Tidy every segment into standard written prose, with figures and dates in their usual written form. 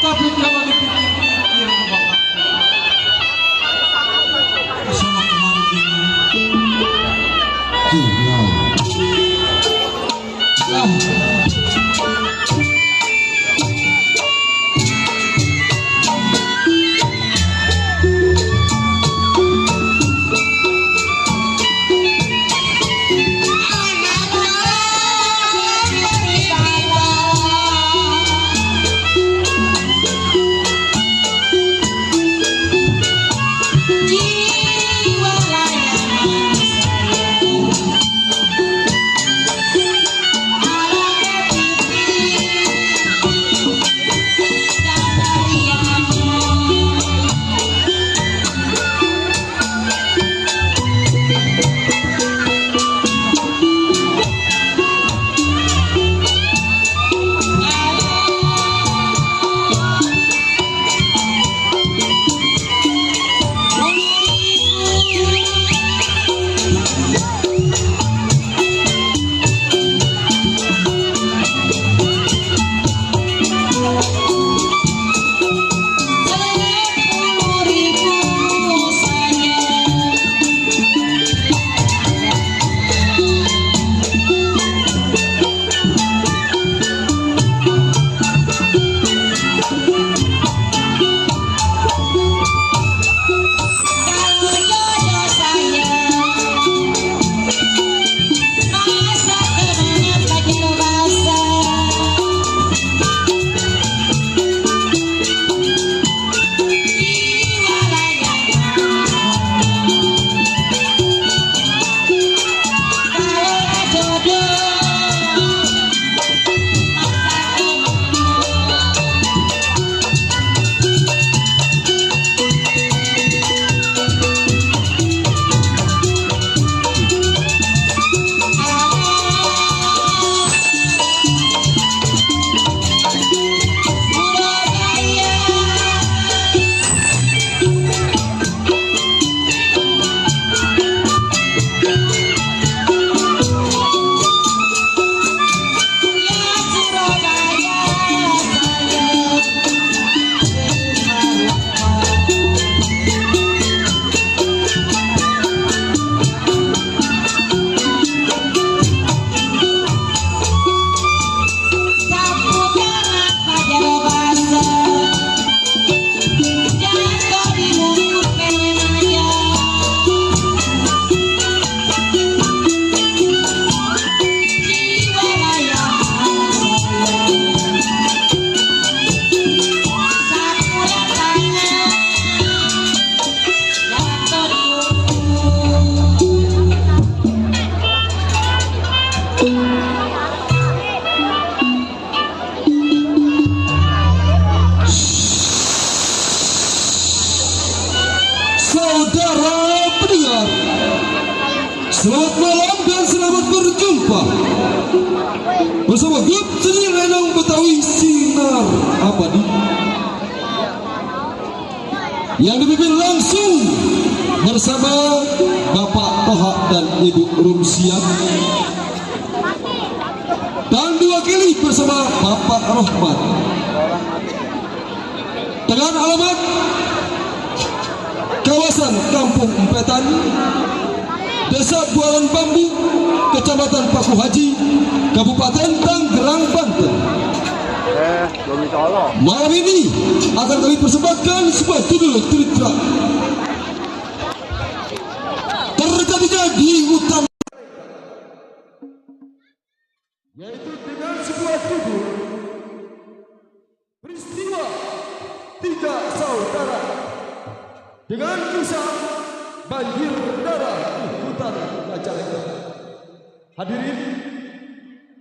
Tapi kalau dipikir-pikir kebakat kesana kemari bingung. Saudara pendengar, selamat malam dan selamat berjumpa bersama grup seni Lenong Betawi Sinar Abadi yang dipimpin langsung bersama Bapak Toha dan Ibu Rumsia, dan diwakili bersama Bapak Rohmat dengan alamat kawasan Kampung Empetan, Desa Bualan Bambu, Kecamatan Paku Haji, Kabupaten Tangerang, Banten. Malam ini akan kami persembahkan sebuah judul cerita terjadinya di hutan, yaitu dengan sebuah judul Peristiwa Tiga Saudara, dengan kisah banjir darah di hutan Majalengka. Hadirin,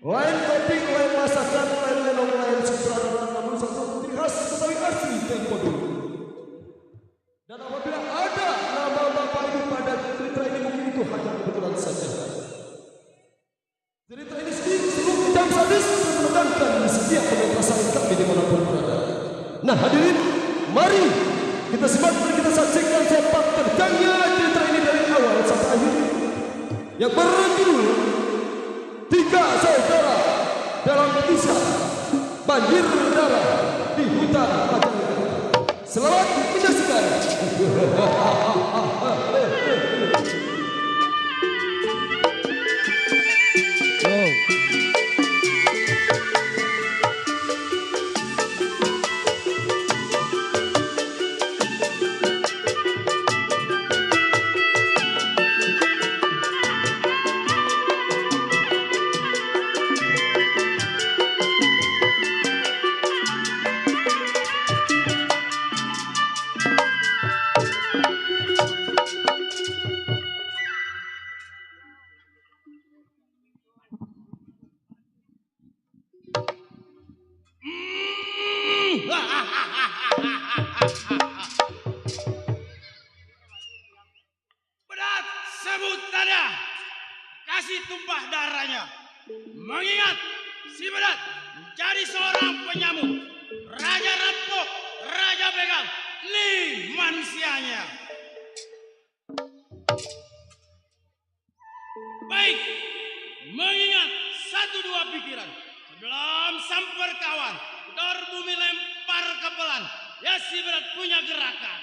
lain topping, lain masakan, lain lenong, lain sutradara, namun satu ciri khas Betawi asli tempo dulu. Dan apabila ada nama bapak ibu pada cerita ini, mungkin itu hanya kebetulan saja. Cerita ini sendiri sungguh kejam sadis dan menegangkan di setiap pementasan kami dimanapun berada. Nah hadirin, mari kita simak dan kita saksikan sepak terjangnya cerita ini dari awal sampai akhir, yang berjudul Tiga Saudara dalam kisah banjir darah. di hutan Majalengka. Selamat menyaksikan. Berat sebut tanda, kasih tumpah darahnya. Mengingat si Berat menjadi seorang penyamuk, raja rampok, raja begal, manusianya. Baik, mengingat satu dua pikiran sebelum samper kawan, dor bumi lempar kepelan. Ya si Berat punya gerakan.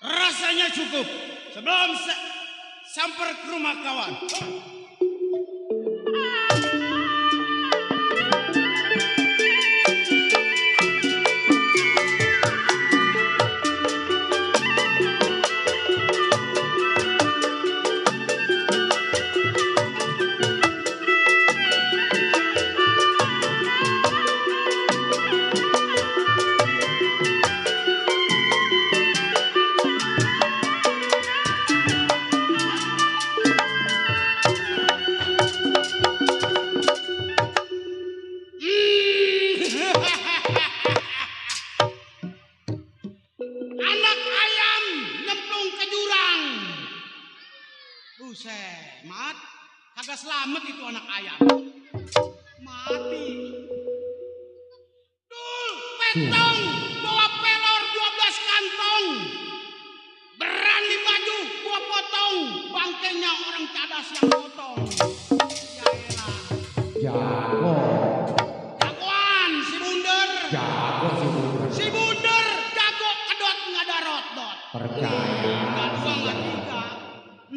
Rasanya cukup sebelum samper ke rumah kawan. Anak ayam nyemplung ke jurang. Buset, mat, kagak selamat itu anak ayam. Mati. Dul, petong, bawa pelor 12 kantong. Berani maju, gua potong. Bangkainya orang cadas yang potong. Yaelah. Jago. Jagoan si Bunder. Jago si Bunder. Si Bunder jago kedot nggak ada rot-dot. Percaya. Nggak dua nggak tiga.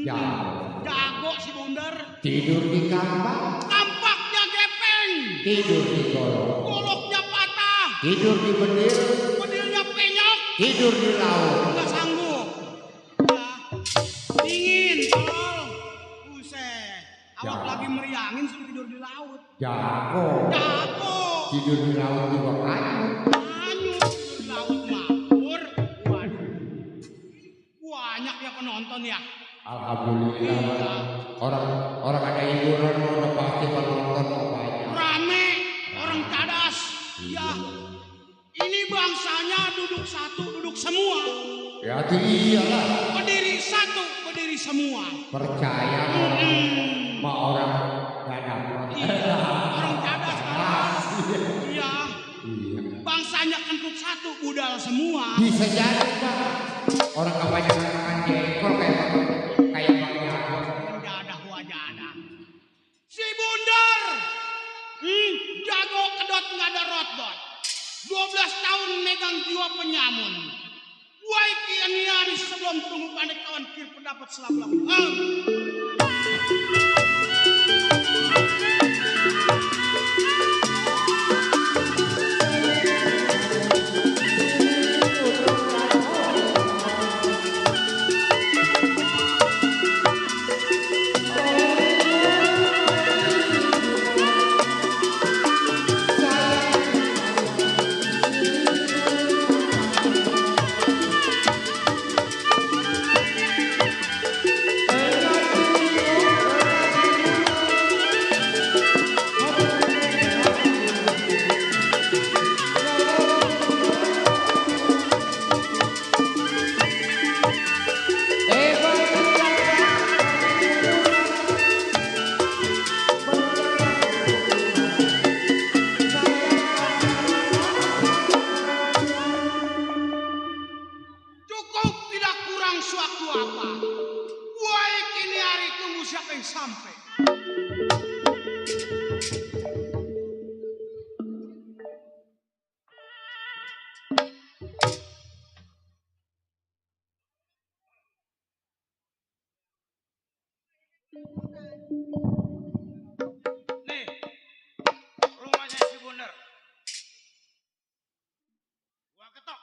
Jago. Jago si Bunder. Tidur di kampak. Kampaknya gepeng. Tidur di golok. Goloknya patah. Tidur di benir. Bedilnya penyok. Tidur di laut. Nggak sanggup. Ya. Dingin tol. Buset. Awak lagi meriangin suruh tidur di laut. Jago. Jago. Tidur di laut juga kanyut. Anyut tidur di laut mabur. Waduh. Banyak ya penonton ya. Alhamdulillah. Orang ada hiburan udah pasti penonton banyak. Rame, orang cadas. Ya, ini bangsanya duduk satu, duduk semua. Ya itu iyalah. Berdiri satu, berdiri semua. Percaya sama orang gak dapat. Iya, orang cadas kawan. Iya, bangsanya kentut satu, budal semua. Bisa jadi Pak. Orang kebanyakan makan jengkol kayak Bang Jago. Jadah wajadah. Si Bunder, jago kedot nggak ada rot-dot. 12 tahun megang jiwa penyamun. Wai kian nyaris sebelum tunggu pandai kawan kir pendapat selap-lap. sampai. Nih, rumahnya si Bundar. Gua ketok.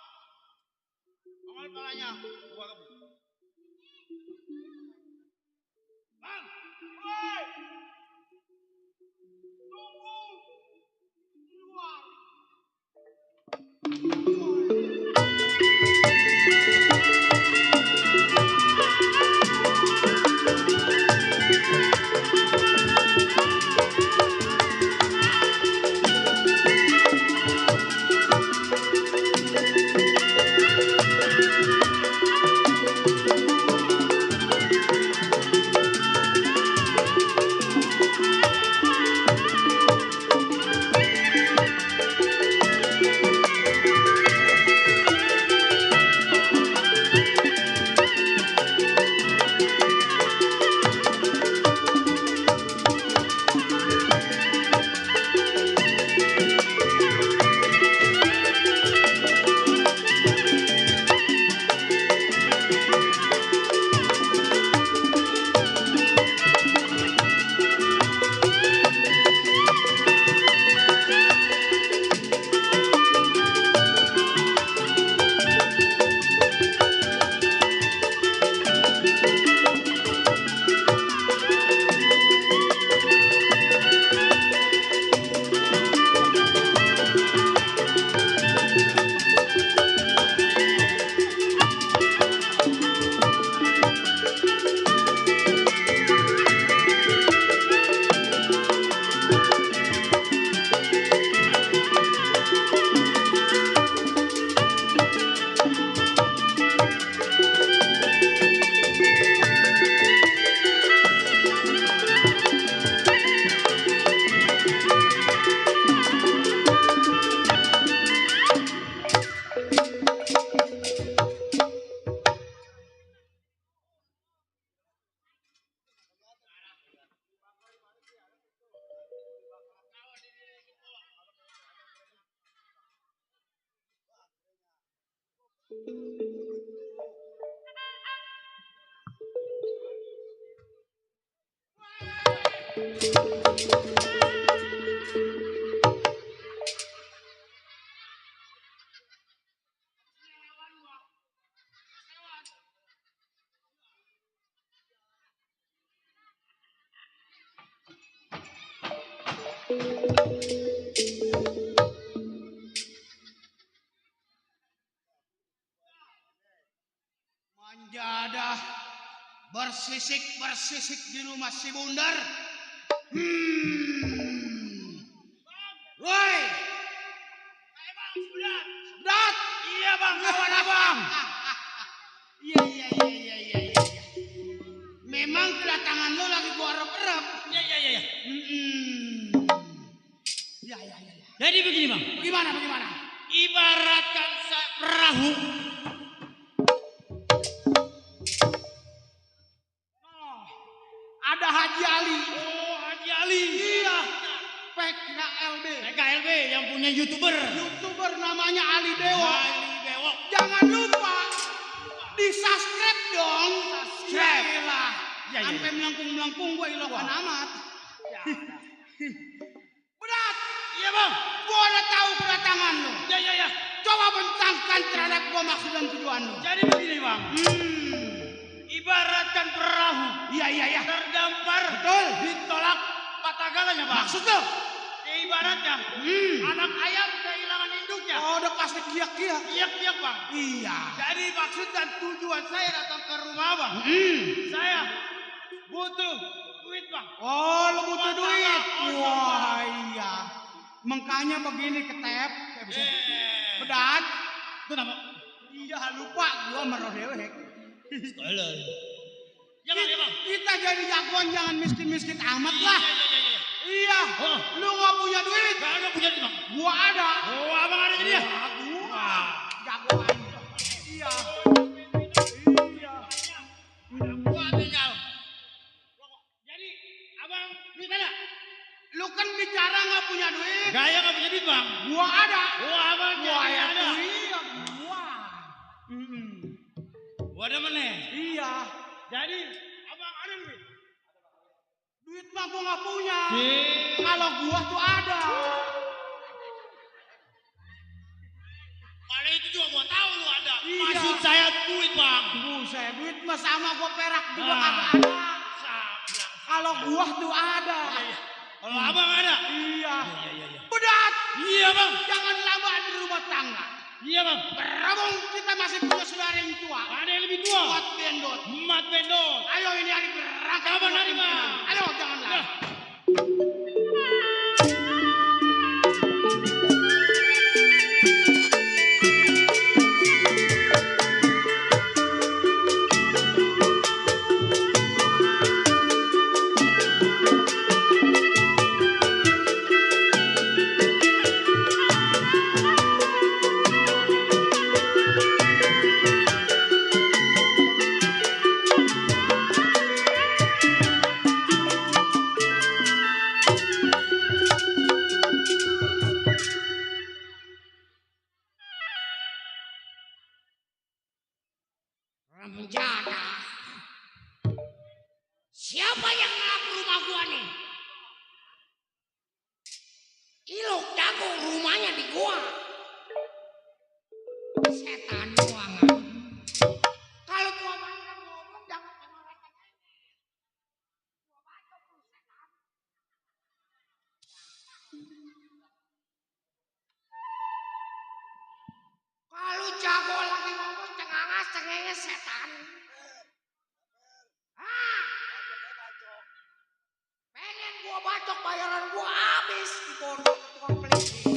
Ongol palanya, gua kebun. Bang, woi! Tunggu! Keluar! Manjadah bersisik di rumah si Bundar. Woi, Bang, Sebedat. Sebedat. Iya bang, kawan abang. Iya. Memang kedatangan lo lagi gua erep-erep. Iya. Iya. Jadi begini bang, Bagaimana? ibaratkan perahu. Oh, ada Haji Ali. Oh, Haji Ali. Iya. PKLB. PKLB yang punya YouTuber. YouTuber namanya Ali Dewo. Ali Bewok. Jangan lupa di subscribe dong. Subscribe. Yaelah. Iya. Sampai melengkung gua ilokan amat. Berat. Iya bang. Gua udah tahu kedatangan lo. Iya. Coba bentangkan terhadap gua maksud dan tujuan lo. Jadi begini bang, ibaratkan perahu. Iya. Terdampar. Betul. Ditolak patah galanya bang. Maksud lo? Ibaratnya anak ayam kehilangan induknya. Oh, udah pasti kiak-kiak. Iya bang. Iya. Jadi maksud dan tujuan saya datang ke rumah bang. Saya butuh duit bang. Oh, lo butuh Patah duit. kosong, Wah, Bang. iya. Makanya begini ketep. Kayak bisa. Eh. Bedat. Kenapa? Iya, lupa gua merodewek. Ya bang. Kita jadi jagoan jangan miskin-miskin amat lah. Iya. Iya. Oh. Lu nggak punya duit. Gak ada punya duit bang. Gua ada. Oh abang ada jadi ya? Gua jagoan. Iya. Gua tinggal. Jadi Jadi abang ada duit. Duit mah gua nggak punya. Cik. Kalau gua tuh ada. Kalau itu juga gua tahu lu ada. Iya. Maksud saya duit bang. Buset, duit mah sama gua perak juga Ah. kagak ada. Sama. Kalau gua tuh ada. Iya, iya. Kalau abang ada. Iya. Iya, iya, iya. Bedat. Iya bang. Jangan lama di rumah tangga. Iya bang. Berabung kita masih punya saudara yang tua. Ada yang lebih tua. Buat bendot. Mat bendot. Ayo ini hari berangkat. Kapan hari, Bang? Ayo jangan lama. Remjana. Siapa yang ngelap rumah gua nih? Ilok jago rumahnya di gua. Setan ruangan. Kalau gua banyak ngomong jangan sama rata gua baca lu setan. Kalau jago lagi ngomong cengenges setan. Pengen gua bacok bayaran gua habis di pondok tukang peliti.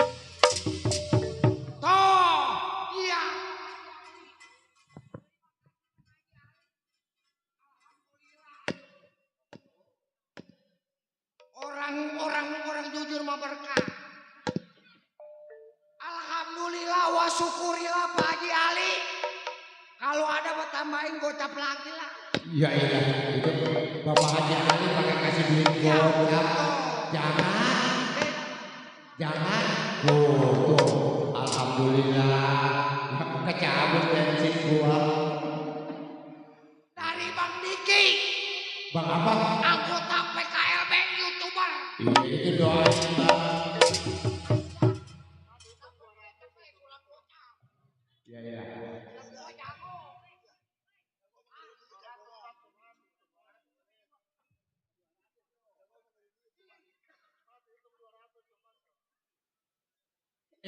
Toh, iya. Orang jujur mah berkah. Alhamdulillah wa syukurilah Pak Haji Ali. Kalau ada mau tambahin gocap lagi lah. Iya iya itu Bapak Haji Ali pakai kasih duit gocap. Jangan. Tuh. Alhamdulillah. Kecabut bensin gua. Dari Bang Diki. Bang apa? Anggota PKLB YouTuber. Itu doain Bang. Iya iya.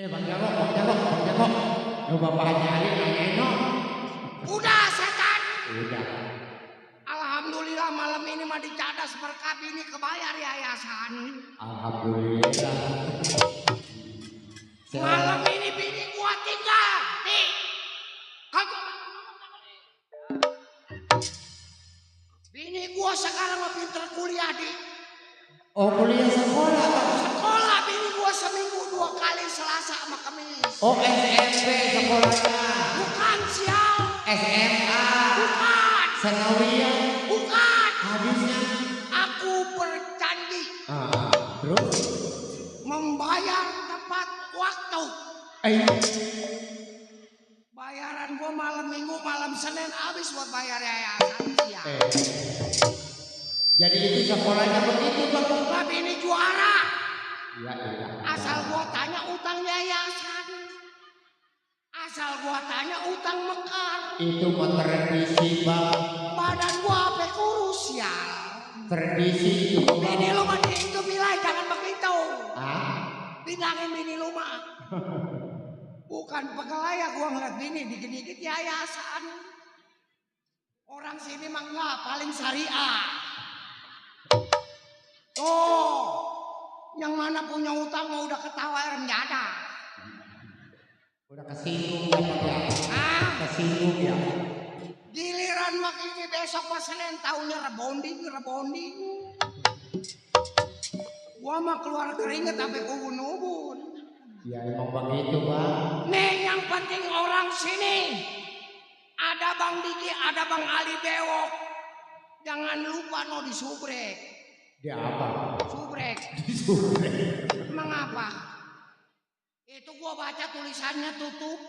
Bang Jago. Lu Bapak Haji Ali nanyain dong. Udah setan. Udah. Alhamdulillah malam ini mah dicadas berkah ini kebayar yayasan. Alhamdulillah. Malam ini bini gua tinggal. Nih. Kagak. Bini gua sekarang mah pinter kuliah di. Oh kuliah sekolah. Sekolah bini gua seminggu 2 kali Selasa sama Kamis. Oh SMP sekolahnya. Bukan sial. SMA. Bukan. Sanawiyah. Bukan. Habisnya. Aku berjanji Terus? membayar tepat waktu. Bayaran gua malam Minggu, malam Senin habis buat bayar yayasan siang. Jadi itu sekolahnya begitu Bang. Tapi ini juara. Iya. Asal gua tanya utang yayasan. Asal gua tanya utang mekar. Itu mah tradisi Bang. Badan gua apa kurus ya. Tradisi itu Bang. Bini lu mah itu bilang jangan begitu. Bilangin bini lu mah. Bukan pegelaya gua ngeliat bini dikit-dikit yayasan. Orang sini mah enggak, paling syariah. Tuh, yang mana punya utang mau udah ketawa remjada. Udah kesinggung ya Bang ya. Kesinggung ya. Giliran mak ini besok pas Senin taunya rebonding. Gua mah keluar keringet sampai ubun-ubun. Ya emang begitu Bang. Nih yang penting orang sini. Ada Bang Diki, ada Bang Ali Bewok. Jangan lupa no disubrek. Dia apa? Subrek. Mengapa? Itu gua baca tulisannya tutup.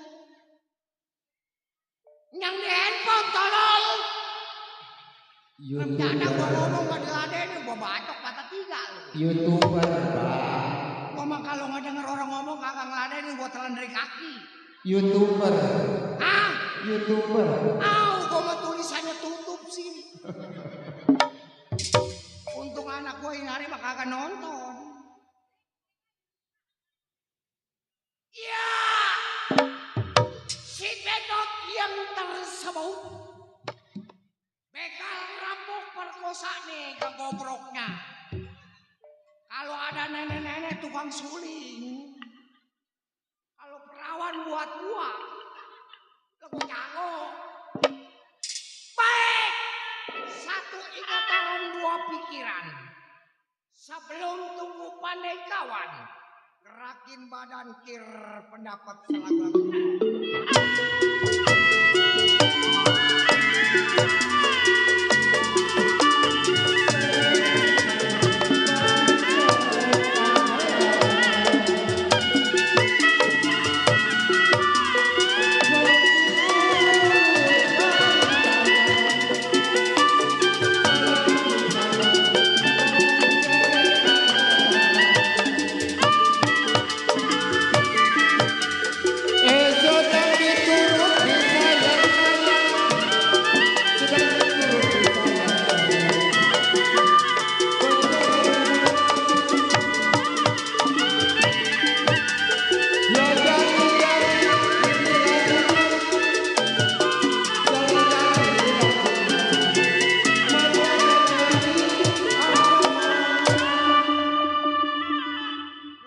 Yang di handphone tolong. Rencana gua ngomong gak diladenin, gua bacok patah 3 lu. YouTuber, Bang. Gua mah kalau nggak denger orang ngomong kagak ngeladenin, gua telan dari kaki. YouTuber. Ah, YouTuber. gua mah tulisannya tutup sih. Untung anak gua ini hari mah kagak nonton. Ya, si bedot yang tersebut bekal rampok perkosa nih ke gobroknya. Kalau ada nenek-nenek tukang suling, kalau perawan buat gua, lebih jago. Baik, satu ingatan 2 pikiran. Sebelum tunggu pandai kawan, gerakin badan kir pendapat selalu.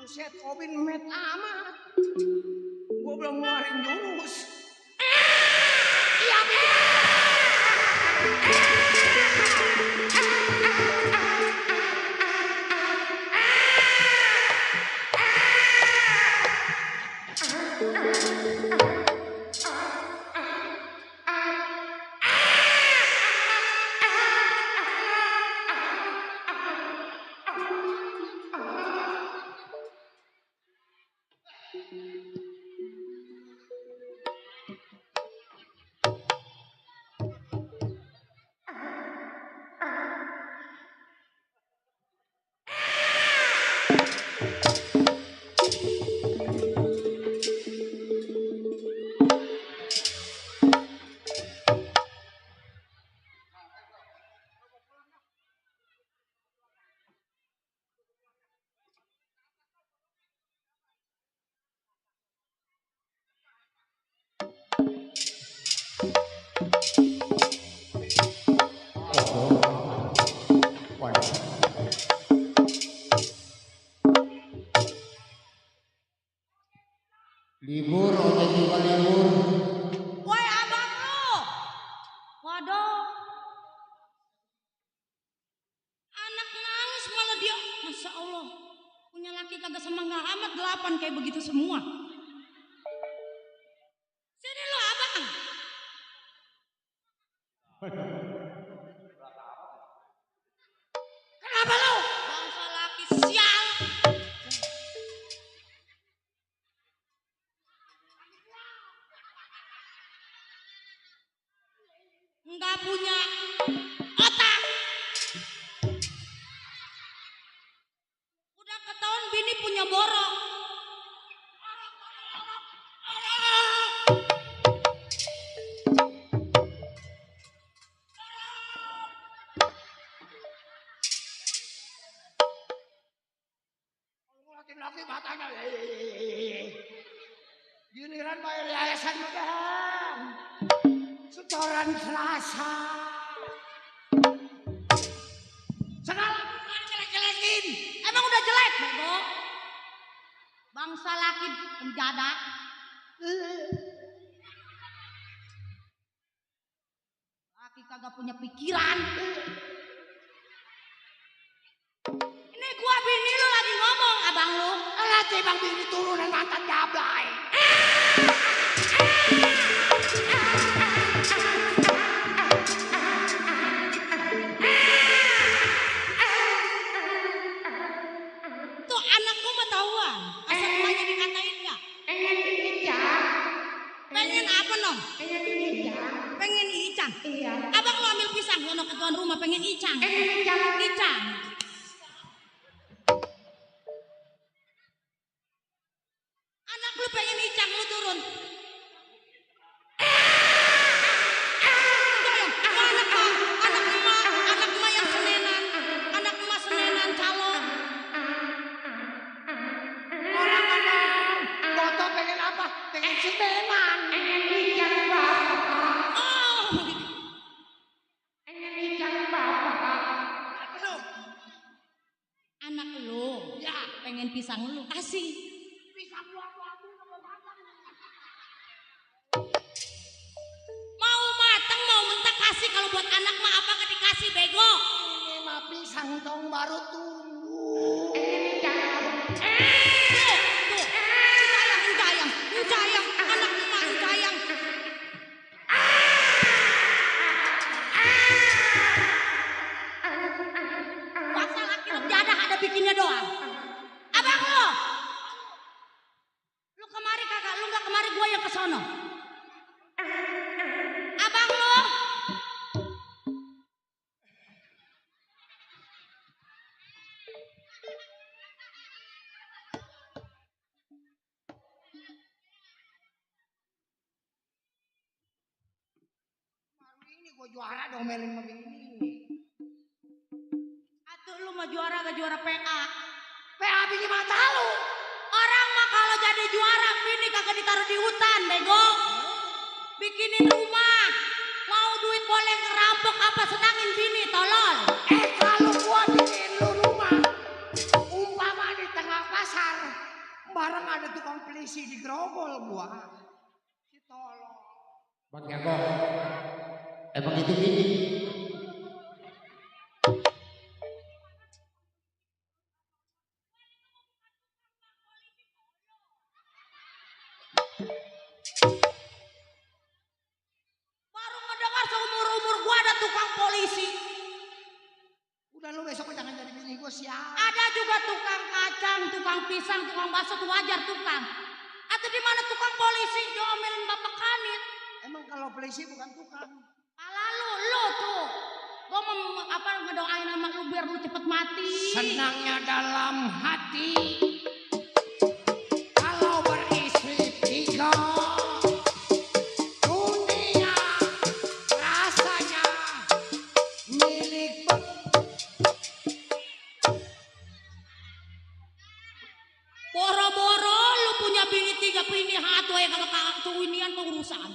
Buset, Kobin met amat. Gua belum ngeluarin jurus. Iya, Libur, ojek juga libur. Woi abang lu. Waduh. Anak nangis malah dia. Masya Allah. Punya laki kagak semangat amat 8 kayak begitu semua. Sini lu abang. kenapa lu? Bangsa laki sial. Enggak punya otak. Udah ketahuan bini punya borok. Ngeliatin laki matanya. Giliran bayar yayasan megang. Setoran Selasa. Segala jelek-jelekin. Emang udah jelek, bego. Bangsa laki penjadak. Laki kagak punya pikiran. Ini gua bini lu lagi ngomong, abang lu. Lihat bang bini turunan mantan jablay. Tuh anak gua mah tahuan. Asal emaknya dikatain gak? Pengen dikit ya. Pengen apa sono? Pengen icang. Iya. Abang lo ambil pisang sono ke tuan rumah pengen icang. Icang. Anak lu pengen icang lu turun. Anak emak yang senenan. Anak emak senenan calon. Orang ngomong, Boto pengen apa? Pengen senenan. Pengen icang bapak. Oh. Pengen icang bapak. Anak lu. Ya. Pengen pisang lu kasih. Pisang buah-buahan sama matang. Mau matang mau mentah kasih kalau buat anak mah apa gak dikasih bego. Ini mah pisang dong baru tumbuh. Ucayang, anak emak ucayang. Puasa laki lu jadah ada bikinnya doang. Abang lo. Lu kemari kagak, lu gak kemari gua yang kesono. Abang lo. Ini gue juara dong melin sama bini. Atuh lu mah juara gak juara PA. PA bini mata lu. Orang mah kalau jadi juara bini kagak ditaruh di hutan bego. Bikinin rumah. Mau duit boleh ngerampok apa senangin bini tolol. Kalau gua bikin lu rumah, umpama di tengah pasar, bareng ada tukang pelisi di grogol gua. Si tolong. Bang Jago, emang itu gini? Baru ngedengar seumur-umur gua ada tukang polisi. Udah lu besok jangan jadi bini gua sial. Ada juga tukang kacang, tukang pisang, tukang bakso tuh wajar tukang. Atau di mana tukang polisi diomelin bapak kanit. Emang kalau pelisi bukan tukang. Pala lu tuh. Gua mau ngedoain sama lu biar lu cepet mati. Senangnya dalam hati kalau beristri 3. Dunia rasanya milik. Boro-boro lu punya bini 3 bini hatu ya kalau kawinian pengurusan.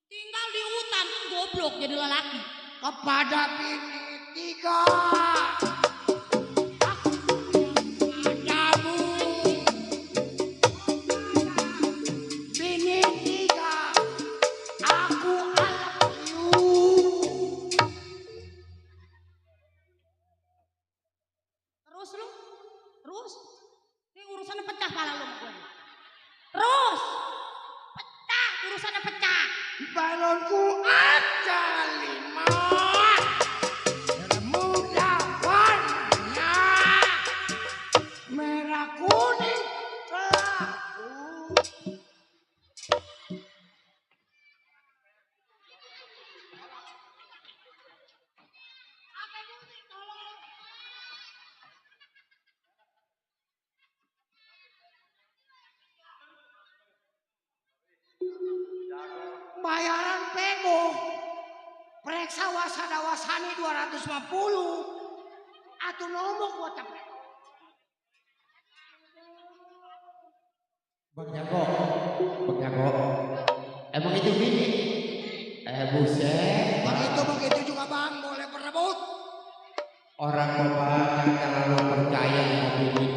Tinggal di hutan kan goblok jadi lelaki. Kepada bini 3 aku padamu. Bini 3 aku I love you. Terus lu? Terus? Ini urusannya pecah pala lu sama gue. Terus? Pecah, urusannya pecah. Balonku ada 5. Muda warnanya merah kuning kelabu. Bayaran pego. Periksa wasada wasani 250. Atau nombok gua capek. Bang Jago, emang itu gini? Buset, Begitu juga bang, boleh berebut. orang bapak yang terlalu percaya sama bini.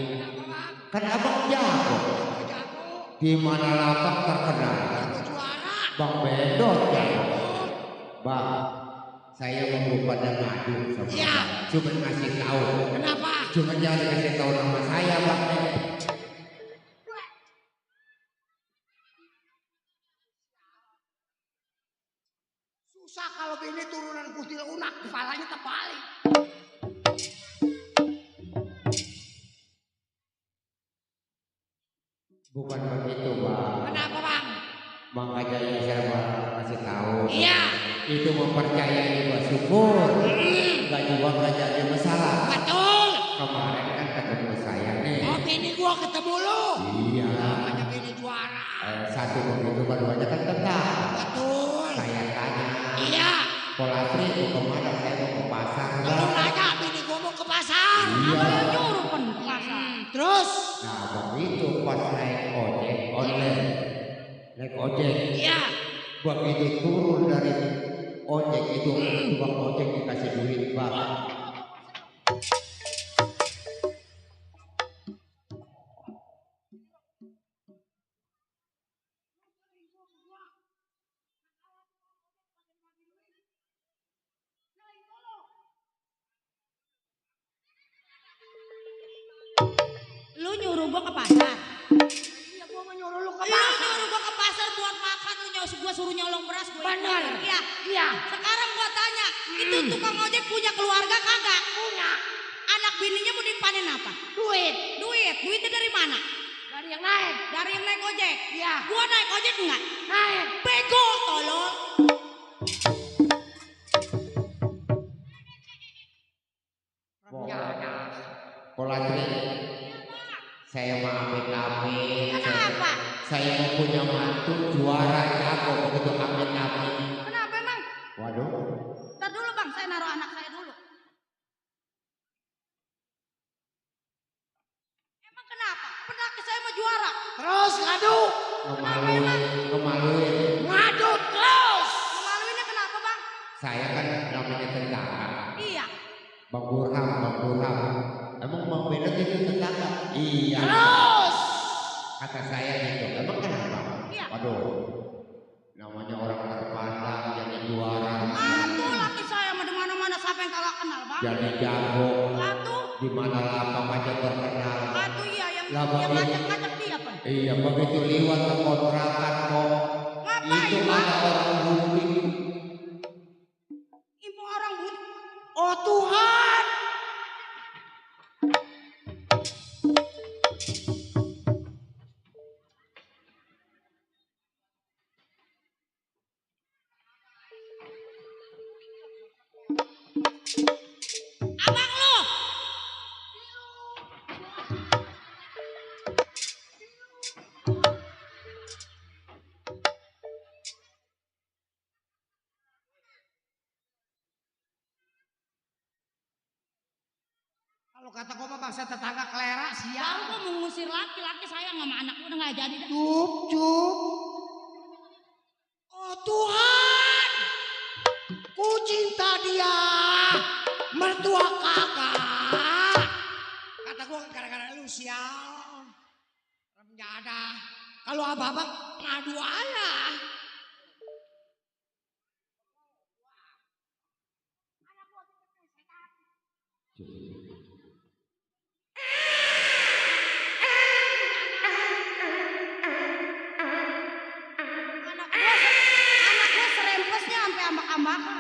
Kan abang jago, gimana lapang terkenal? Juara. Bang Bedot ya. Bang, saya mau pada ngadu sama Iya. Bang. Cuma ngasih tahu. Kenapa? Cuma jangan kasih tahu nama saya Bang. Susah kalau bini turunan kutil unak, kepalanya terbalik. Bukan begitu Bang. Kenapa bang? Makanya yang saya mau kasih tahu. Iya. Itu mempercayai bersyukur. Enggak juga nggak jadi masalah. Betul. Kemarin kan ketemu saya nih. Oh, bini gua ketemu lu. Iya. Makanya bini juara. Satu begitu keduanya kan tetap. Betul. Saya tanya. Iya. Polatri itu kemana? Saya mau ke pasar. Lu nanya bini gua mau ke pasar. Iya. Apa yang nyuruh pen ke pasar? Terus? Nah begitu pas naik ojek online. Naik ojek. Iya. Begitu turun dari ojek itu tukang ojek dikasih duit bang. Lu nyuruh gua ke pasar. Iya, gua mau nyuruh lu ke Lu pasar. nyuruh gua ke pasar buat makan, lu gua suruh nyolong beras gua. Benar. Iya. Iya. Sekarang gua tanya, itu tukang ojek punya keluarga kagak? Punya. Anak bininya mau dipanen apa? Duit. Duitnya dari mana? Dari yang naik. Dari yang naik ojek. Iya. Gua naik ojek enggak? Naik. Bego, tolol. Polatri. Saya mau amit-amit. Kenapa? Saya mau punya mantu juara jago begitu amit-amit. Kenapa emang? Waduh. Ntar dulu bang, saya naruh anak saya dulu. Emang kenapa? Penakis saya mau juara. Terus ngadu. Ngemaluin. Ngadu terus. Memaluinnya kenapa bang? Saya kan namanya tetangga. Iya. Bang Burham. Emang Bang Benet itu tetangga? Iya. Terus. Kata saya gitu. Emang kenapa? Iya. Waduh. Namanya orang terpandang jadi juara. Atuh laki saya mah di mana-mana siapa yang kagak kenal bang? Jadi jago. Atuh, Di mana lapang aja terkenal. atuh iya yang Lah, Bang. ngajak-ngajak dia pan. Iya begitu liwat ke kontrakan kok. Ngapain Itu bang? ada orang bukti. Impung orang but. Oh Tuhan. Abang lu. Kalau kata gua mah bangsa tetangga kelera Baru sial. gua mau ngusir laki sayang sama anak udah nggak jadi dah. Cup. Oh Tuhan. Ku cinta dia. Mertua kakak. Kata gua gara-gara lu sial. Enggak ada. Kalau abang ngadu aja. Anak gua serempesnya sampai ambak-ambakan.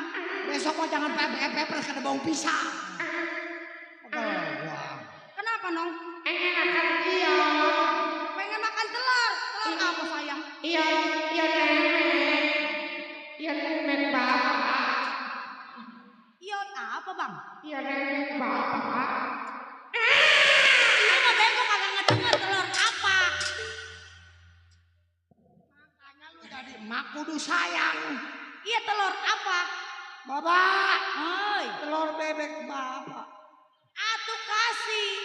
Besok mah jangan pepes kena bau pisang. Pegel gua. Kenapa nong? Iya. Pengen makan telur. Telur apa sayang? Iya nenek. Iya nenek bapak. Iya apa bang? Iya nenek bapak. Lu mah bego kagak ngedenger telur apa? Makanya lu jadi emak kudu sayang. Iya telur apa? Bapak, Hoi, telur bebek bapak. atuh kasih.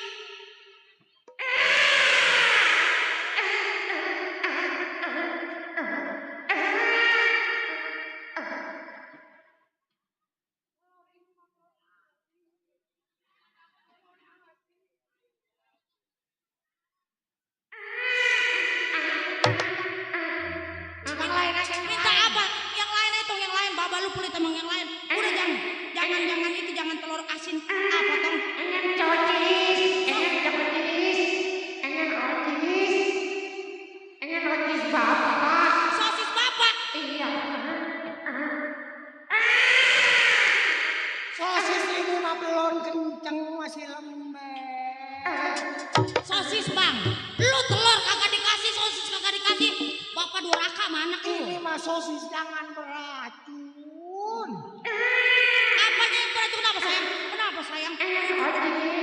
Yang lain aja yang Minta lain. apa? Yang lain itu, yang lain. Baba lu pelit emang yang lain. Udah jangan itu, jangan telur asin. Apa tong? Engen cocis, engen ocis bapak. Sosis bapak. Iya. Sosis ini mah belum kenceng masih lembek. Sosis bang. Lu telur kagak dikasih, sosis kagak dikasih. Bapak durhaka sama anak lu. mah sosis jangan beracun. Apanya yang beracun? Kenapa sayang? Kenapa sayang?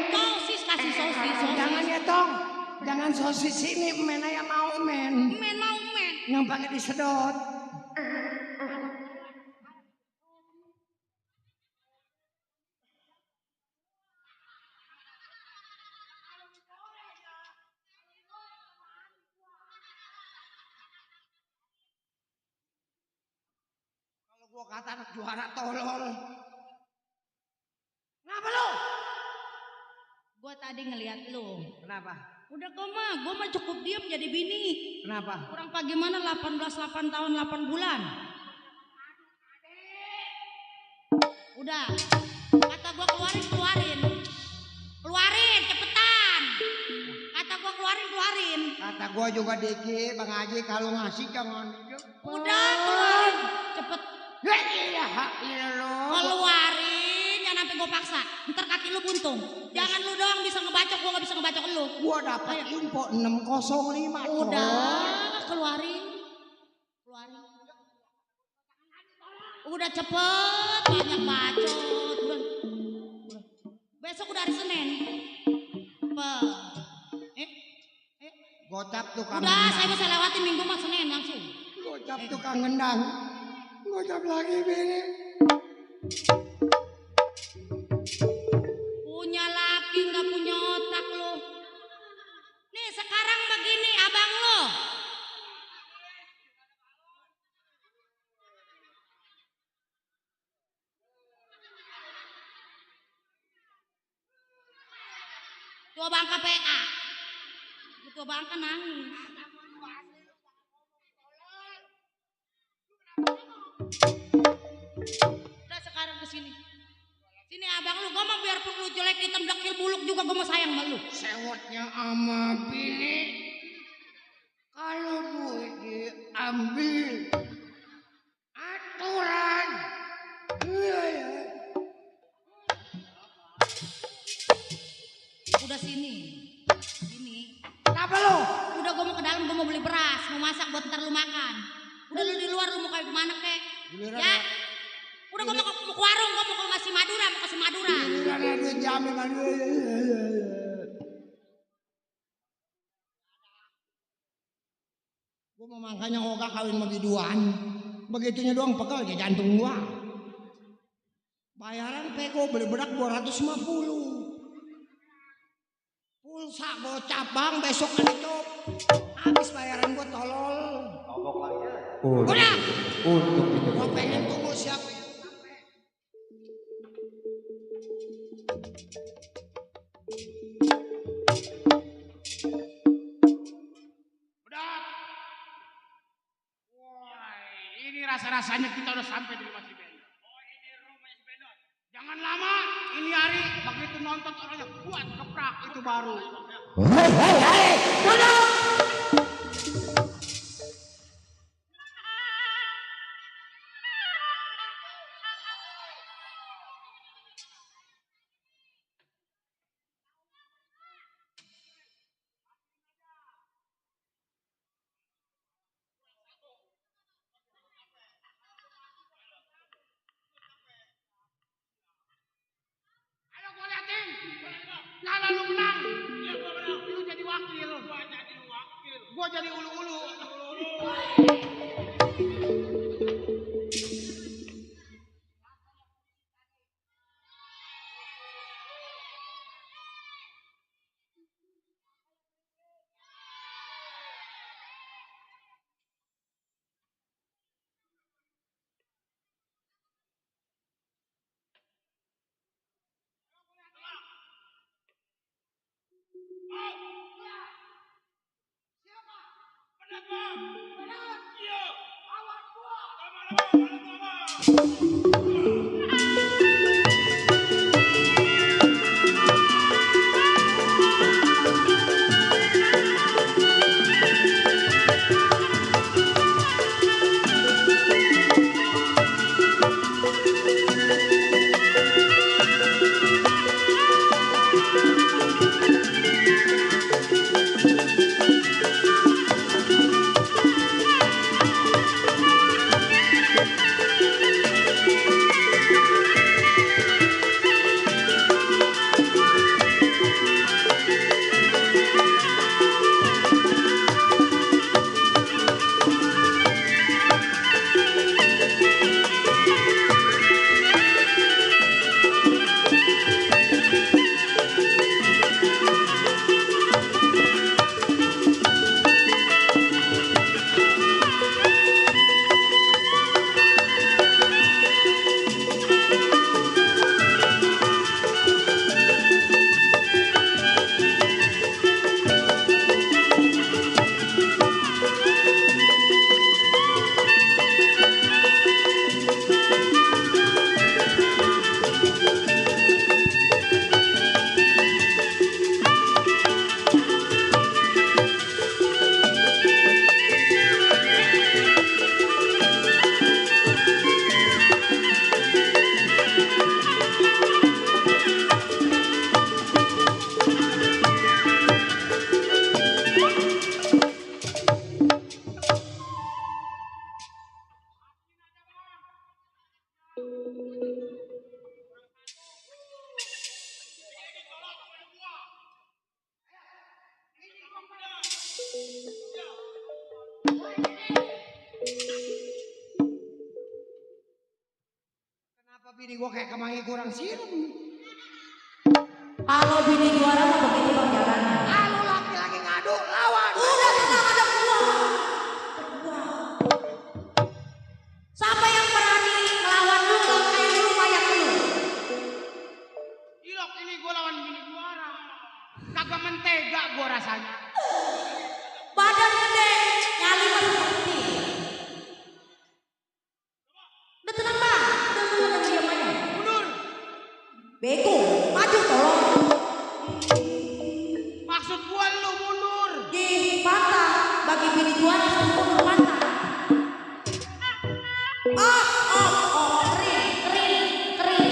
Sosis, kasih sosis. Jangan ya Tong. Jangan sosis ini men aya mau men. Men mau men. Yang pakai disedot. Kalau gua kata anak juara tolol. Kenapa lu? Gua tadi ngeliat lu. Kenapa? Udah gua mah cukup diam jadi bini. Kenapa? Kurang bagaimana 8 tahun 8 bulan. Udah. Kata gua keluarin. Keluarin cepetan. Kata gua keluarin. Kata gua juga Diki, Bang Haji kalau ngasih jangan. Udah keluarin. Cepet. Ya ilah. Keluarin, jangan sampai gue paksa. Ntar kaki lu buntung. Jangan lu doang bisa ngebacok, gue gak bisa ngebacok lu. Gua dapat info 605. Udah, keluarin. Udah cepet, banyak bacot. Udah. Besok udah hari Senin. Gocap tukang Udah, gendang. saya bisa lewatin minggu mah Senin langsung. Gocap tukang gendang. Gocap lagi bini. Punya laki nggak punya otak lo. Nih sekarang begini abang lo. Tua bangka PA. Tua bangka nangis. Udah sekarang kesini. Sini abang lu, gue mau biarpun lu jelek hitam dekil buluk juga gue mau sayang sama lu. Sewotnya ama bini. Kalau duit diambil. Aturan. Iya ya. Udah sini. Kenapa lu? Udah gue mau ke dalam, gue mau beli beras, mau masak buat ntar lu makan. Udah lu di luar, lu mau kayak kemana kek? Ya. Udah gue mau ke warung, gue mau ke Madura, mau kasih Madura. Giliran ada duit diambil kan. Gua mau makanya Oga kawin sama biduan. Begitunya doang pekel ke jantung gua. Bayaran pego beli bedak 250. Pulsa gocap bang besok kali cop. Habis bayaran gua tolol. Udah. Untuk itu. Gua pengen tunggu siapa yang sampai. Udah. Wah, ini rasa-rasanya kita udah sampai di rumah si Bendot. Oh, ini rumah si Bendot. Jangan lama, ini hari begitu nonton orangnya buat keprak itu baru. Hei, duduk. Ayo gua liatin. Kalau lu menang, ya gua menang. Lu jadi wakil. Gua jadi ulu-ulu. bini gua kayak kemangi kurang sirum. Kalau bini juara mah begitu bang jalannya. Kalau laki-laki ngadu lawan. Udah tenang ada gua. Siapa yang berani melawan lu kalau kayak lu banyak lu? Ilok ini gua lawan bini juara. Kagak mentega gua rasanya. Badan gede, nyali mah seperti. Udah tenang bang, udah diam aja. Mundur. Bego, maju tolong. Maksud gua lu mundur. Di patah bagi bini juara semua patah. Kering.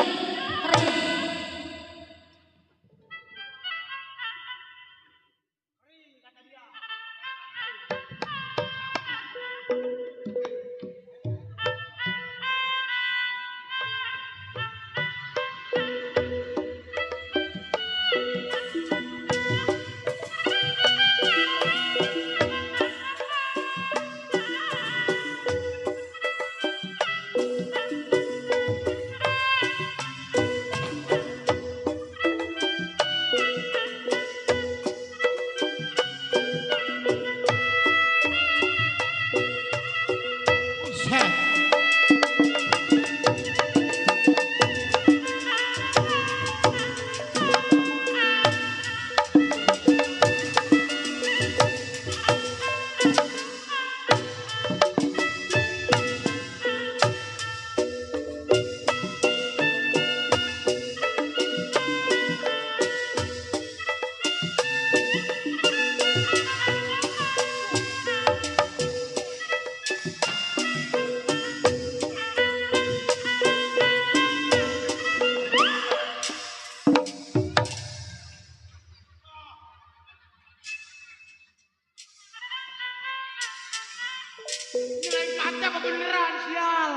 Nilai kata apa beneran sial.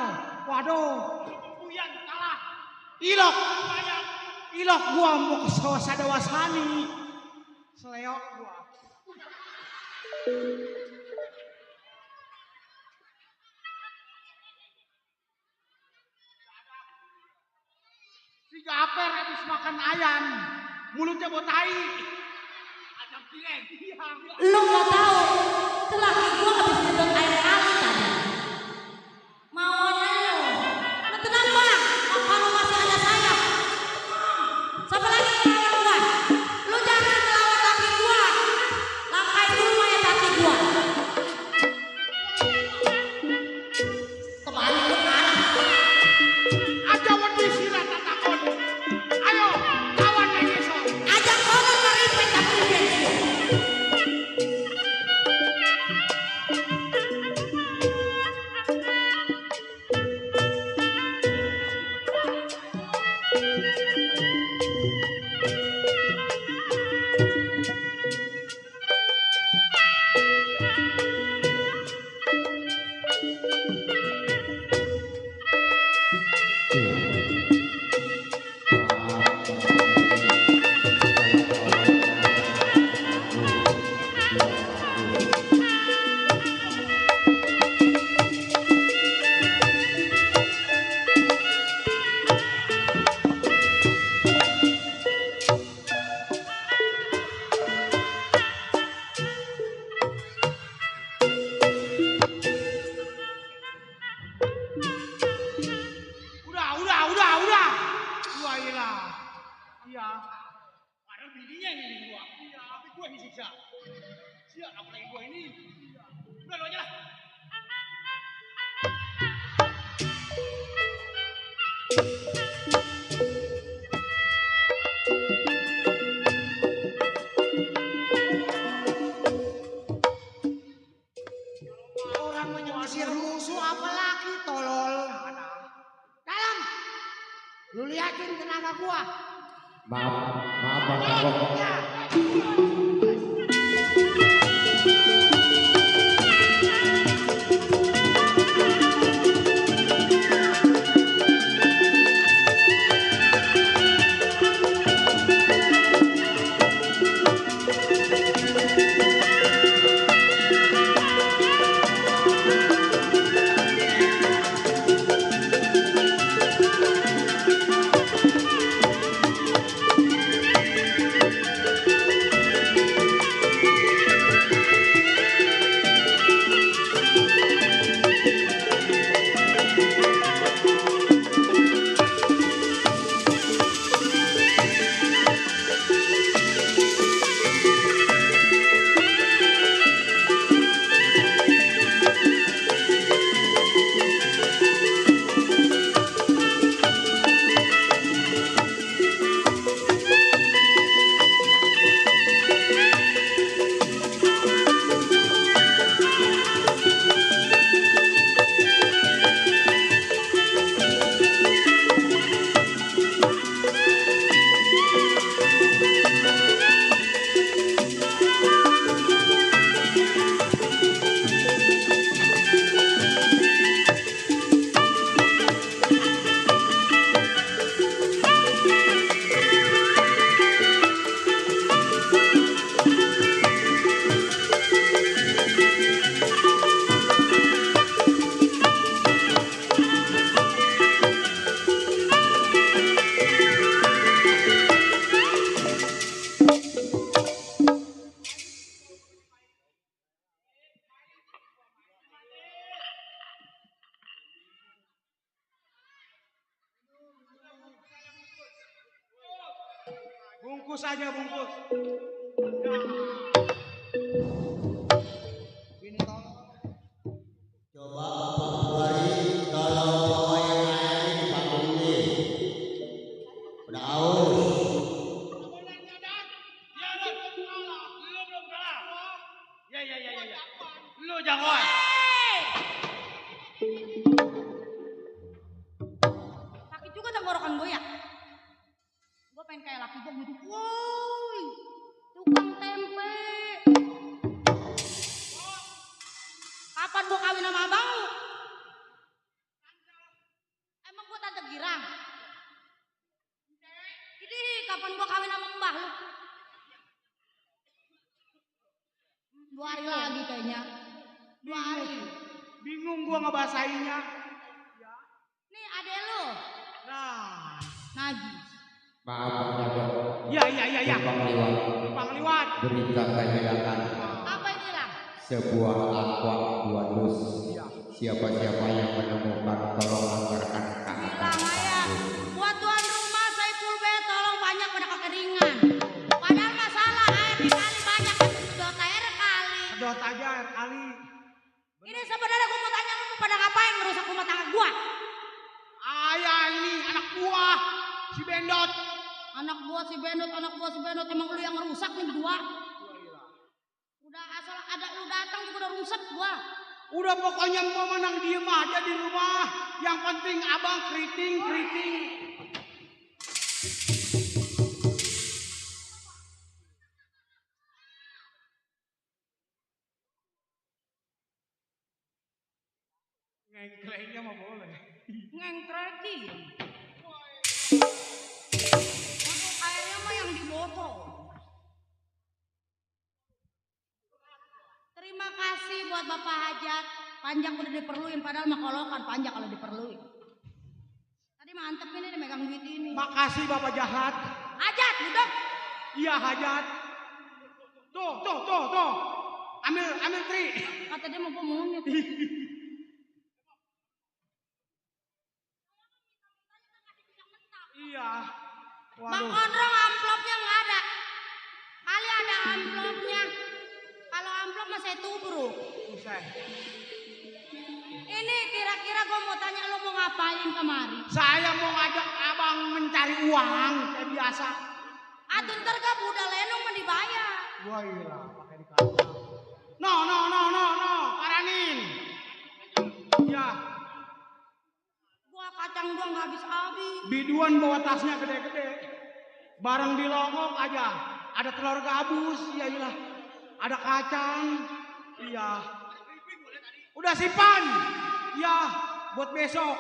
Waduh. Buyan kalah. Ilok. Ilok gua mau ke sawasada wasani. Seleok gua. Si Gaper habis makan ayam. Mulutnya bau tai. Ayam tiren. Lu nggak tahu, itu laki gua habis nyedot air kali tadi. Mauannya lu. Lu tenang bang, kalau masih ada saya. Siapa lagi yang ngelawan gua? Lu jangan ngelawan laki gua. Langkai dulu mayat laki gua. Kembali lu kan. Aja wedi sirat takon. Ayo, kawan mengeso. Ajak orang meripet tapi bensin. Udah. Gua hilang. Iya. Padahal bininya yang ini gua. Iya, tapi gua yang disiksa. Siap, apalagi gua ini. Udah lu aja lah. Orang menyisir musuh apalagi tolol. Dalam. Lu liatin tenaga gua. Maaf Bang Kagok. Ya. Bungkus aja bungkus. Coba Bapak Buari kalau bawa yang lain di panggung ini. Udah aus. Ya. Lu jangan. Sakit juga tenggorokan gue ya. Gue pengen kayak laki gue gitu. Woi, tukang tempe. Kapan gue kawin sama abang lu? Emang gue tante girang? Jadi kapan gue kawin sama mbah lu? 2 hari lagi kayaknya. 2 hari. Bingung gua ngebahasainnya. Nih adek lu, Nah. Najis. Maaf Bang Jago. Ya. Numpang lewat. Berita Berita kehilangan Apa ini lah? sebuah aqua 2 dus. Siapa-siapa yang menemukan tolong antarkan ke atas. Bilang aja, buat tuan rumah Saiful B tolong banyak pada kekeringan. Padahal masalah air di kali banyak, sedot air kali. Sedot aja air kali. Ini sebenarnya gue mau tanya lu pada ngapain merusak rumah tangga gua? Ayah ini anak buah si Bendot. Anak buah si Benot, emang lu yang ngerusak nih berdua? Udah asal ada lu datang juga udah rusak gua. Udah pokoknya mau menang diem aja di rumah. Yang penting abang keriting. Ngengklengnya mah boleh. Ngengkreki. Untuk airnya mah yang di botol. Terima kasih buat Bapak Hajat. Panjang udah diperluin, padahal mah kolokan panjang kalau diperluin. Tadi mantep ini nih megang duit ini. Makasih Bapak jahat. Hajat, duduk. Iya hajat. Tuh. Ambil tri. Kata dia mau ngomongin. Iya. Bang Ondrong amplopnya nggak ada. Kali ada amplopnya. Kalau amplop mah saya tubruk. Buset. Ini kira-kira gue mau tanya lo mau ngapain kemari? Saya mau ngajak abang mencari uang kayak biasa. Atun ntar gak udah lenong mah dibayar. Wah iya, pakai dikata. No, paranin. Ya, Gua kacang gua nggak habis-habis. biduan bawa tasnya gede-gede. Bareng di longok aja. Ada telur gabus, iya. Ada kacang, iya. Udah simpan, ya, buat besok.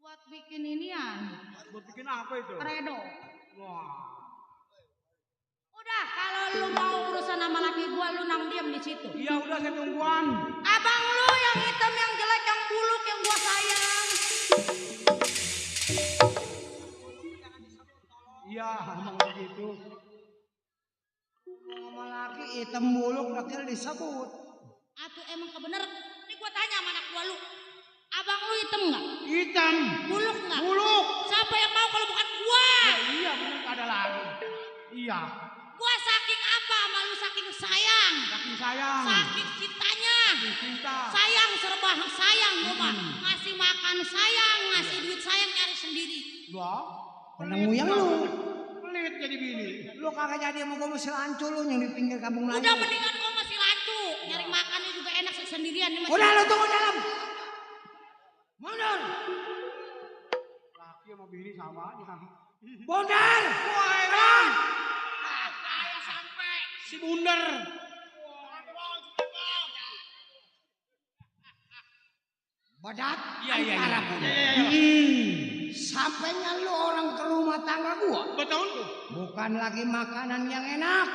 Buat bikin inian. Buat bikin apa itu? Kredo. Wah. Udah kalau lu mau urusan sama laki gua lu nang diam di situ. Iya udah saya tungguan. Abang lu yang hitam yang jelek yang buluk yang gua sayang. Iya, emang begitu. Sama laki hitam buluk nakil disebut. Atuh emang kebener. Ini gua tanya sama anak gua lu. Abang lu hitam nggak? Hitam. Buluk nggak? Buluk. Siapa yang mau kalau bukan gua? Ya, iya benar ada lagi. Iya. Gua saking apa sama lu saking sayang. Saking sayang. Saking cintanya. Cinta. Sayang serba sayang gua mah. Ngasih makan sayang, ngasih duit sayang nyari sendiri. Wah. Pandang muyang lu. Pelit jadi bini. Lu kagak jadi sama gue mesti lancu lu yang di pinggir kampung lain. Udah mendingan gua masih lancu. Nyari makannya juga enak sendirian. Ini Udah lu tunggu dalam. Mundur. Laki sama bini sama aja. Bundar. Wah, saya sampai si Bundar. Badat. Iya. Antara bundar. Sampainya lu orang ke rumah tangga gua. Betul? Bukan lagi makanan yang enak.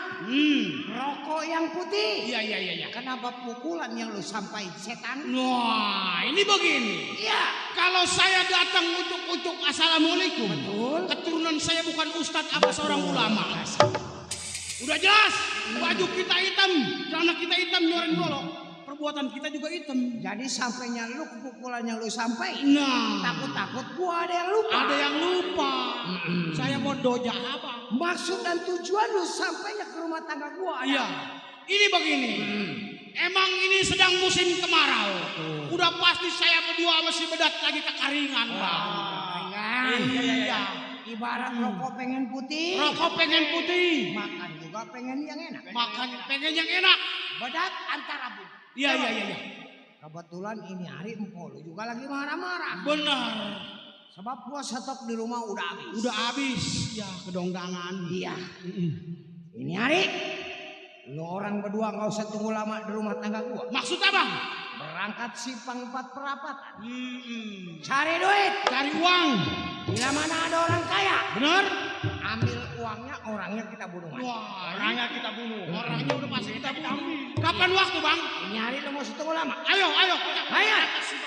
Rokok yang putih. Iya. Kenapa pukulan yang lu sampaikan setan? Wah, ini begini. Iya. Kalau saya datang untuk assalamualaikum. Betul. Keturunan saya bukan ustadz apa seorang ulama. Udah jelas. Baju kita hitam, celana kita hitam nyoren golok. perbuatan kita juga hitam. Jadi sampainya lu pukulannya lu sampai. Nah, Takut-takut gua ada yang lupa. ada yang lupa. Saya mau doja apa? Maksud dan tujuan lu sampainya ke rumah tangga gua. Iya. Ini begini. Emang ini sedang musim kemarau. Udah pasti saya berdua mesti bedat lagi kekeringan, Bang. Iya. Ibarat rokok pengen putih. Rokok pengen putih. Makan juga pengen yang enak. Makan pengen yang enak. Bedat antara bu. Iya. Kebetulan ini hari empo lu juga lagi marah-marah. Benar. Sebab gua stok di rumah udah habis. Udah habis. Ya, kedongdangan. Iya. Ini hari lu orang berdua nggak usah tunggu lama di rumah tangga gua. Maksud apa? Berangkat simpang 4 perapatan. Cari duit. Cari uang. Bila mana ada orang kaya, Benar? ambil uangnya, orangnya kita bunuh. Wah, Orangnya kita bunuh. orangnya udah pasti kita bunuh. Kapan waktu, Bang? Ini hari lu mau tunggu lama. Ayo. Ayo. Masih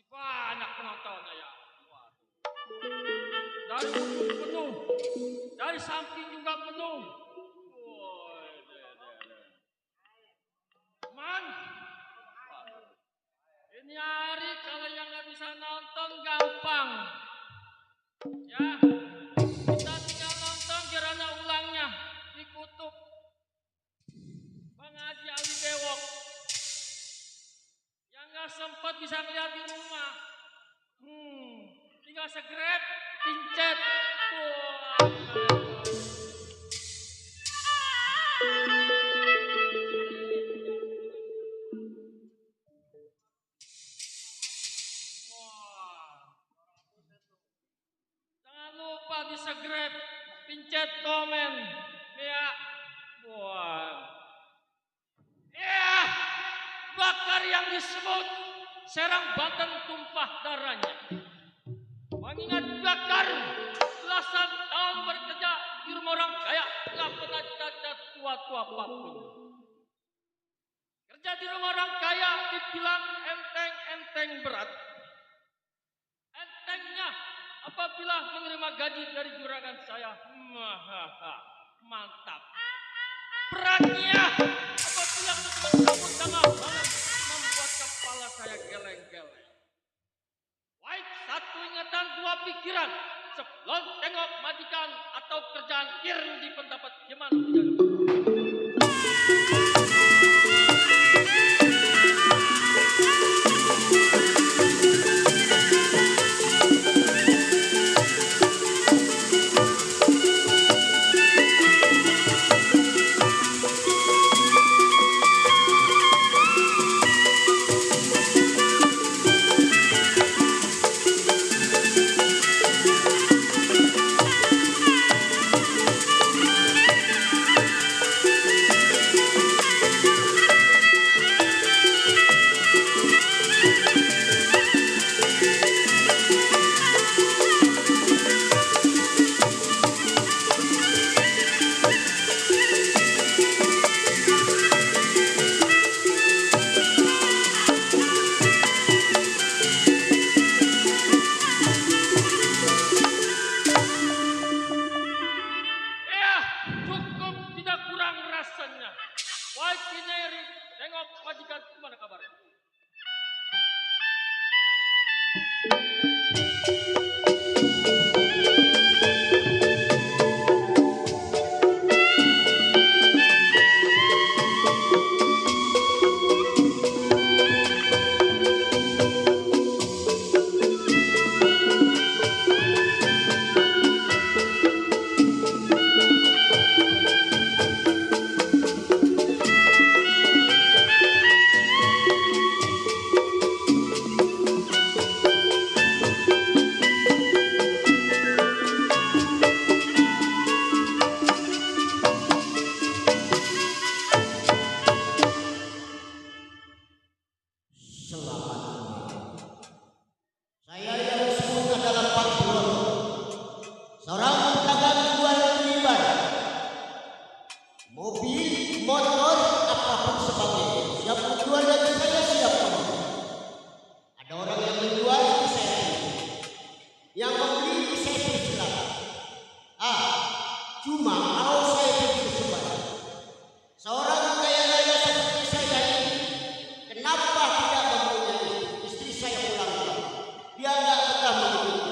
banyak penontonnya ya. Dari ujung penuh, dari samping juga penuh. Man, ini hari kalau yang nggak bisa nonton gampang, ya kita tinggal nonton gerhana ulangnya di kutub Bang Haji Ali Bewok. Yang nggak sempat bisa ngeliat di rumah, tinggal segrep, pincet. Jangan lupa di segrep, pincet komen, ya. Bakar yang disebut Serang Banten tumpah darahnya. Mengingat bakar belasan tahun bekerja di rumah orang kaya, nggak pernah cacat tua-tua apapun. Kerja di rumah orang kaya dibilang enteng berat. Entengnya apabila menerima gaji dari juragan saya, mantap. Beratnya apabila teman-teman tengah banget membuat kepala saya geleng-geleng. Baik satu ingatan dua pikiran, sebelum tengok majikan atau kerjaan kirim di pendapat gimana tidak. Selamat malam. Saya yang disebut adalah Pak Broto, seorang pedagang jual beli barang, mobil, motor, apapun sebagainya. Siap menjual dan saya siap membeli. Ada orang yang menjual itu saya beli, yang membeli itu saya persilakan. Cuma kalau saya pikir sebaliknya, seorang kaya raya seperti saya ini, kenapa tidak mempunyai istri saya pulang kampung? Dia nggak betah menghidupi.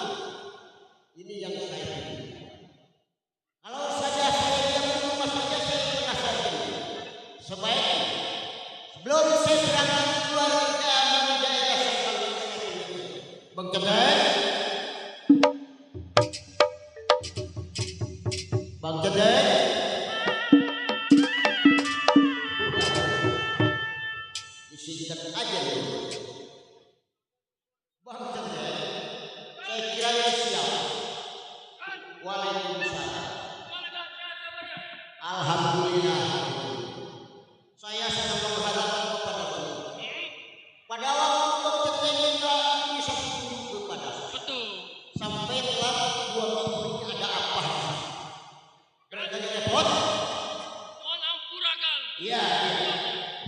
Ini yang saya pikir. Kalau saja saya diam di rumah saja saya pernah saja. Sebaiknya sebelum saya berangkat keluar ke daerah saya Bang Kedai, Bang Kedai, disingkat aja deh. Bang Kedai, saya kira ya siap. Waalaikumsalam. Alhamdulillah. Saya sedang mengharapkan kepada Bang. Pada waktu Bang Kedai minta ini saya tunjuk kepada. Betul. Sampai telah 2 minggu ini ada apa? Gara-gara repot? Mohon ampurakan. Iya.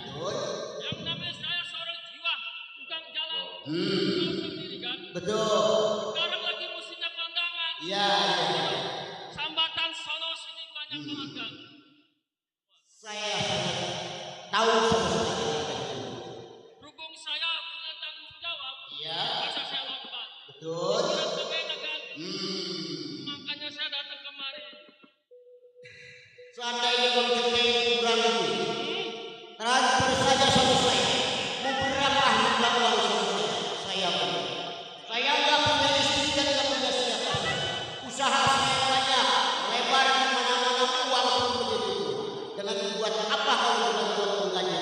Betul. Yang namanya saya seorang jiwa tukang jalan. Tahu sendiri kan? Betul. Sekarang lagi musimnya kondangan. Iya. Sambatan sono sini banyak banget kan. Saya tahu sama Berhubung saya punya tanggung jawab. Iya. Masa saya lambat. Betul. Tidak berbeda kan? Makanya saya datang kemari. Seandainya Bang Kedai kurang lebih, transfer saja sama saya. Mau berapa minta uang sama saya? Saya punya. Saya nggak punya istri dan nggak punya siapa. Usaha saya banyak, lebar di mana-mana uang pun begitu. Dengan buat apa kalau bukan buat menggaji?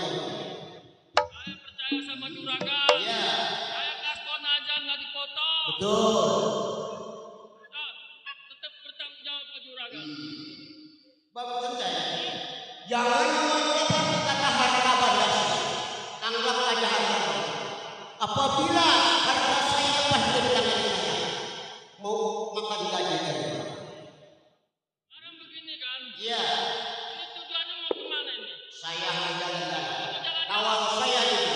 Saya percaya sama juragan. Iya. Saya kaskon aja nggak dipotong. Betul. Nah, tetap bertanggung jawab ke juragan. Bang Kedai, jangan mengatakan kata harga bandar. Anggap aja harga. Apabila harga saya lepas dari tangan saya, mau makan gaji dari mana? Sekarang begini kan. Iya, Ini tujuannya mau kemana ini? saya mau jalan-jalan. Mau jalan-jalan. Kawan saya ini,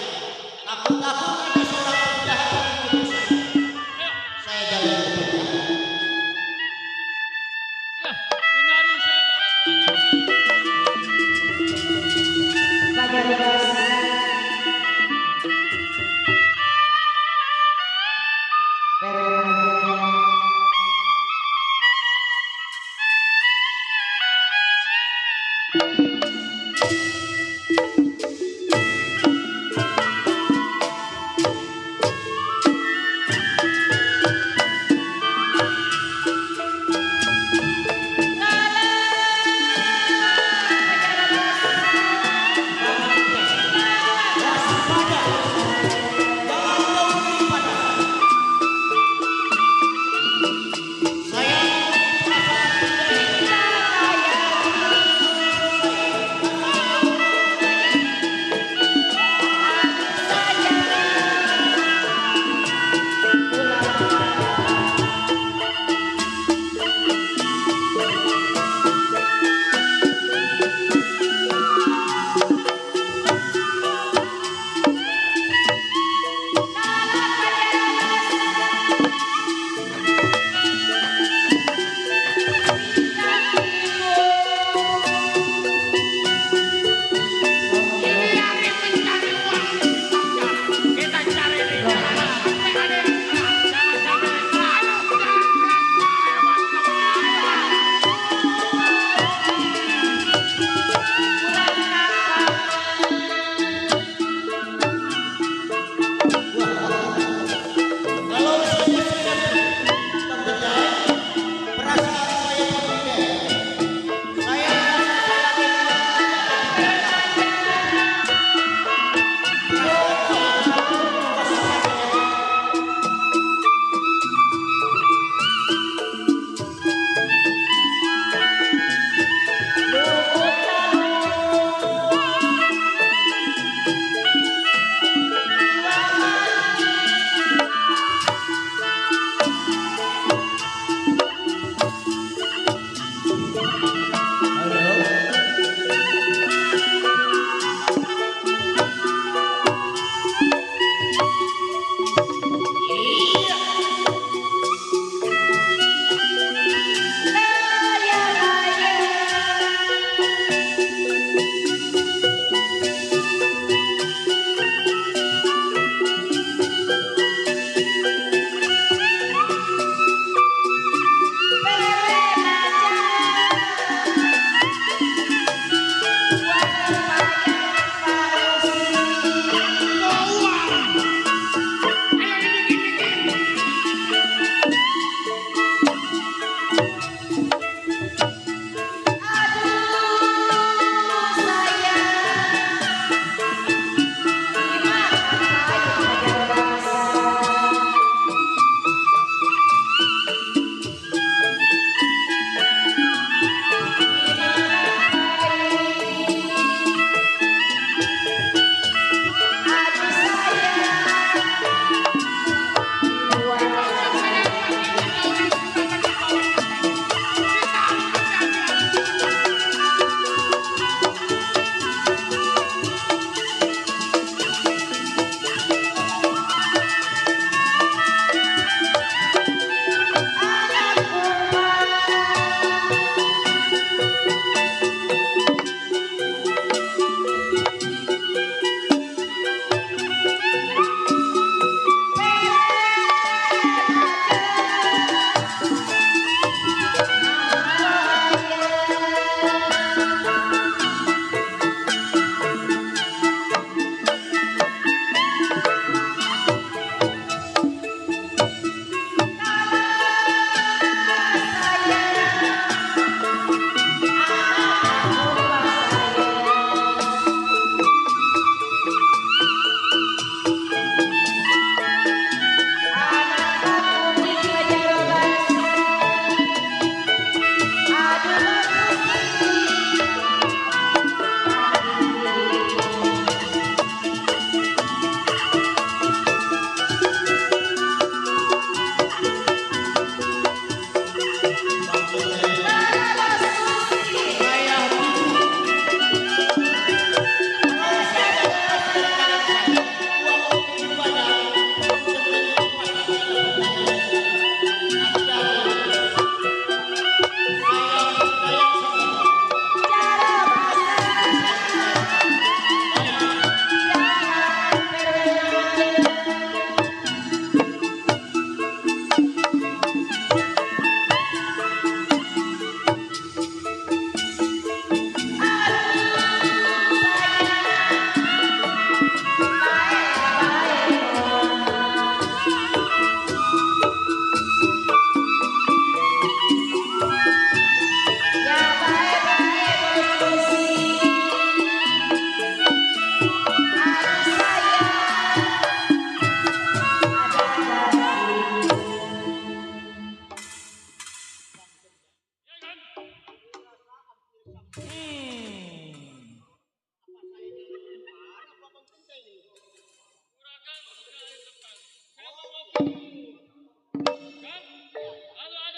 takut-takut ada seorang penjahat yang menipu saya. Ayo, Saya jalan ke penjara. ya, hindari saya kalau Pada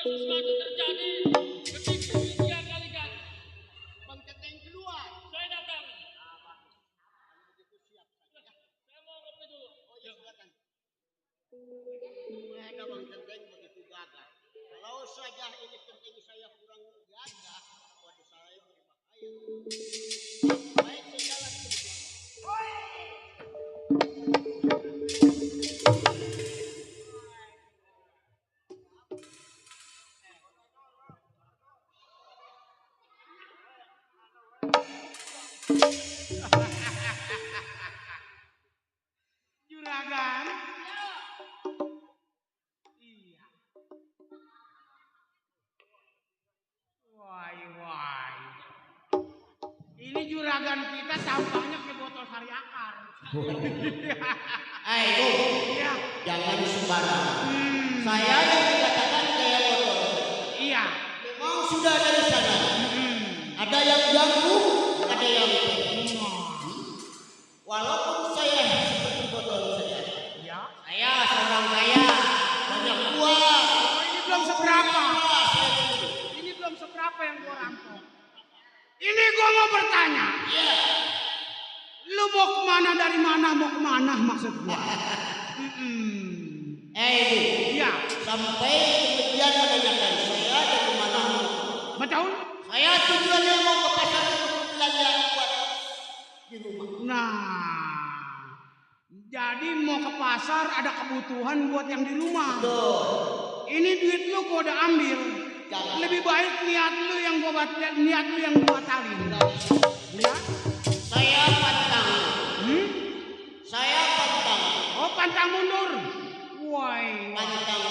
sesuatu terjadi, begitu dia kali gani. Bang Centeng keluar. Saya datang. Siap. Saya mau ngopi dulu. Oh iya silakan. Ada Bang Centeng begitu gagah. Kalau saja ini Centeng saya kurang gagah, waduh saya berbahaya. Baik saya jalan ke belakang. Juragan. Iya. Wai. Ini juragan kita tampaknya kayak botol sari akar. Ibu, Iya. jangan sembarangan. Saya yang dikatakan kayak motor. Iya. Memang sudah dari sana. Ada yang ganggu, ada yang walaupun saya seperti botol saja. Iya. Saya seorang kaya, banyak uang. Oh, ini belum seberapa. Saya begitu. Ini belum seberapa yang gua rampok. Ini gua mau bertanya. Iya. Lu mau kemana dari mana mau kemana maksud gua? Ibu, Iya. sampai kemudian menanyakan saya dari mana mau. Betul? Saya tujuannya mau ke pasar untuk belanja buat di rumah. Nah, jadi mau ke pasar ada kebutuhan buat yang di rumah. Betul. Ini duit lu gua udah ambil. Jangan. Lebih baik niat lu yang gua batalin. Ya? Saya pantang. Hmm? Saya pantang. Oh, pantang mundur. Woi. Pantang.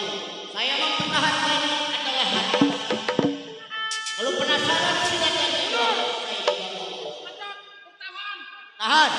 Saya mempertahankan adalah hati. Kalau penasaran silakan. Tahan.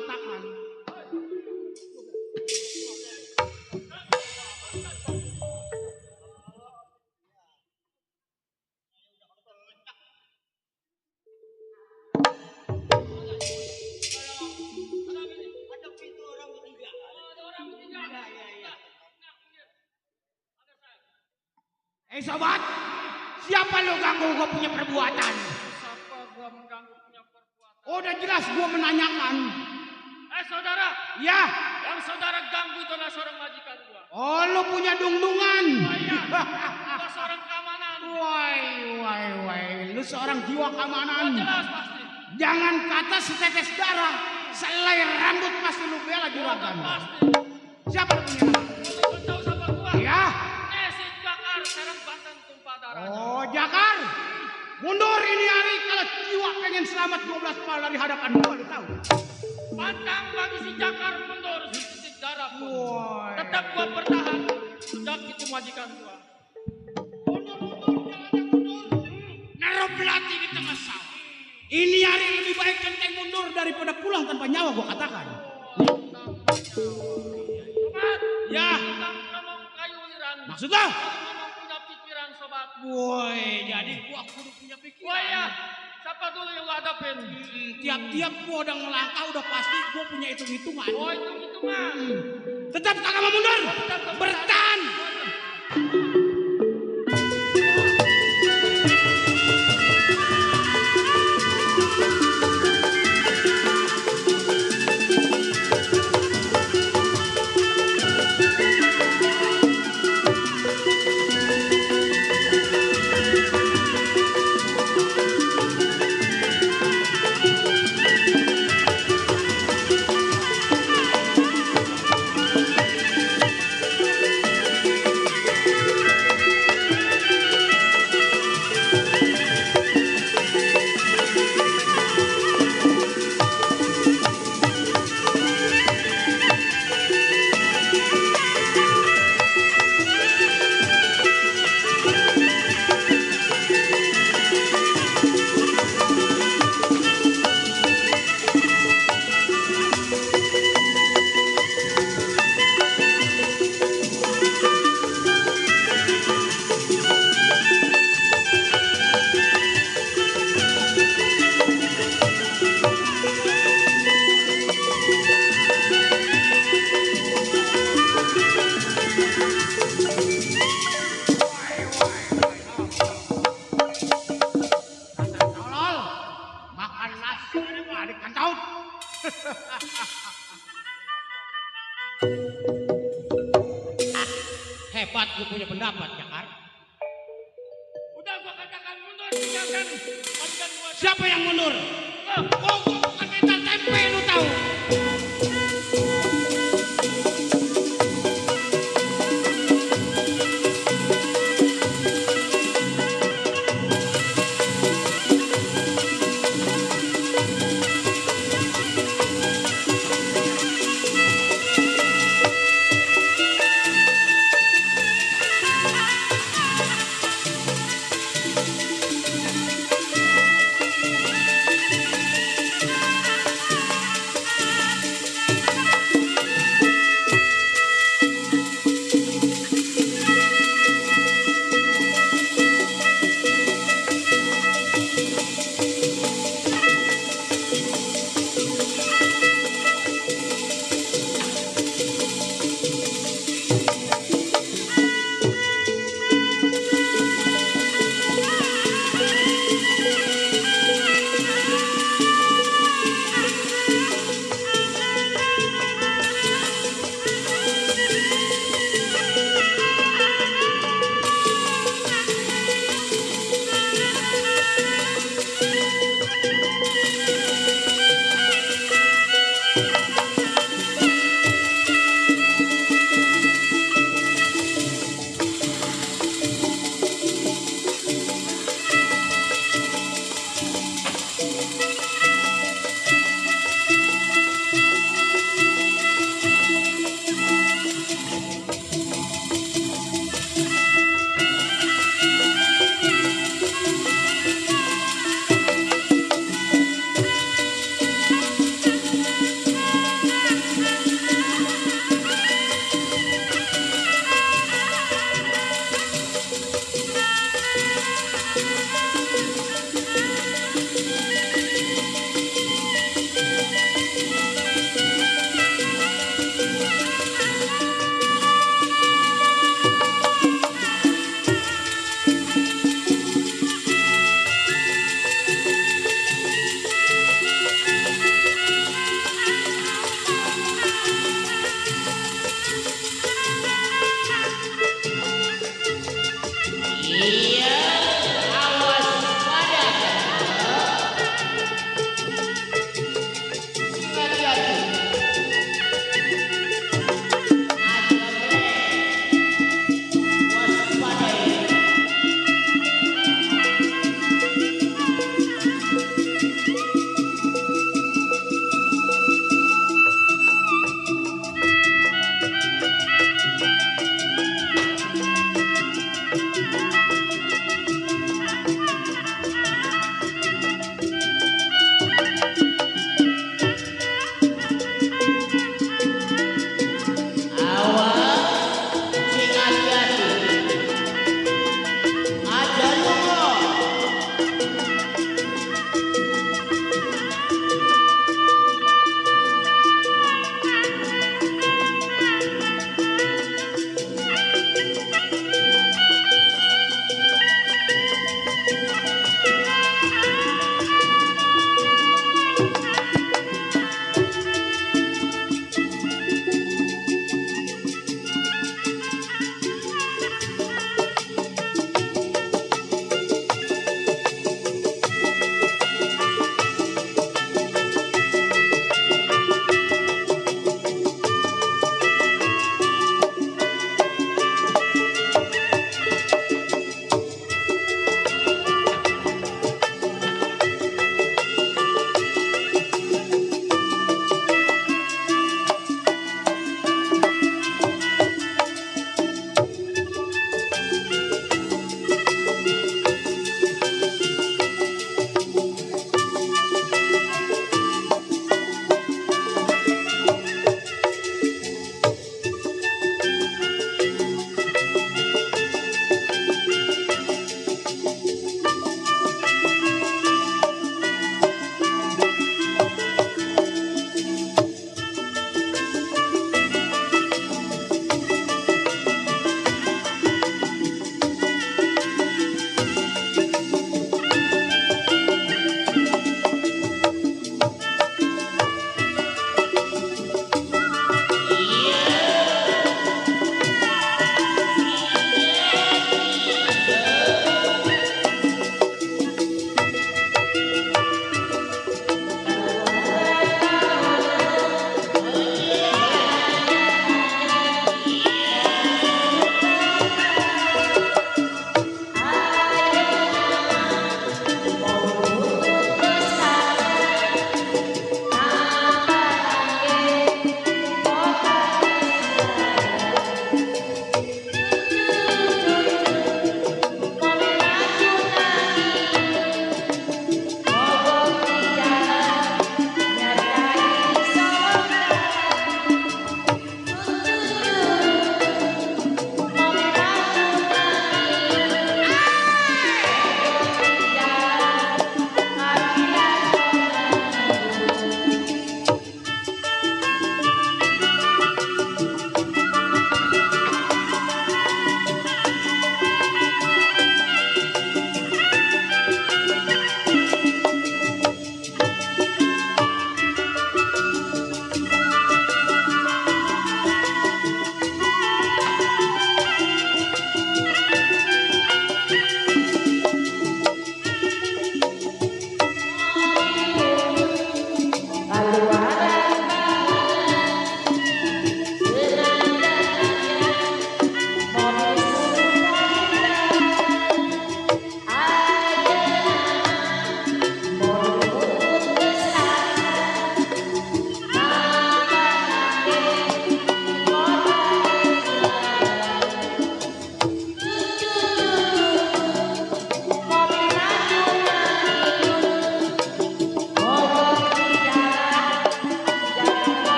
katakan. Sobat, siapa lo ganggu gue punya perbuatan? Siapa gua mengganggu punya perbuatan? Udah jelas gue menanyakan. Saudara, Ya, yang saudara ganggu itu adalah seorang majikan gua. oh lo punya dungdungan. Oh iya, gua seorang keamanan. Wai, lu seorang jiwa Oh, keamanan. jelas pasti. Jangan kata setetes darah, selai rambut pasti lu bela juragan. Pasti. Siapa lu punya nama? Lu tahu siapa gua? Ya, Si Jakar, serang Banten tumpah darahnya. oh Jakar. Mundur ini hari kalau jiwa pengen selamat 12 kepala dari hadapan gua, lu tahu. Pantang bagi si Jakar mundur setitik darah pun. Woi. Tetap gua bertahan. Sejak itu majikan gua. Naruh belati di tengah sawah. Ini hari lebih baik centeng mundur daripada pulang tanpa nyawa gua katakan. Sobat, Ya, kita ngomong kayu liran. maksudnya? Ngomong punya pikiran sobat. Woi, jadi gua kudu punya pikiran. Wah ya, siapa dulu yang lu hadapin? Tiap-tiap gua udah ngelangkah udah pasti gua punya hitung-hitungan. Oh itu mah. Tetap kagak mau mundur. Bertahan. Tolol, makan nasi nggak dikantaut. Hebat lu punya pendapat, Jakar. Udah gua katakan mundur, tinggalkan majikan gua. Siapa yang mundur? Oh, gua bukan mental tempe lu tahu.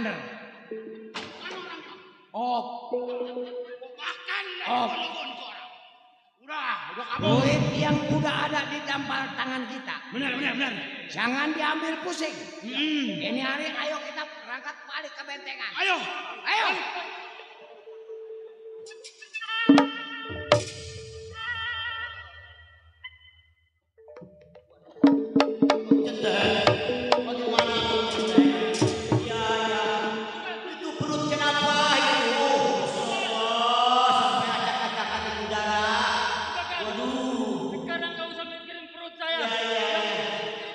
bener. Mana orangnya? Oh, Makan dari Oh. gon ke orang. Udah kamu. duit yang udah ada di dampar tangan kita. Benar. Jangan diambil pusing. Ini hari ayo kita berangkat balik ke bentengan. Ayo. Ayo. Bagaimana itu Cendeng? Ya, itu perut kenapa itu? Allah, sampai acak-acakan di udara. Waduh. Sekarang nggak usah mikirin perut saya. Ya.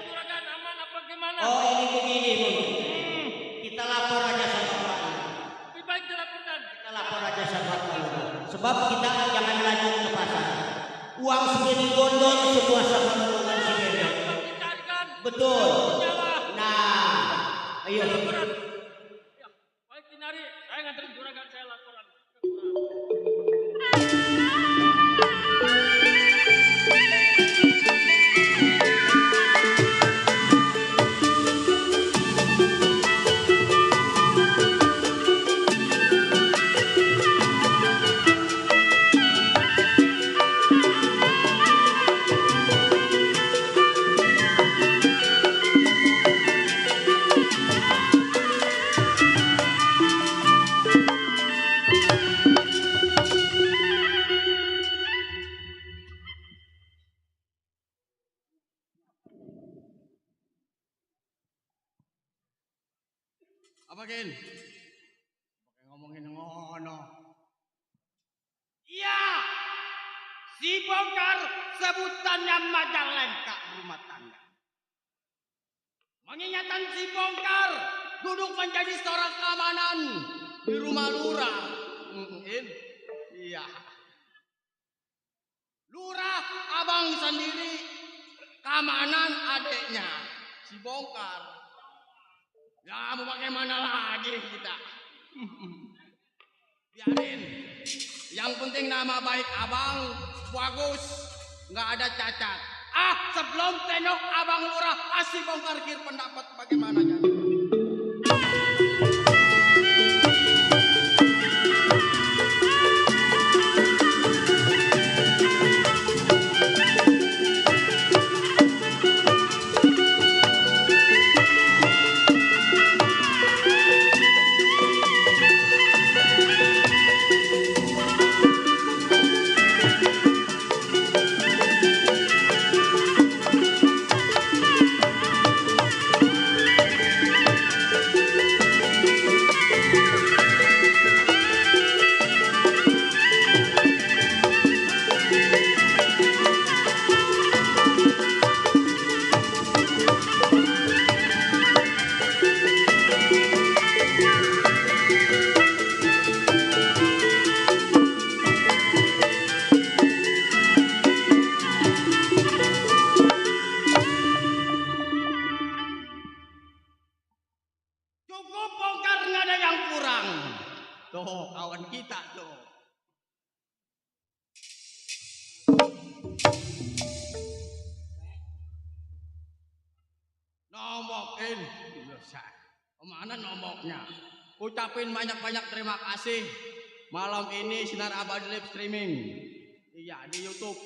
Juragan aman apa gimana? Oh, ini begini. Kita lapor aja sama Pak. Lebih baik dilaporkan. Kita lapor aja sama Pak. Sebab kita jangan lanjut ke pasar. Uang segini gondol semua sama golongan segini. Yang dicarikan. Betul. Nyawa. Nah, ayo. Laporan. Ya, baik Tinari. Saya nganterin juragan saya laporan. Apa Kin? Pakai ngomongin ngono. Iya. Si Bongkar sebutannya Majalengka rumah tangga. Mengingatkan si Bongkar duduk menjadi seorang keamanan di rumah lurah. Iya. Lurah abang sendiri, keamanan adiknya si Bongkar. Ya mau bagaimana lagi kita? Biarin. Yang penting nama baik abang bagus, nggak ada cacat. Sebelum tenok abang lurah, si Bongkar kir pendapat bagaimana jadi? Cukup Bongkar, nggak ada yang kurang. Tuh kawan kita tuh. Nomokin. Kemana nomoknya? Ucapin banyak-banyak terima kasih. Malam ini Sinar Abadi live streaming. Iya di YouTube.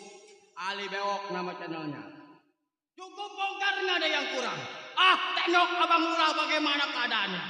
Ali Bewok nama channelnya. Cukup Bongkar, nggak ada yang kurang. Tengok abang lurah bagaimana keadaannya.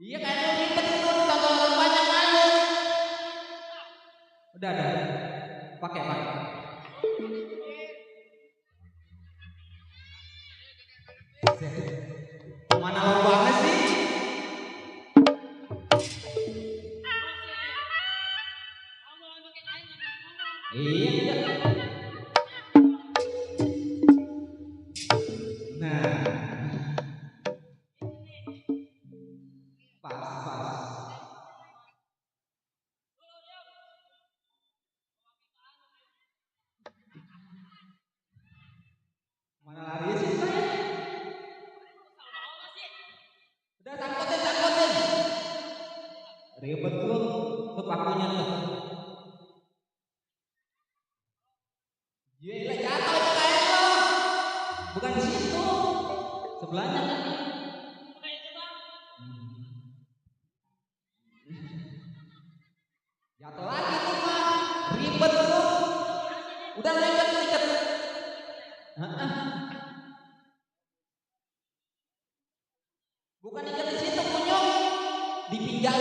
Iya kan ribet itu tonton orang banyak malu. Udah. Pakai. Mana lo banget sih? Iya. Nah. Pas. Mana lari sih saya? Udah sangkutin. Ribet tuh pakunya tuh. Gila jatuh itu kayak lo. Bukan di situ. Sebelahnya kan. Jatuh lagi tuh Pak. Ribet tuh. Udah ikat. Bukan ikat di situ punyok. Di pinggang.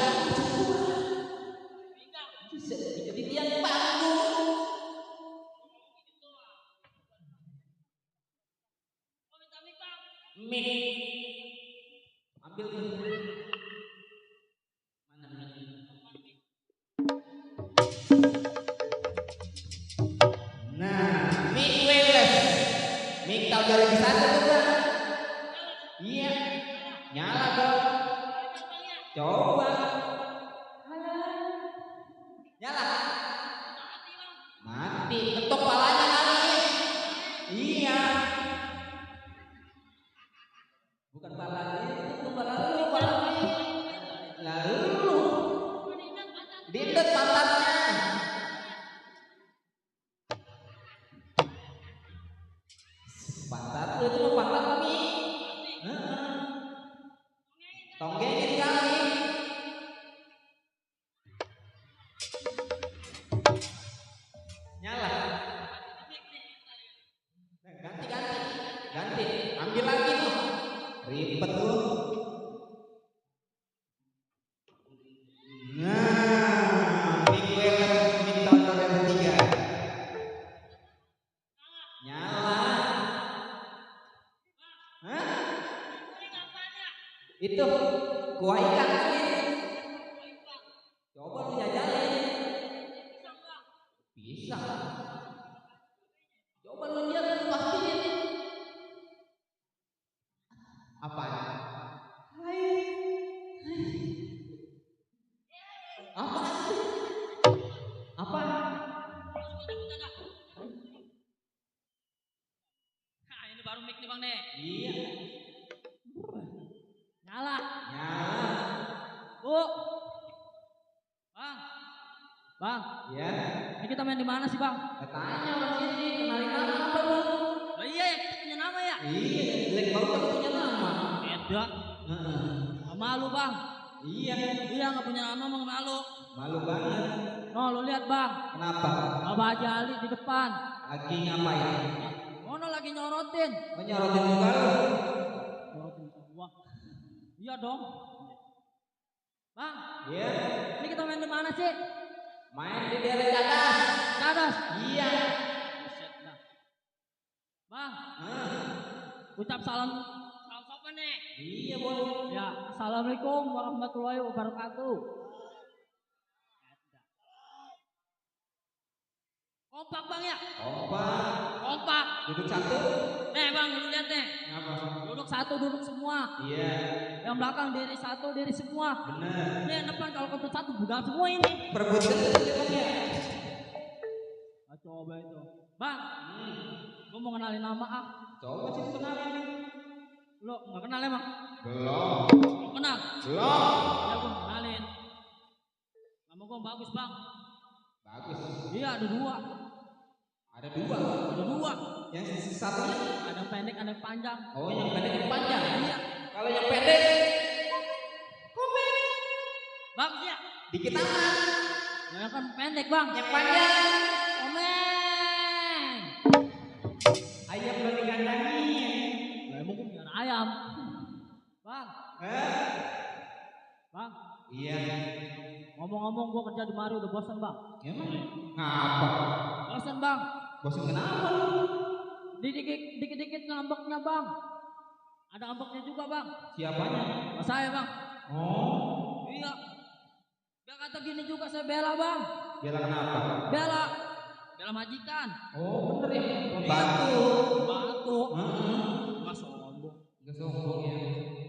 Bisa ikat di tiang panggung. Mik. Ambil tuh. Mana mik? Nah, mik wireless. Mik tahu jalan di sana tuh Bang. Iya. Nyala dong. Coba. Nyala. Mati. Ketuk palanya kali. Iya. Bukan palanya, itu palanya. Lalu didet pantatnya. Pantat itu pantat mie. Tonggengin kali. Nyala. Ganti. Ambil lagi tuh. Ribet tuh. Nah, mik tahun 2003. Nyala. Hah? Itu kuah ikan kali. Coba lu jajalin. Bisa. Coba lu lihat pastiin. Apa? Apa? Nah, ini baru mic nih Bang nih. Iya. Nyala. Bu. Bang. Ya. Ini kita main di mana sih, Bang? Tanya orang sini, kenalin nama apa lu? Oh iya, kita punya nama ya? Iya, jelek banget tapi punya nama. Beda. Malu, Bang. Iya. Iya, nggak punya nama mau malu. Malu banget. Oh, lu lihat, Bang. Kenapa? Abah Haji Ali di depan. Lagi ngapain? Mono lagi nyorotin. Nyorotin muka lu. Nyorotin gua. Iya dong. Bang. Iya. Ini kita main di mana sih? Main di daerah Cadas. Cadas. Iya. Buset dah. Bang. Ucap salam sopan nih. Iya, Bos. Ya, assalamualaikum warahmatullahi wabarakatuh. Kompak Bang ya? Kompak. Duduk satu. Bang, lu lihat deh. Ngapa? Duduk satu, duduk semua. Iya. Yang belakang diri satu, diri semua. Bener. Ini yang depan kalau kentut satu bukan semua ini. Perebutkan tadi Bang ya. Coba itu. Bang, gua mau kenalin nama ah. Coba sih kenalin. Lo nggak kenal emang? Belum. Belum kenal? Belum. Ya gua kenalin. Nama gua bagus Bang. Bagus. Iya ada dua. Ada dua. Ada dua. Yang satunya ada yang pendek, ada yang panjang. Oh, yang pendek yang panjang. Iya. Kalau yang pendek Bagus ya? dikit amat. Yang kan pendek Bang. Yang panjang Omeng. ayam belum digandangin. Lah emang gua punya ayam. Bang. Hah? Bang. Iya. Ngomong-ngomong gua kerja di mari udah bosan bang. Emang ngapa? Bosan bang. Bosan kenapa lu? Dikit-dikit ngambeknya bang. Ada ngambeknya juga bang. Siapanya? Mas saya bang. Oh. Iya. Dia kata gini juga saya bela bang. Bela kenapa? Bela majikan. Oh bener ya. Membantu. Nggak sombong. Gak sombong ya.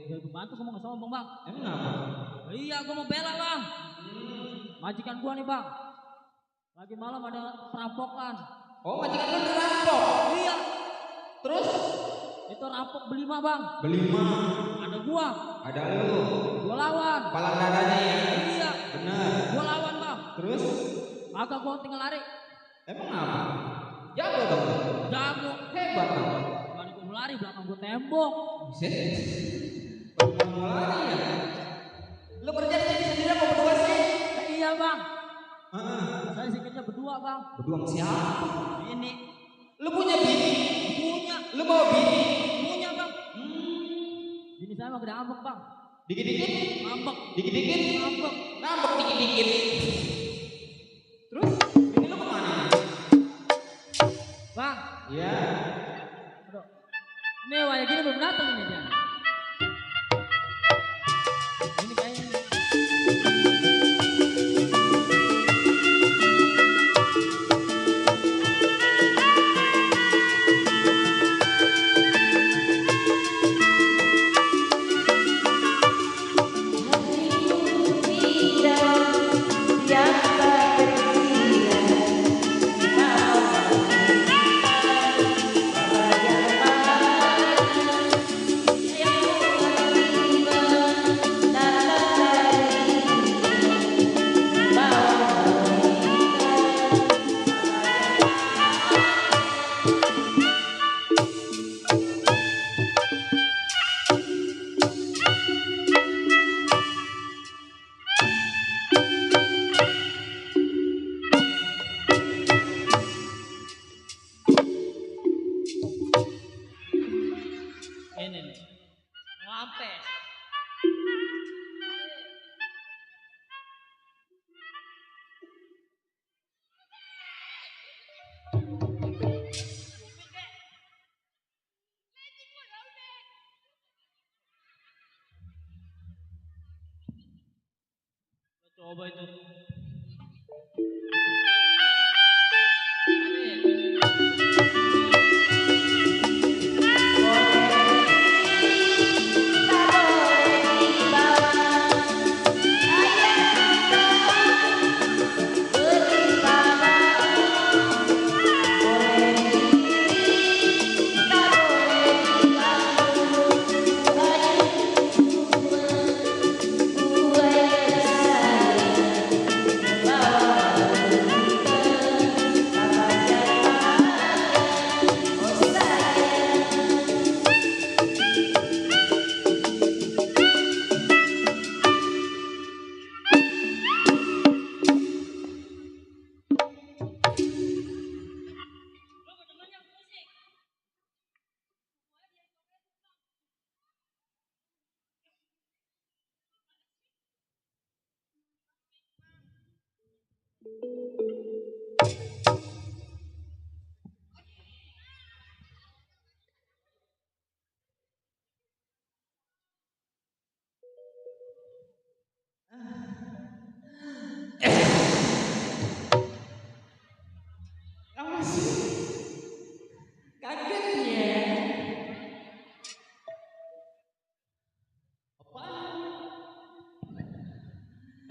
Dia bantu kamu nggak sombong bang. Emang apa? Iya gua mau bela bang. Majikan gua nih bang. Lagi malam ada perampokan. Oh majikan lu dirampok? Iya. Terus? Itu rampok berlima bang. Berlima? Ada gua. Ada lu? Gua lawan. Kepala dadanya ya? Iya. Bener. Gua lawan bang. Terus? Kagak gua tinggal lari. Emang apa? Jago dong? Jago. Hebat dong? Kemarin gua lari belakang gua tembok. Bisa? Baru mau lari ya? Lu kerja di sini sendiri apa berdua sih? Iya bang. Saya sih kerja berdua bang. Berdua sama siapa? Ini. Lu punya bini? Punya. Lu mau bini? Punya bang. Bini saya mah gede ngambek bang. Dikit-dikit? Ngambek. Dikit-dikit? Ngambek. Ngambek dikit-dikit. Terus? Bini lu kemana? Bang. Iya. Aduh. Ini waya gini belum datang ini dia. Ini kayaknya. Ini nih. Ngampes. Coba itu.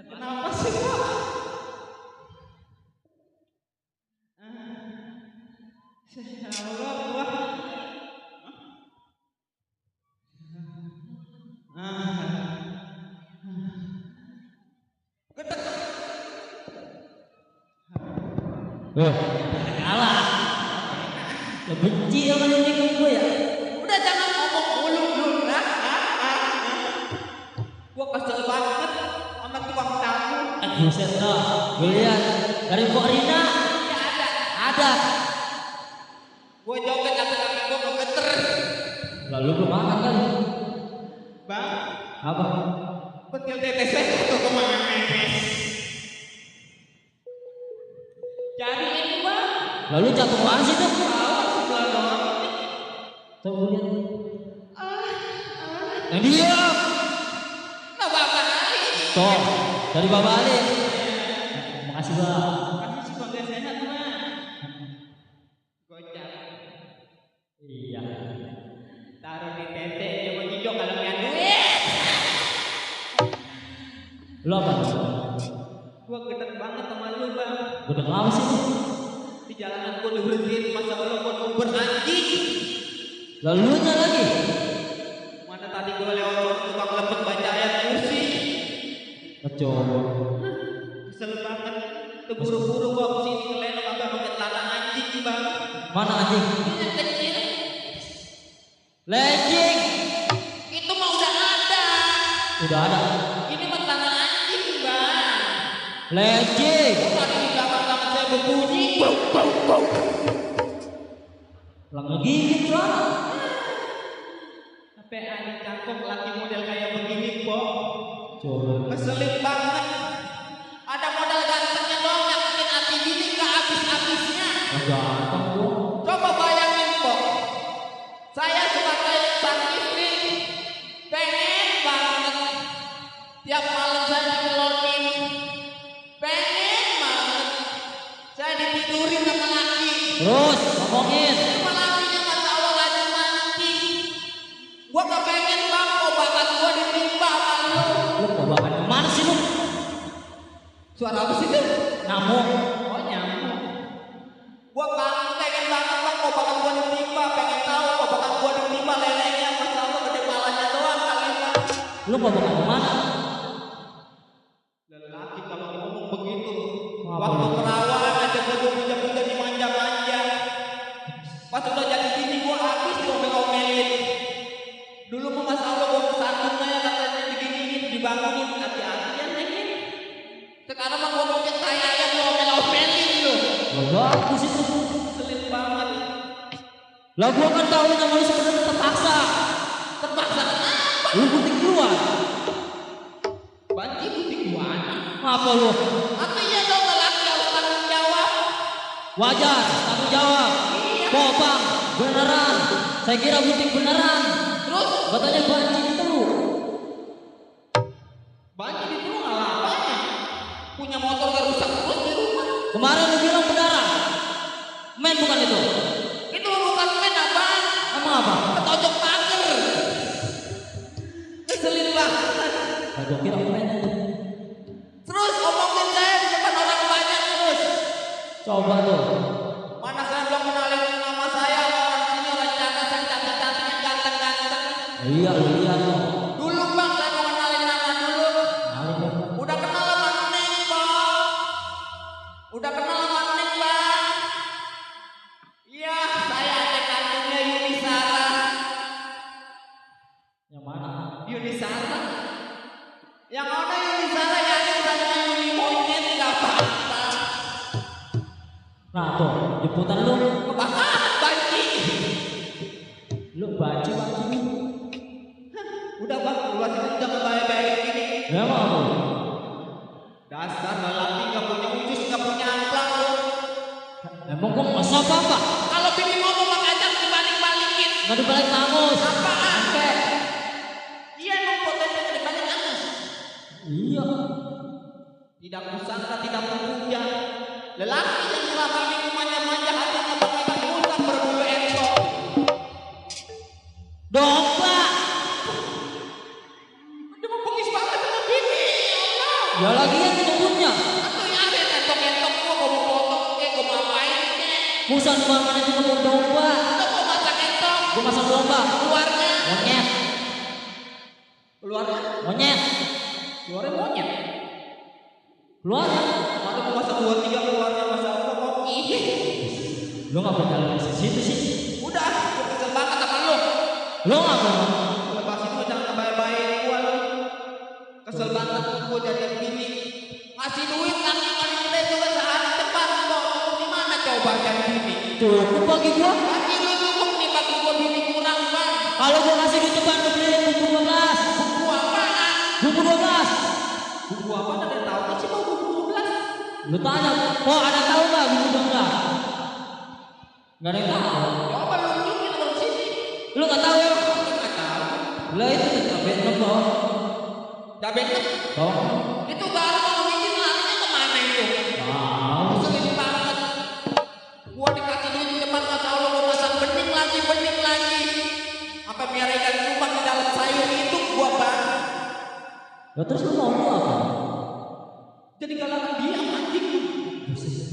Kenapa sih Pak? Ya Allah, gua. Kalah. Lo benci sama ini ke gue ya? Udah jangan ngomong mulu lu lah. Gua kesel banget sama tukang tamu. Buset dah. Gue lihat dari Mbok Rina. Ya Ada. Gua joget sampai kaki gua kegeter. Lalu belum makan kan? Bang, Apa? Betul tetes itu kemana mepes. Jadi ini bang. Lalu jatuh mana sih tuh? Sebelah doang. Coba lihat. Yang diam. Nah bapak Ali. Tuh, dari Bapak Ali. Makasih bang. Kasih sebagai senat mah. Gocap. Iya. Taruh di tete coba hijau kalau punya duit. Lu apa? Gua gedek banget sama lu bang. Udah lama sih. Di jalanan gua diberhentiin masa lu gua Uber anjing. Lalu lu nya lagi. Mana tadi gua lewat tukang lepet baca ayat kursi. Coba. Kesel banget. Terburu-buru gua kesini ngelenok sampai pakai celana anjing bang. Mana anjing? Ini yang kecil. Legging. Itu mah udah ada. Udah ada. Ini mah celana anjing bang. Legging. Tadi di belakang saya berbunyi. Lang ngegigit lah. Sampai ada cakep laki model kayak begini kok. Coba. Ngeselin banget. Ada modal gantengnya doang yang bikin hati gini gak habis-habisnya. Ganteng gua. Coba bayangin kok. Saya sebagai sang istri pengen banget tiap malam saya dikelonin. Pengen banget saya ditidurin sama laki. Terus ngomongin. Sama lakinya masya Allah rajin mancing. Gua gak pengen bang obatan gua ditimpa sama lu. Lu kobakan kemana sih lu? Suara apa sih tuh? Nyamuk. Oh nyamuk. Gua pengen banget bang obatan gua ditimpa. Pengen tahu obatan gua ditimpa lelenya. Masya Allah gede palanya doang kali bang. Lu kobakan kemana? Lelaki kalau ngomong begitu. Apa Waktu lu? perawan aja gua puja-puja dimanja-manja. Pas udah jadi gini gua habis ngomel-ngomelin. Dulu mah masya Allah gua kesandungnya katanya diginiin dibangunin hati-hati ya nengin. Sekarang mah gua mungkin kayak ayam gua ngomel-ngomelin lu. Bagus itu. Selin banget. Lah gua kan tahu nama lu sebenarnya terpaksa. Terpaksa kenapa? Lu putih keluar. Banci putih gua anak. Apa lu? Artinya dong lelaki harus tanggung jawab. Wajar, tanggung jawab. Iya. Bang, beneran. Saya kira putih beneran. Terus Katanya banci itu lu. banci itu lu ngalah apanya? Punya motor gak rusak terus di rumah. Kemarin lu bilang beneran. Men bukan itu. Itu bukan main abang. Emang apa? Ketojok pagar. Ngeselin banget. Nah, gua kira men itu. Terus omongin saya di depan orang banyak terus. Coba tuh. Mana saya belum kenalin nama saya sama orang sini orang Jakarta yang cantik-cantiknya ganteng-ganteng. Iya, lu lihat tuh. Dulu bang saya mau kenalin nama dulu. Maling lu. Udah kenal sama Neng bang. Udah kenal sama Neng bang. Iya saya adik kandungnya Yuni Sarah. Yang mana? Yuni Sarah. Yang mana Yuni Sarah ya saya Yuni monyet gak apa-apa. Nah tuh, jemputan lu. Kebakaran banci. Lu banci. Udah bang, keluar sini jangan baik-baik gini. Emang apa? Dasar lelaki gak punya ucus, gak punya amplang lu. Emang gua masa apa? Kalau bini ngomong mak ajak dibalik-balikin. Nggak dibalik kamus. Apaan? Iya emang potensinya dibalik angus. Iya. Tidak kusangka, tidak kupuja. Lelaki yang selama ini manja-manja hatinya bagaikan musang berbulu ekor. Domba. Dia mau bengis banget sama bini, ya Allah. Ya lagi yang nyebutnya. Atau ya ada entok-entok gua mau potong gua mau apain kek. Musan mana itu ngomong domba. Atau mau masak entok. Gua masak domba. Keluarnya. Monyet. Keluarnya. Monyet. Keluarnya monyet. Keluar. Ada mau masak 2-3 keluarnya masa apa kok? Ih. Lu nggak berjalan di situ sih. Udah, gua kesel banget sama lu. Lu nggak mau. Lepas itu jangan baik-baik gua lu. Kesel banget gua jadi begini. Ngasih duit lagi paling gede juga sehari depan kok. Gimana coba jadi gini? Cukup bagi gua. Bagi lu cukup nih bagi gua bini kurang bang. Kalau gua kasih duit cepat lu beli bumbu 12. Gua apaan? Bumbu 12. 12. Buku apa ada yang tahu sih mau buku 12? Lu tanya, kok ada tahu nggak buku 12? Nggak ada yang tahu. Coba lu tunjukin orang sini. Lu nggak tahu ya? Nggak tahu. Lah itu cabai nebak. Cabai Tahu? itu baru mau bikin larinya kemana itu? Tahu. Sering banget. Gua dikasih duit di depan mata Allah gua pasang bening lagi. Apa biar ikan cupang di dalam sayur itu gua bang. Ya terus lu mau apa? Jadi galangan dia anjing.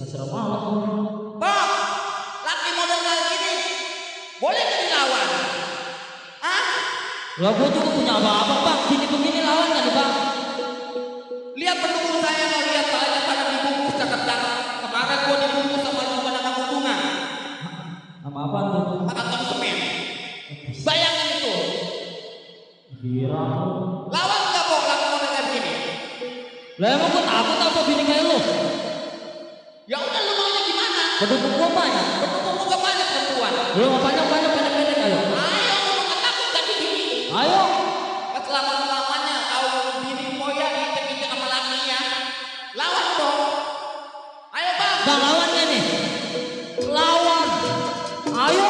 Masalah banget. Bang, laki model kayak gini boleh nggak dilawan? Ah? Lah gua juga punya apa-apa bang. Begini lawan nggak nih bang? Lihat pendukung saya mau lihat saya pada dibungkus cakep-cakep. Kemarin gua dibungkus sama lu pada bunga. Sama apa tuh? Makan tong semen. Bayangin itu. Kira. Lawan nggak kok laki model kayak begini? Lah emang gua takut apa bini kayak lu? Ya udah lu maunya gimana? Pendukung gua banyak. Pendukung gua banyak perempuan. Lu mau banyak pendek ayo. Ayo lu nggak takut tadi gini. Ayo. Selama-lamanya kau bini moya diinjek-injek sama lakinya. Lawan dong. Ayo bang. Bang lawan nggak nih? Lawan. Ayo.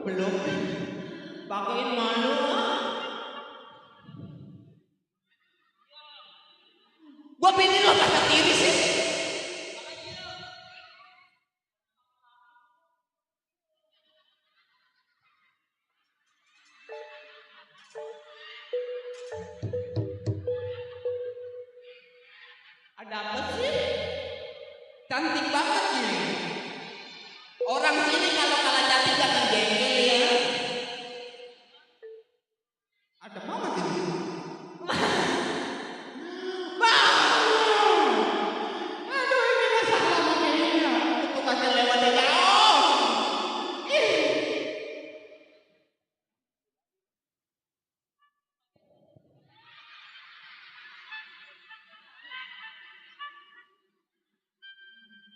Belum. Pakein malu. Gua pilih lo kakak tiri sih. Ada apa sih? Cantik banget nih. Orang sini kalau kalah cantik jangan jengkel ya. Ada mama di sini. Aduh ini masalah makanya. Tukangnya lewat jauh.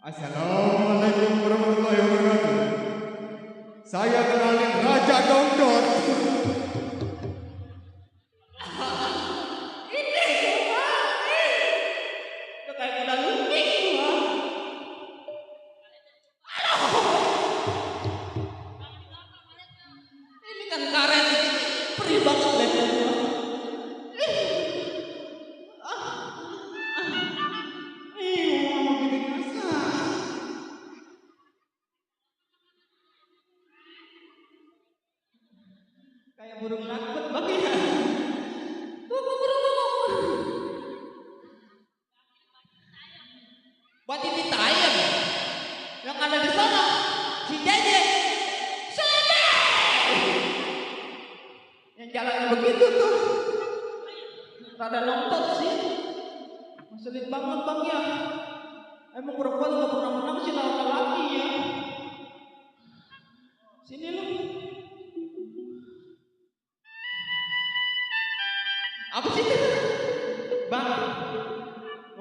Assalamualaikum warahmatullahi wabarakatuh. Saya kenalin Raja Dongdot. Udah kayak kuda lumping gua. Ini kan karet perih banget leher gua. Kayak burung lakbet bang ya. Buat ini tayang yang ada di sana si Dede, yang jalannya begitu tuh, rada nonton sih, sulit banget bang ya. Emang perempuan nggak pernah menang sih lawan laki ya. Sini lu. Apa sih itu? Bang,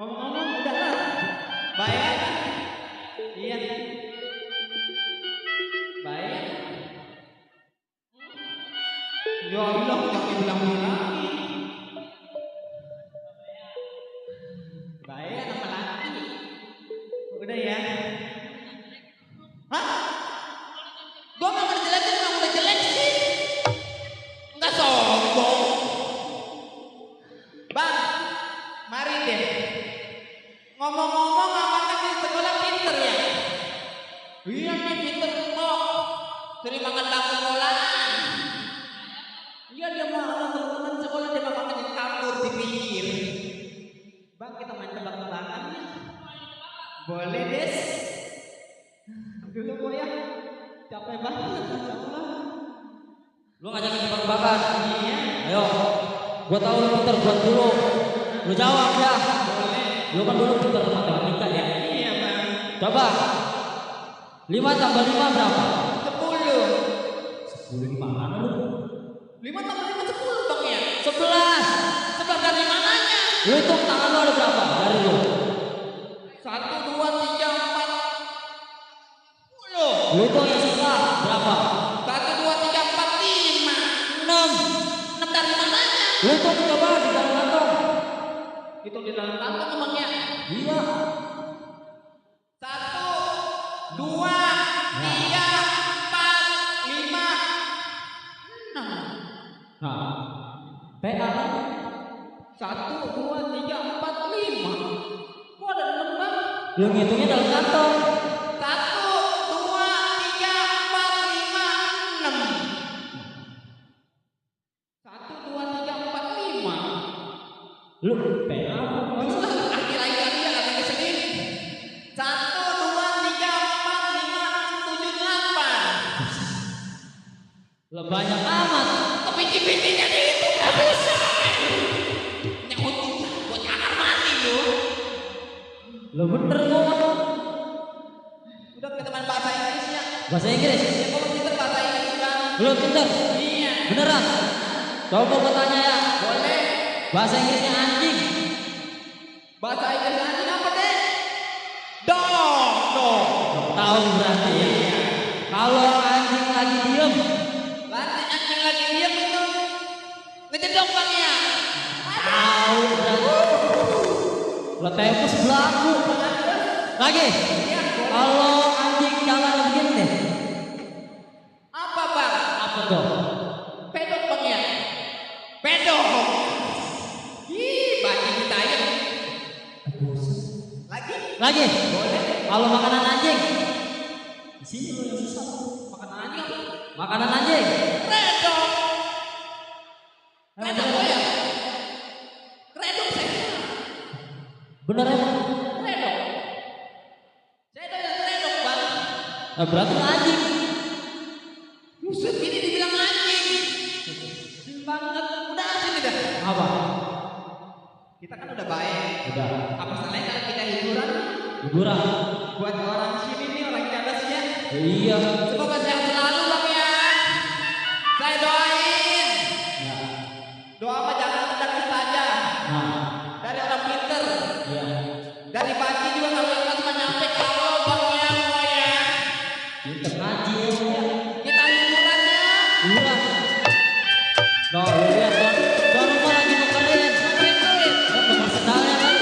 ngomong-ngomong udah lah. Bayar? Iya. Bayar? Ya Allah, jangan bilang-bilang lagi. Bayar apa lagi? Udah ya. Hah? Gua nggak ngejelekin, emang udah jelek sih. Nggak sombong. Bang, mari deh. Ngomong-ngomong, abang di sekolah pinter ya? Iya nih pinter kok. Sering makan bangku sekolahan. Iya dia malah teman-teman sekolah dia makan di kapur di pinggir. Bang kita main tebak-tebakan ya? Boleh des. Dulu gua ya capek banget. Lu ngajakin tebak-tebakan? Iya. Ayo, gua tahu lu pinter, buat dulu. Lu jawab ya. Lu kan dulu pinter matematika ya. Iya bang. Coba. 5 tambah 5 berapa? 10. 10 gimana lu? 5 tambah 5 10 bang ya. 11. 11 dari mananya? Lu hitung tangan lu ada berapa? Dari lu. 1, 2, 3, 4. Lu hitung yang sebelah berapa? 1, 2, 3, 4, 5. 6 dari mananya? Lu hitung coba di dalam kantong. Itu di dalam kantong emangnya? Iya. 1, 2, 3, 4, 5, 6. Nah, PA 1, 2, 3, 4, 5. Kok ada 6 bang? lu ngitungnya dalam kantong. 1, 2, 3, 4, 5, 6. 1, 2, 3, 4, 5. Lu PA apa? Akhir-akhir dia kata ke sendiri. 1, 2, 3, 4, 5, 7, 8. Lah banyak amat. Kepinci-pincinya dihitung gak bisa. Nyahut buat akar mati lu. Lu bener kok. Udah ke teman bahasa Inggrisnya. Bahasa Inggris. Ya kamu pinter bahasa Inggris bang. Lu pinter. Iya. Beneran. Coba gua tanya ya. Boleh. Bahasa Inggrisnya anjing. Bahasa Inggris anjing apa deh? Dog. Tahu berarti ya. Kalau anjing lagi diem, Berarti anjing lagi diam itu ngejedok bang ya. tahu berarti. Lo tepus belaku. Lagi. Kalau anjing jalan begini deh. Apa bang? Apa tuh? Pedok bang ya. Pedok. Ih, baju ditayang. Lagi. Kalau makanan anjing. Di sini lo yang susah. Makanan anjing apa? Makanan anjing. Redok. Redok apa ya? Redok saya. Bener emang. Redok. Saya doyan redok bang. Nah, berarti anjing. Buset ini dibilang anjing. Banget. Udah sini dah. Apa? Kita kan udah baik. Udah. Apa salahnya kalau kita hiburan? Hiburan. Buat orang sini nih orang cadas ya. Iya. Semoga sehat selalu bang ya. Saya doain. Ya. Doa mah jangan menangis saja. Nah. Dari orang pinter. Iya. Dari baci juga kalau ikhlas mah nyampe ke Allah bang ya semua ya. Pinter ngaji ya. Kita hiburannya. Hiburan. Noh, lu lihat Don. Don rumah lagi nukerin. Nukerin duit. Don nomor sendalnya kan.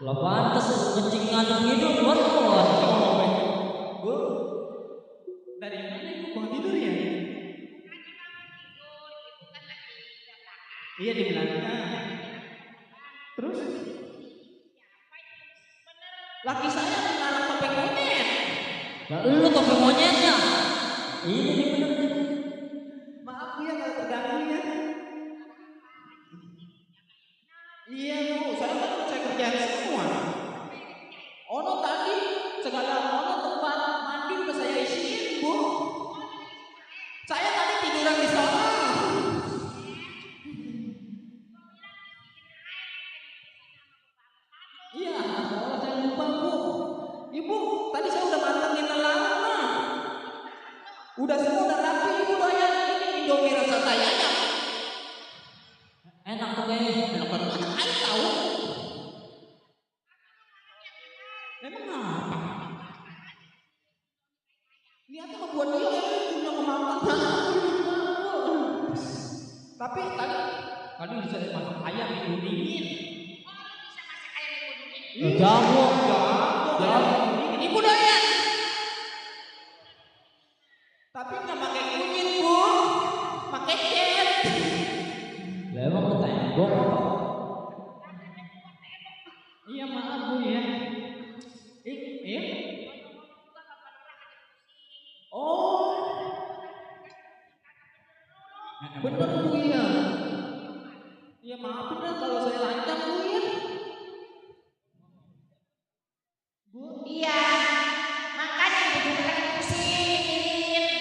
Lah pantes kencing ngadem gitu buat Iya di Belanda. Terus? Laki saya mengarang topeng monyet. Ya lu topeng monyetnya. Ini nih bener nih. Maaf ya kalau terganggu ya. Iya Bu, saya kerjain semua. Ono tadi segala ono tempat mandi udah saya isiin Bu. Saya tadi tiduran di sana. Iya, masalah saya lupa Bu. Ibu, tadi saya udah mantengin lama. Udah semua udah rapi, Ibu doyan ini Indomie rasa tayanya. Enak tuh kayaknya. Enak banget, ayo tahu. Emang apa? Niatnya membuat dia punya kemampuan. Tapi tadi bisa masak ayam itu dingin. Jamu. Ibu doyan. Tapi nggak pakai kunyit Bu, pakai cat. Lah emang ke tembok apa? Iya maaf Bu ya. Oh, bener Bu ya. Iya maafin dah kalau saya lancang Bu ya. Bu, Iya, makanya ibu juga lagi pusing.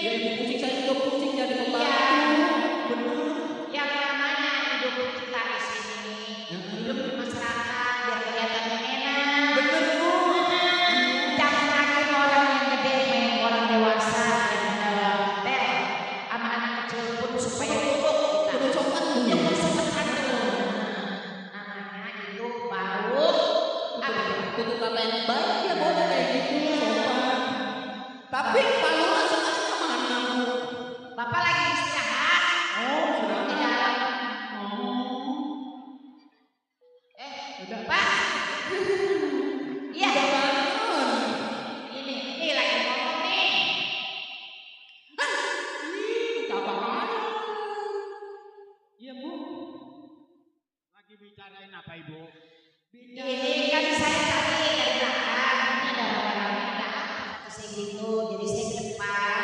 ya Ibu pusing saya juga pusing jadi Iya. pembantu. Bener. Yang namanya hidup kita di sini, hidup di masyarakat biar kelihatannya enak. Bener Bu. Jangan lagi orang yang gede main orang dewasa yang mendalam hotel sama anak kecil pun supaya duduk kita. Kudu sopan Bu. Ya sopan santun. Namanya itu baru apa? Kudu kata yang baik ya boleh kayak gitu sopan. Tapi Pak Lurah sekarang kemana Bu? Bapak lagi istirahat Oh, sudah. di dalam. Oh. Udah Pak. Iya. Ini lagi ngomong nih. Iya Bu. Lagi bicarain apa Ibu? Ini kan saya tadi dari belakang, ini ada rame-rame ada kesini gitu, jadi saya ke depan.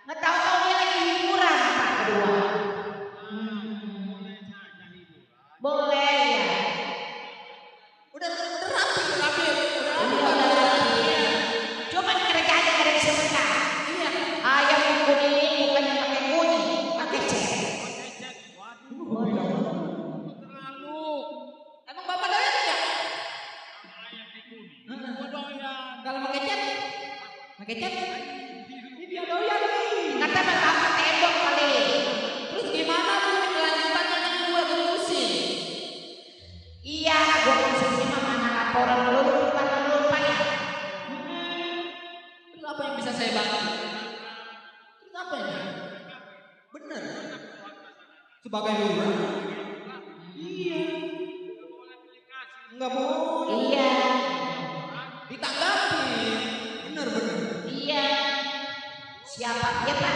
Nggak tahu-tahu dia lagi hiburan Pak kedua. Boleh ya. Udah rapi. Udah rapi. Cuma kerjanya ada di sebentar. Iya. Ayam kuning ini bukannya pakai kunyit, pakai cat. Terlalu Emang Bapak doyan enggak? ayam di kuning. Gua doyan. Kalau pakai cat? Pakai cat? Ini dia doyan nih. Kata bapak tembok kali. Terus gimana Bu kelanjutannya kan gua pusing. Iya, gua khususnya mana laporan dulu lupa ya. Terus apa yang bisa saya bantu? Terus apa ya? Bener. Sebagai lurah? Iya. Enggak boleh. Iya, Ditanggapi. Bener. iya. Siapa dia Pak?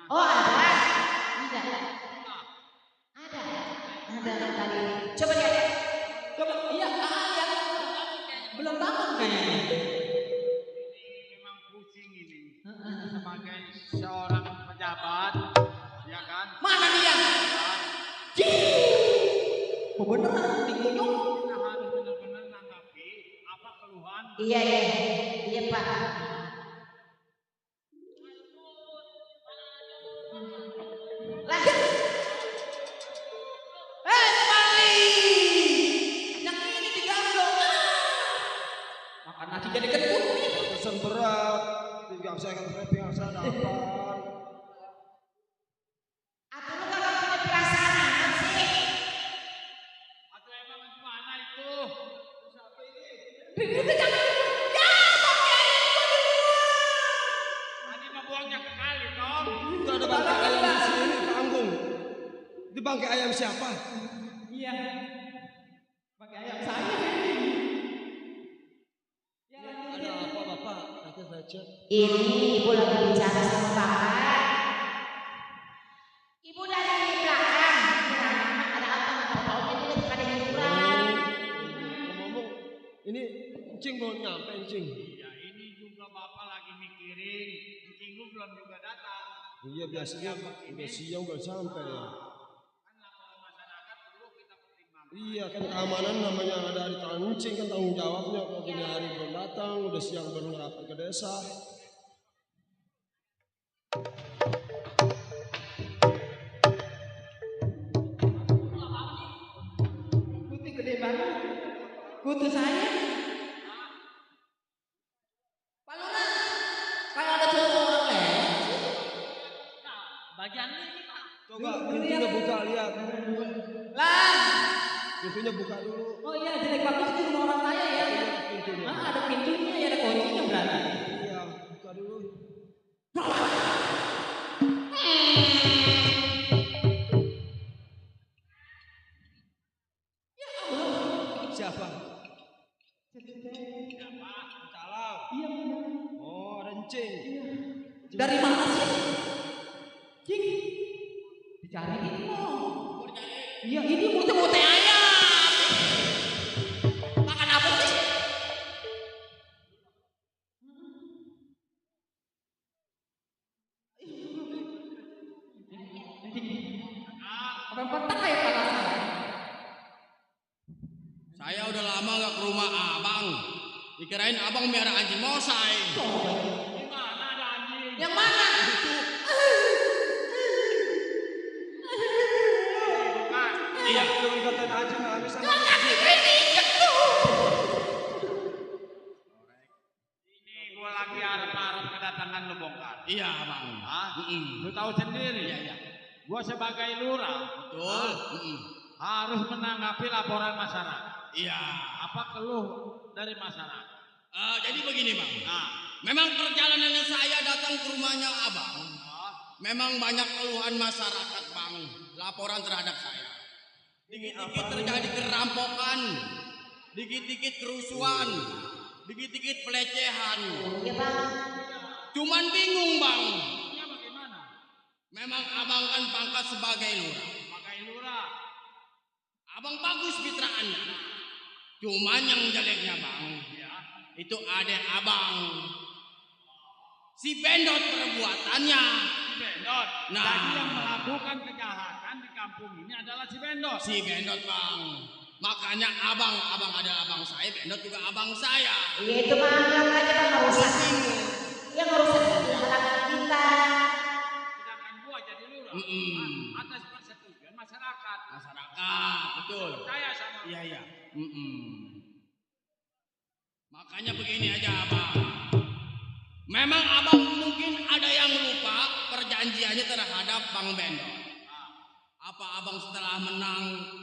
Oh ada. Ada tadi. Coba lihat. Coba, iya, ya. Belum bangun kayaknya. Memang pusing ini. Sebagai seorang pejabat, ya kan? Mana dia? Oh beneran diguyur. Kita harus benar-benar nanggapi apa keluhan. Iya Pak. Lah. Kembali. Yang ini diganggu. Makan nasi jadi kentut. Pesan berat. Tidak saya akan pinggang saya dapat. Atau lu kagak punya perasaan amat sih? Atau emang gimana itu? Itu jangan. Tadi mah buangnya ke kali, Tom. Itu ada bangkai ayam di sini tanggung. Di bangkai ayam siapa? Iya. Pakai ayam saya. Ada apa Bapak? Nanti saja. Ini ibu lagi bicara sama bapak. Ibu dari belakang. mau nyampe encing. Iya, ini juga Bapak lagi mikirin, encing lu belum juga datang. Iya biasanya udah siang udah sampai ya. Kan laporan masyarakat perlu kita pertimbangkan. Iya kan keamanan namanya ada di tangan encing kan tanggung jawabnya. Kalau gini hari belum datang, udah siang baru ngerapat ke desa. Kutu gede banget. Kutu saya. Pak Luna, kayak ada cowok orang lewat sih. Bagian ini Pak. Coba pintunya buka lihat. Lah, Pintunya buka dulu. oh iya jelek bagus di rumah orang kaya ya. Pintunya. Ah, ada pintunya ya, ada kuncinya berarti. Iya, buka dulu. Siapa? Salam. Iya benar. Oh, ada encing. Dari mana sih? Cing. Dicari ini loh. Iya, ini mute-mute ayam. Makan apa sih? Apa petang kayak kata saya? Saya udah lama gak ke rumah abang. Dikirain abang miara anjing mosai. Gimana ada anjing? Yang mana? Bukan. Iya. Belum dikatain aja nggak bisa. Ini gua lagi harap-harap kedatangan lu bongkar. Iya bang. Hah? Mm-mm. Lu tahu sendiri. Iya iya. Gua sebagai lurah Betul. Mm-mm. harus menanggapi laporan masyarakat. Iya. Apa keluh dari masyarakat? Jadi begini bang. Nah, Memang perjalanannya saya datang ke rumahnya abang. Memang banyak keluhan masyarakat bang. Laporan terhadap saya. Dikit-dikit terjadi kerampokan. Dikit-dikit kerusuhan. Dikit-dikit pelecehan. Iya bang. Cuman bingung bang. ini bagaimana? Memang abang kan pangkat sebagai lurah. Sebagai lurah. Abang bagus fitraannya. Cuman yang jeleknya bang. Itu adek abang. Si Bendot perbuatannya. Si Bendot. Nah. Jadi yang melakukan kejahatan di kampung ini adalah si Bendot. Si Bendot bang. Makanya abang adalah abang saya, Bendot juga abang saya. Iya itu mah anggap aja bang ngerusak. Yang ngerusak itu halaman kita. Sedangkan gua jadi lurah. Mm-mm. Atas persetujuan masyarakat. Masyarakat, betul. Percaya sama lu. Iya iya. Makanya begini aja abang. Memang abang mungkin ada yang lupa perjanjiannya terhadap Bang Bendot. Apa abang setelah menang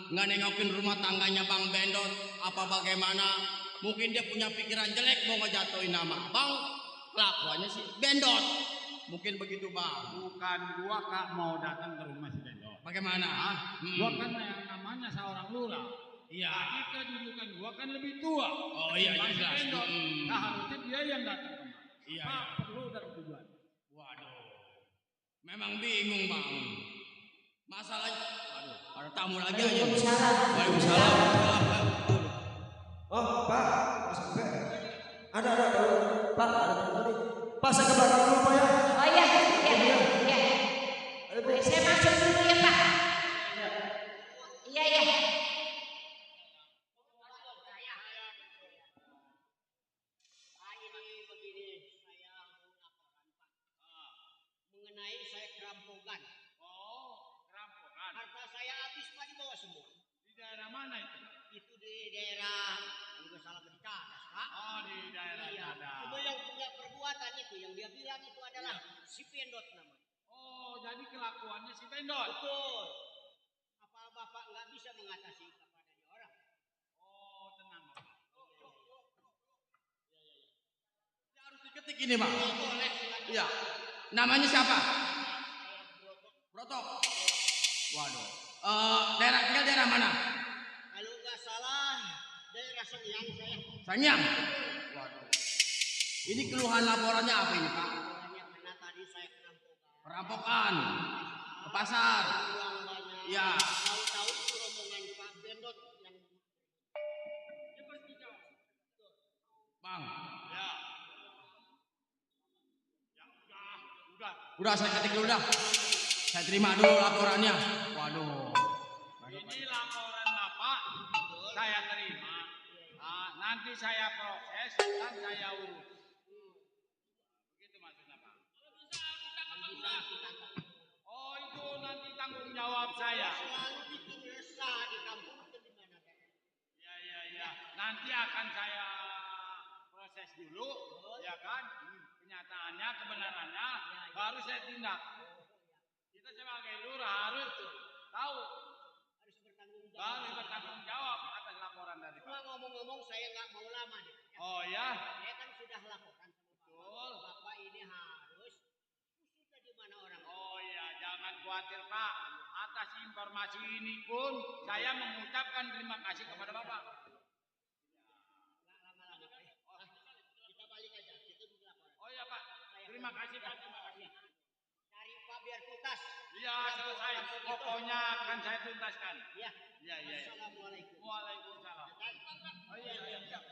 nggak nengokin rumah tangganya Bang Bendot? Apa bagaimana? Mungkin dia punya pikiran jelek mau ngejatuhin nama abang. Kelakuannya si Bendot. Mungkin begitu bang. Bukan gua kak mau datang ke rumah si Bendot. Bagaimana? Gua kan yang namanya seorang lurah. Iya. Jadi kedudukan gua kan lebih tua. Oh iya Bang jelas. Bendot. Nah harusnya dia yang datang kemari. Iya, Apa iya. perlu dan tujuan? Waduh. Memang bingung bang. Masalahnya. Waduh. Ada tamu lagi aja. Waalaikumsalam. Oh Pak, sampai. Ada. Pak, ada tadi. Pak saya ke belakang dulu Pak ya. Oh iya, iya. Saya masuk dulu ya pak. Iya. Ini begini, saya mau laporan Pak. Mengenai saya kerampokan. Oh, kerampokan. Harta saya habis Pak dibawa semua. Di daerah mana itu? Itu di daerah juga salah Cadas Pak. Oh, di daerah Iya. Cadas. Cuma yang punya perbuatan itu yang dia bilang itu adalah si Bendot namanya. Oh, jadi kelakuannya si Bendot. Betul. Apa Bapak nggak bisa mengatasi kepadanya orang? Oh, tenang Bapak. Harus diketik ini bang. Oh, boleh silakan. Iya. Namanya siapa? Brotok. Waduh. Tinggal daerah mana? Kalau nggak salah daerah Sengyang saya. Sangyang. Waduh. Ini keluhan laporannya apa ini pak? Laporannya karena tadi saya kerampokan. Perampokan. Ke pasar. Uang banyak. Iya. Tahu-tahu itu rombongan Pak Bendot yang Bang. Ya. Ya udah. Udah saya ketik dulu dah. Saya terima dulu laporannya. Waduh. Ini laporan Bapak saya terima. Nah, nanti saya proses dan saya urus. Begitu maksudnya Pak. Oh itu nanti tanggung jawab saya. Selalu bikin resah di kampung itu di mana? Ya. Nanti akan saya proses dulu, ya kan? Kenyataannya, kebenarannya, baru saya tindak. Kita sebagai lurah harus tahu, harus bertanggung jawab atas laporan dari Cuma Pak. ngomong-ngomong saya nggak mau lama nih. Oh ya? Saya kan sudah laporan sama Betul. Bapak ini harus khususnya di mana orang. Oh ya, jangan khawatir Pak. Atas informasi ini pun saya mengucapkan terima kasih kepada Bapak. Nggak lama-lama. Kita balik aja. Kita dulu laporan. Oh ya Pak, terima kasih Pak, terima kasih. Cari Pak biar tuntas. Iya selesai, pokoknya akan saya tuntaskan. Iya. Iya. Assalamualaikum. Waalaikumsalam. Oh iya, siap.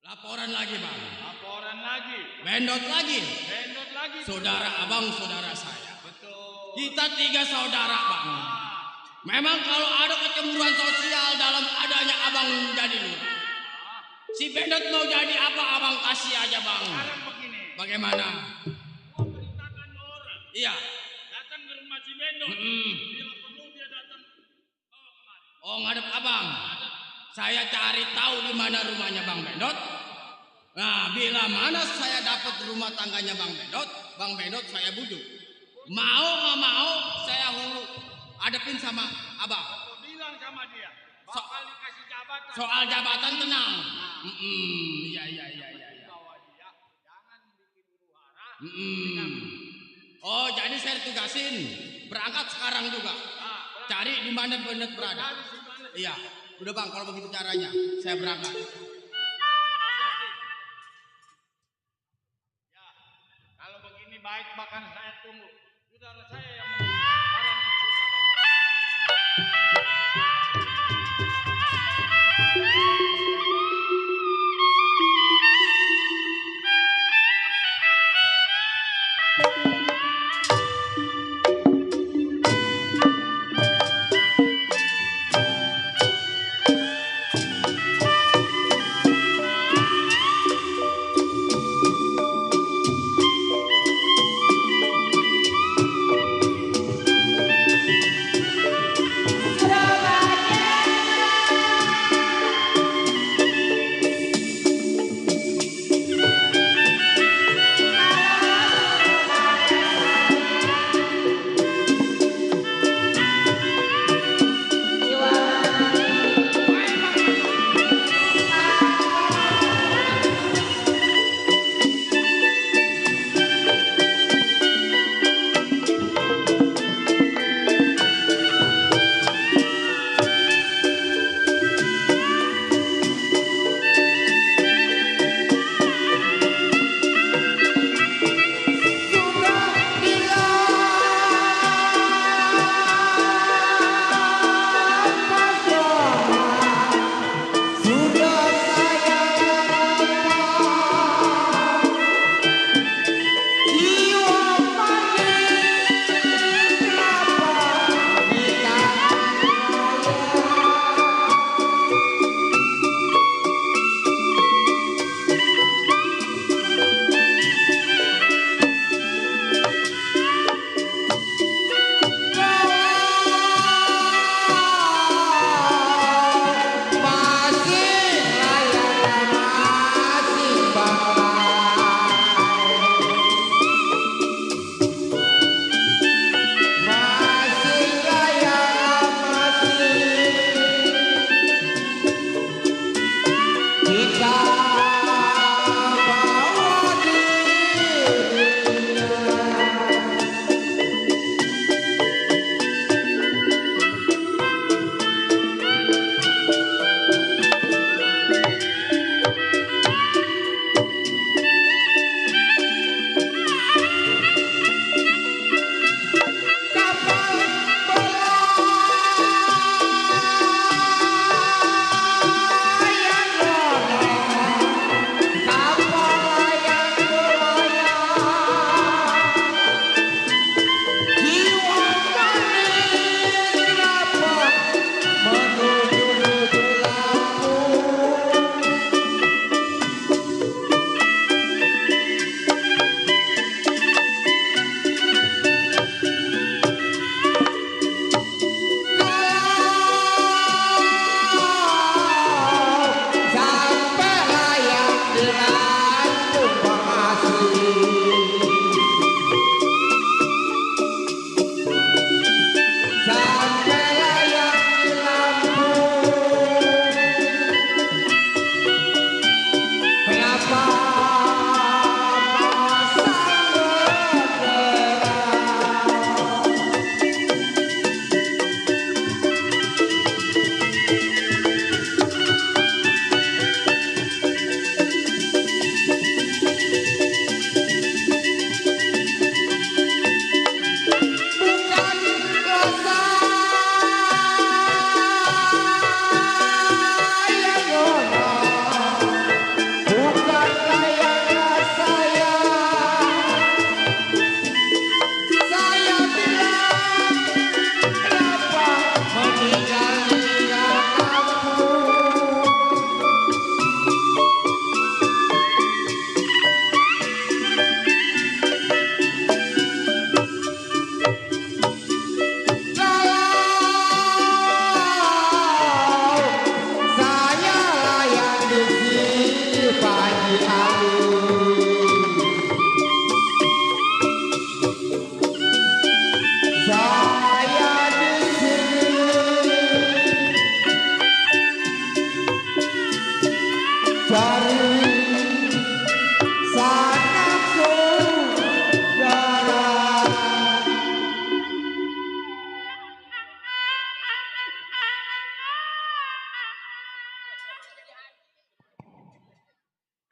Laporan lagi bang. Laporan lagi. Bendot lagi. Bendot lagi. Saudara abang saudara saya. Betul. Kita 3 saudara bang. Memang kalau ada kecemburuan sosial dalam adanya abang jadi lurah. Si Bendot mau jadi apa abang kasih aja bang. Sekarang begini. Bagaimana? Gua perintahkan orang. Iya. Datang ke rumah si Bendot. Bila perlu dia datang bawa kemari. Oh ngadep abang. Saya cari tahu di mana rumahnya Bang Bendot. Nah, bila mana saya dapat rumah tangganya Bang Bendot saya bujuk. Mau nggak mau, saya hulu adepin sama abang. Kau bilang sama dia. Bakal dikasih jabatan. Soal jabatan tenang. Iya. Bawa dia. Jangan bikin huru hara. Oh, jadi saya tugasin berangkat sekarang juga. Cari di mana Bendot berada. Iya. Udah bang, kalau begitu caranya, saya berangkat. Ya, kalau begini baik bahkan saya tunggu. Saudara saya yang barang kecil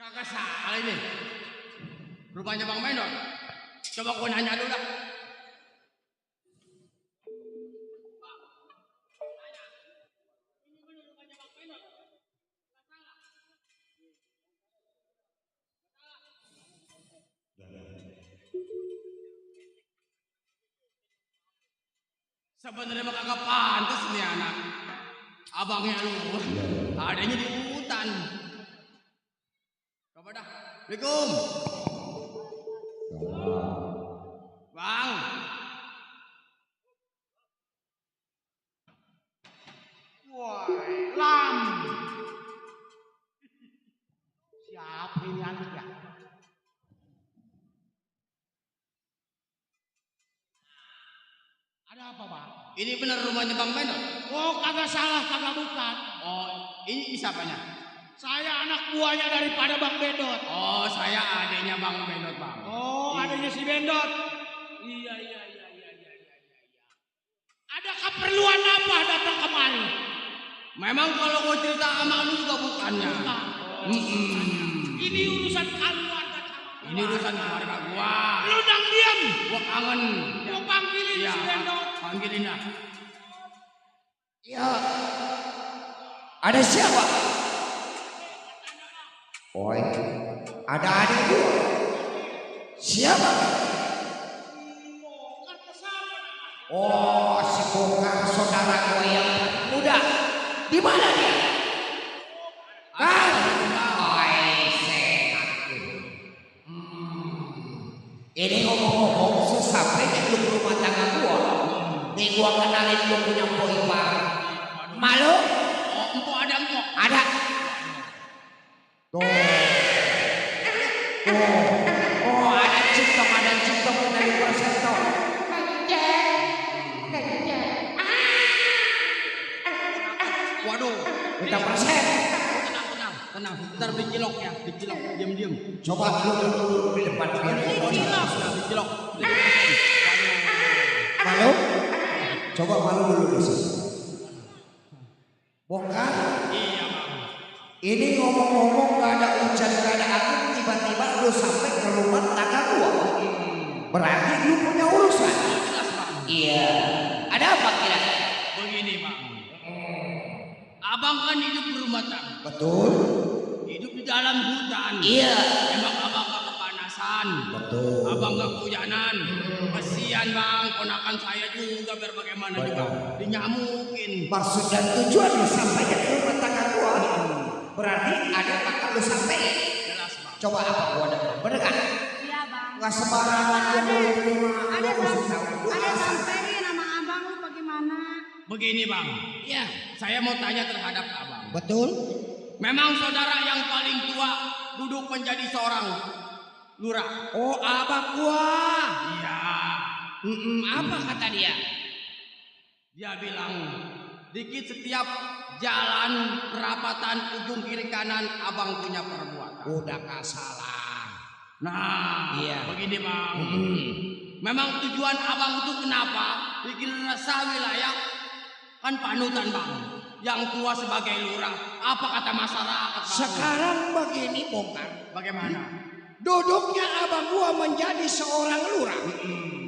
Kagak salah ini. Rumahnya Bang Bendot. Coba gua nanya dulu dah. Sebenarnya mah kagak pantas nih anak. Abangnya lu, adanya di hutan. Coba dah. Assalamualaikum. Bang. Wah, Lam. Siapa ini anak ya? Ada apa, Bang? Ini benar rumahnya Bang Bendot? Oh, kagak salah, kagak bukan. Oh, ini siapanya? Saya anak buahnya daripada Bang Bendot. Oh, saya adanya Bang Bendot, Bang. Oh, adanya si Bendot. Iya. Ada keperluan apa datang kemari? Memang kalau gua cerita sama lu juga bukannya. Ini urusan keluarga. Ini urusan keluarga gua. Lu dang diam. Gua kangen. Gua panggilin Ya, si Bendot. panggilin dah. Ya. Ada siapa? Oi. Ada adik gua. Siapa? Oh, si Bongkar saudara gua yang muda. Di mana dia? Kan? Oi, sehat. Ini ngomong-ngomong sesampainya lu ke rumah tangga gua. Nih gua kenalin lu punya Boibar. Malu? Oh, empok ada empok. Ada. Tuh. Oh, ada cintong dari Perseto. Waduh. Kita persen. Tenang. Ntar dicilok ya, dicilok. Diam. Coba lu di depan biar. Dicilok. Malu? Coba malu dulu di sini. Bongkar. Iya, Bang. Ini ngomong-ngomong gak ada hujan, gak ada angin, tiba-tiba lu sampai ke rumah tangga gua. Berarti lu punya urusan. Jelas, Bang. Iya. Ada apa kira-kira? Begini, Bang. Abang kan hidup berumah tangga. Betul. Hidup di dalam hutan. Iya. Emang abang gak kepanasan. Betul. Abang gak kehujanan. Kasihan, Bang. Ponakan saya juga biar bagaimana juga dinyamukin. Maksud dan tujuan lu sampai ke rumah tangga gua. Berarti ada bakal lu sampai. Jelas, Bang. Coba apa gua dengar? Bener kan? Iya, Bang. Nggak sembarangan gua mau terima. Ada sampein nama abang lu bagaimana? Begini, Bang. Iya. Saya mau tanya terhadap abang. Betul. Memang saudara yang paling tua duduk menjadi seorang lurah. Oh, abang gua. Iya. Apa kata dia? Dia bilang dikit setiap jalan perapatan ujung kiri kanan abang punya perbuatan. Udah gak salah. Nah, Iya. begini, Bang. Memang tujuan abang itu kenapa bikin resah wilayah kan panutan, Bang. Yang tua sebagai lurah. Apa kata masyarakat, Bang? Sekarang begini, Bongkar. Bagaimana? Duduknya abang gua menjadi seorang lurah.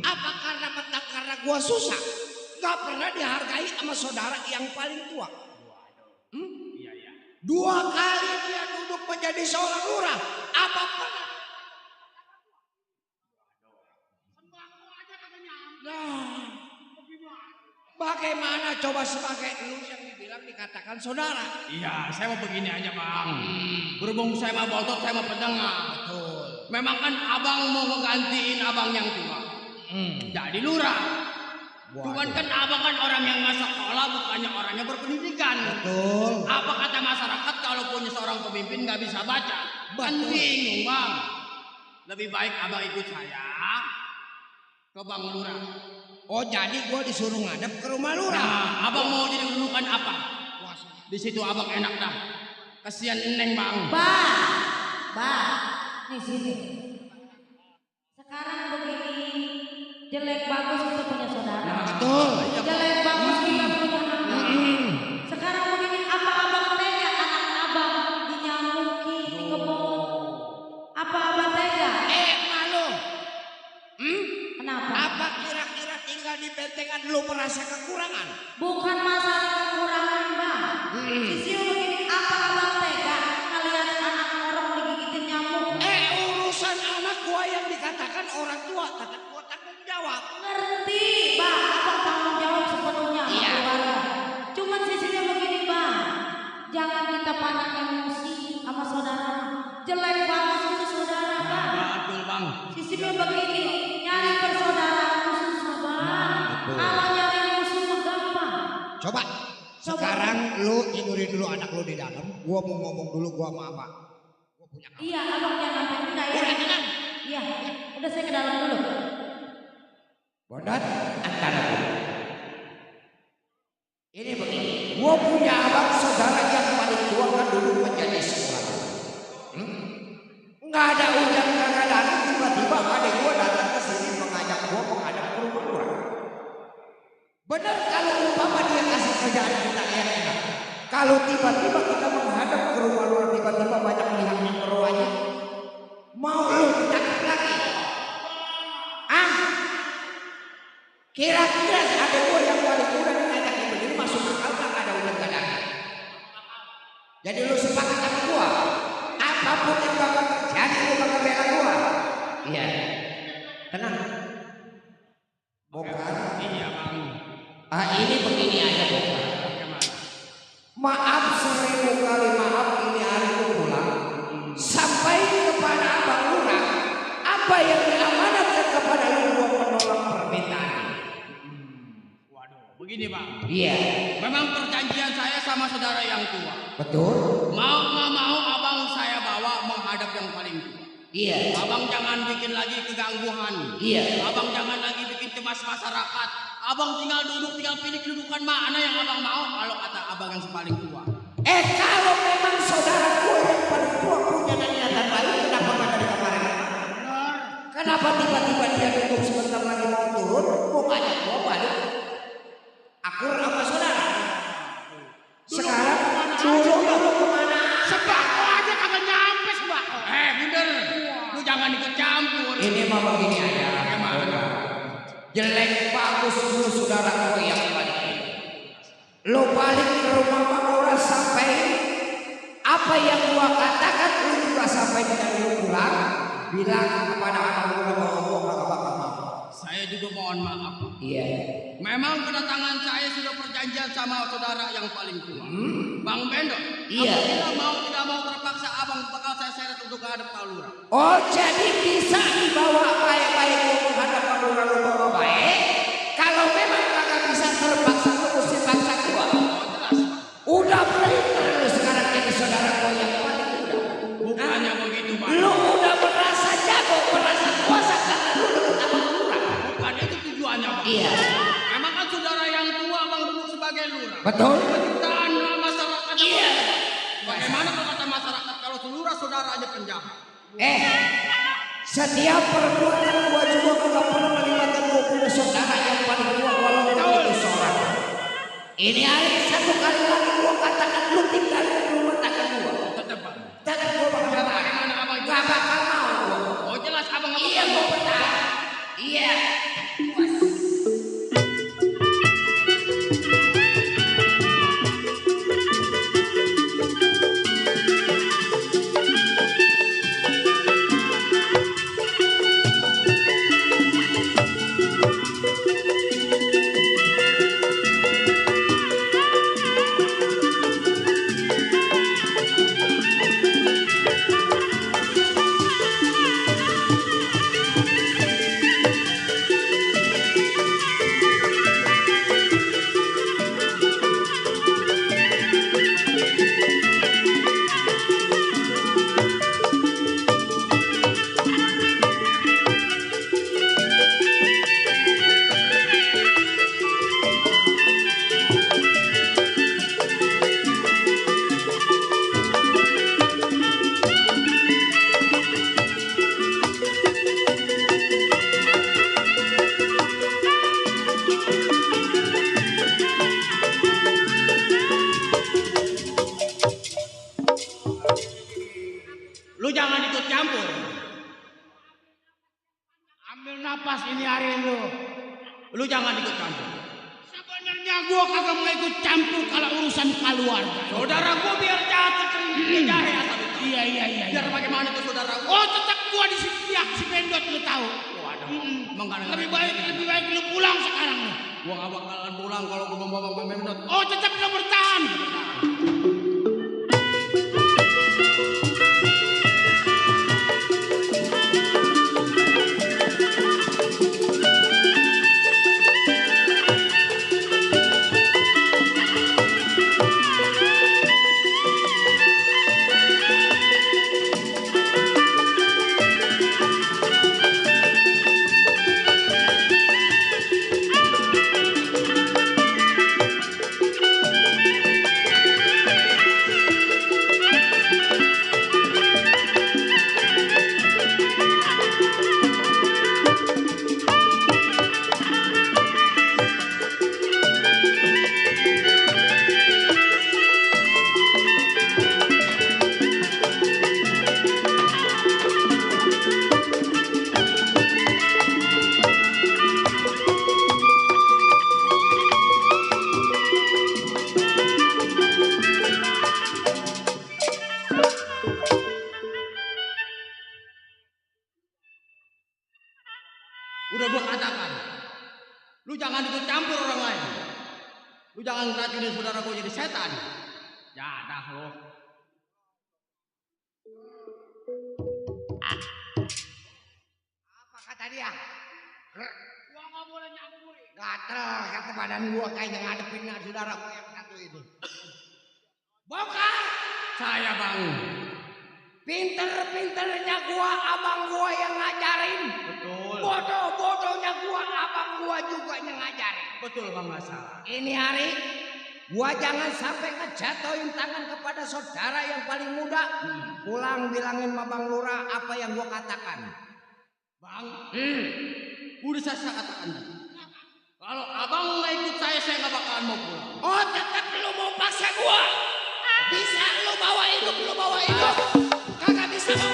Apa karena gua susah? Gak pernah dihargai sama saudara yang paling tua. Iya, iya. 2 kali dia duduk menjadi seorang lurah. Apa pernah? Nah, bagaimana coba sebagai lu yang dibilang dikatakan saudara? Iya, saya mau begini aja, Bang. Berhubung saya mau botot, saya mau pendengar. Betul. Memang kan abang mau ngegantiin abang yang tua. Jadi lurah. Cuman kan abang kan orang yang nggak sekolah, bukannya orang yang berpendidikan. Betul. Apa kata masyarakat kalau punya seorang pemimpin nggak bisa baca? Kan Betul. bingung, Bang. Lebih baik abang ikut saya ke Bang Lurah. Oh, jadi gua disuruh ngadep ke rumah lurah. Nah, abang mau jadi kedudukan apa? Di situ abang enak dah. Kasihan Neng, Bang. Bang, nih sini. Sekarang begini, jelek bagus kita punya saudara. Betul. Jelek bagus kita punya anak. Sekarang begini, apa abang tega anak abang dinyamuki, dikebon? Sisi begini, apa abang tega ngeliat anak orang digigitin nyamuk? Urusan anak gua yang dikatakan orang tua, tetap gua tanggung jawab. Ngerti, bang, abang tanggung jawab sepenuhnya sama keluarga. Cuman sisinya begini, bang, jangan kita pandang emosi sama saudara. Jelek banget itu saudara, bang. Betul bang. Sisinya begini, nyari persaudaraan itu susah, bang. Kalau nyari musuh mah gampang. Coba. Sekarang lu tidurin dulu anak lu di dalam. Gua mau ngomong dulu gua sama abang. Gua punya kabar. Iya, abang jangan sampai udah ya. Udah tenang. Iya, udah saya ke dalam dulu. Bondan, antara dulu. Ini begini. Gua punya abang saudara yang paling tua kan dulu menjadi seorang. Nggak ada hujan, nggak ada angin, tiba-tiba adik gua datang ke sini mengajak gua menghadap ke rumah orang. Benar kalau umpama dia kasih kerjaan kita enak. Kalau tiba-tiba kita menghadap ke rumah luar, tiba-tiba banyak melihat yang meruahnya, mau lu ditangkap lagi? Kira-kira ada gua yang paling muda ngajak begini masuk akal nggak ada udah kadang. Jadi lu sepakat sama gua, apapun yang bakal terjadi lu bakal bela gua. Iya, tenang. Bukan. Iya bang. Ini begini aja bukan. Maaf 1000 kali maaf, ini hari ku pulang. Sampai kepada abang lurah, apa yang diamanatkan kepada lu gua menolak permintaan. Begini bang. Iya. Memang perjanjian saya sama saudara yang tua. Betul. Mau nggak mau abang saya bawa menghadap yang paling tua. Iya. Abang jangan bikin lagi kegangguan. Iya. Abang jangan lagi bikin cemas masyarakat. Abang tinggal duduk, tinggal pilih kedudukan mana yang abang mau. Kalau kata abang yang paling tua. Kalau memang saudara gue yang paling tua punya niatan baik, kenapa nggak dari kemarin? Kenapa tiba-tiba dia duduk sebentar lagi mau turun, mau ngajak gue balik? Akur apa saudara? Sekarang dulu kemana? Sembako aja kagak nyampe sembako. Bener. Lu jangan ikut campur. Ini mah begini aja. Gimana? Jelek bagus dulu saudara gue yang balik. Lo balik ke rumah Makura sampai apa yang gua katakan lu juga sampai dengan lu pulang bilang kepada anak lu bahwa gua gak bakal mau. Saya juga mohon maaf. Iya. Memang kedatangan saya sudah perjanjian sama saudara yang paling tua. Bang Bendot. Iya. Apabila mau tidak mau terpaksa abang bakal saya seret untuk menghadap Pak Lurah. Oh jadi bisa dibawa baik-baik lu menghadap Pak Lurah lu bawa baik. Kalau memang kagak bisa terpaksa lu mesti paksa gua. Udah pintar lu sekarang jadi saudara gua yang paling muda. Bukannya begitu Bang. Lu udah merasa jago, merasa kuasa karena lu deket sama lurah. Bukan itu tujuannya Bang. Iya. Memang kan saudara yang tua Bang duduk sebagai lurah. Betul. Penciptaan masyarakat. Iya. Bagaimana kalau kata masyarakat kalau lurah saudara aja penjahat? Setiap perbuatan gua juga gak pernah melibatkan gua punya saudara yang paling tua walaupun itu seorang. Ini hari satu kali lagi gua katakan lu tinggal di rumah tangga gua. Tetap gua bakal Bagaimana abang gak bakal mau gua. Oh jelas abang nggak Iya gua bertahan. Iya. Lu jangan ikut campur. Ambil napas ini hari lu. Lu jangan ikut campur. Sebenarnya gua kagak mau ikut campur kalau urusan keluarga. Saudara gua biar jahat sekering jahe asal itu. Iya. Biar bagaimana tuh saudara gua? Oh tetap gua di pihak si Bendot lu tahu. Waduh. Lebih baik lu pulang sekarang lu. Gua gak bakalan pulang kalau gua membawa Bang Bendot. Oh tetap lu bertahan. Udah gua katakan, lu jangan ikut campur orang lain. Lu jangan ngeracunin saudara gua jadi setan. Jadah lu. Apa kata dia? Gua nggak boleh nyampur. Gatel kata badan gua kayaknya ngadepin saudara gua yang satu itu. Bongkar! Saya Bang. Pinter-pinternya gua, abang gua yang ngajarin. Betul. Bodoh-bodohnya gua, abang gua juga yang ngajarin. Betul Bang, nggak salah. Ini hari gua jangan sampai ngejatuhin tangan kepada saudara yang paling muda. Pulang bilangin sama Bang Lurah apa yang gua katakan. Bang, udah saya katakan. Kalau abang nggak ikut saya nggak bakalan mau pulang. Oh tetap lu mau paksa gua? Bisa lu bawa hidup, kagak bisa lu.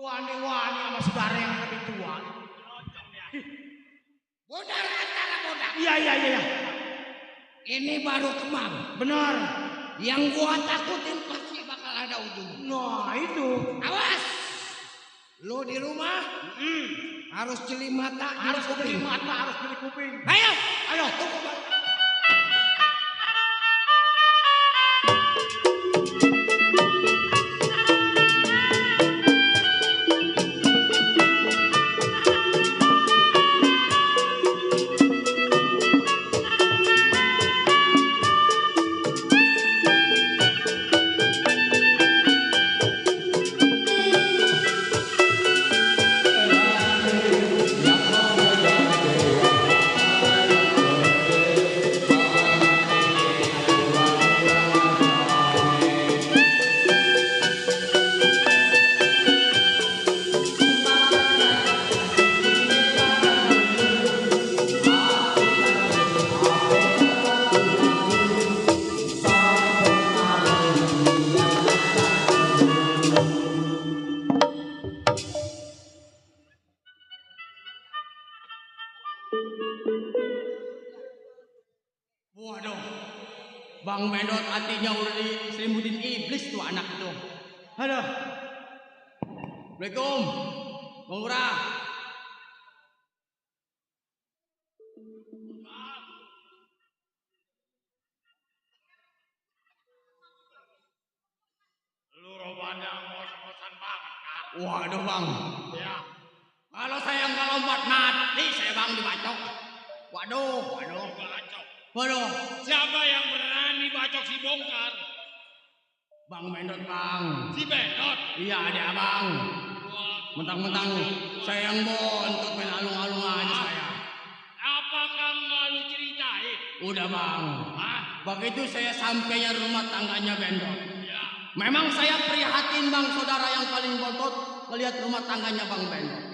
Wani-wani sama saudara yang lebih tua. Bodar antara bodar. Iya. Ini baru kemang. Benar. Yang gua takutin pasti bakal ada ujungnya. Nah itu. Awas. Lu di rumah harus jeli mata, Harus jeli mata, harus jeli kuping. Ayo, tunggu bang. Yang Bang Bendot hatinya udah diselimutin iblis tuh anak itu. Aduh. Assalamualaikum, Bang Lurah. Lu rupanya ngos-ngosan banget kan? Waduh Bang, Ya. kalau saya nggak lompat mati saya Bang dibacok. Waduh. Bacok. Waduh, Siapa yang berani bacok si Bongkar? Bang Bendot Bang. Si Bendot. Iya ada Abang. Wah, Mentang-mentang saya yang bontot main alung-alung aja saya. apakah nggak lu ceritain? Udah Bang. Hah? Begitu saya sampainya rumah tangganya Bendot. Ya. Memang saya prihatin Bang, saudara yang paling bontot melihat rumah tangganya Bang Bendot.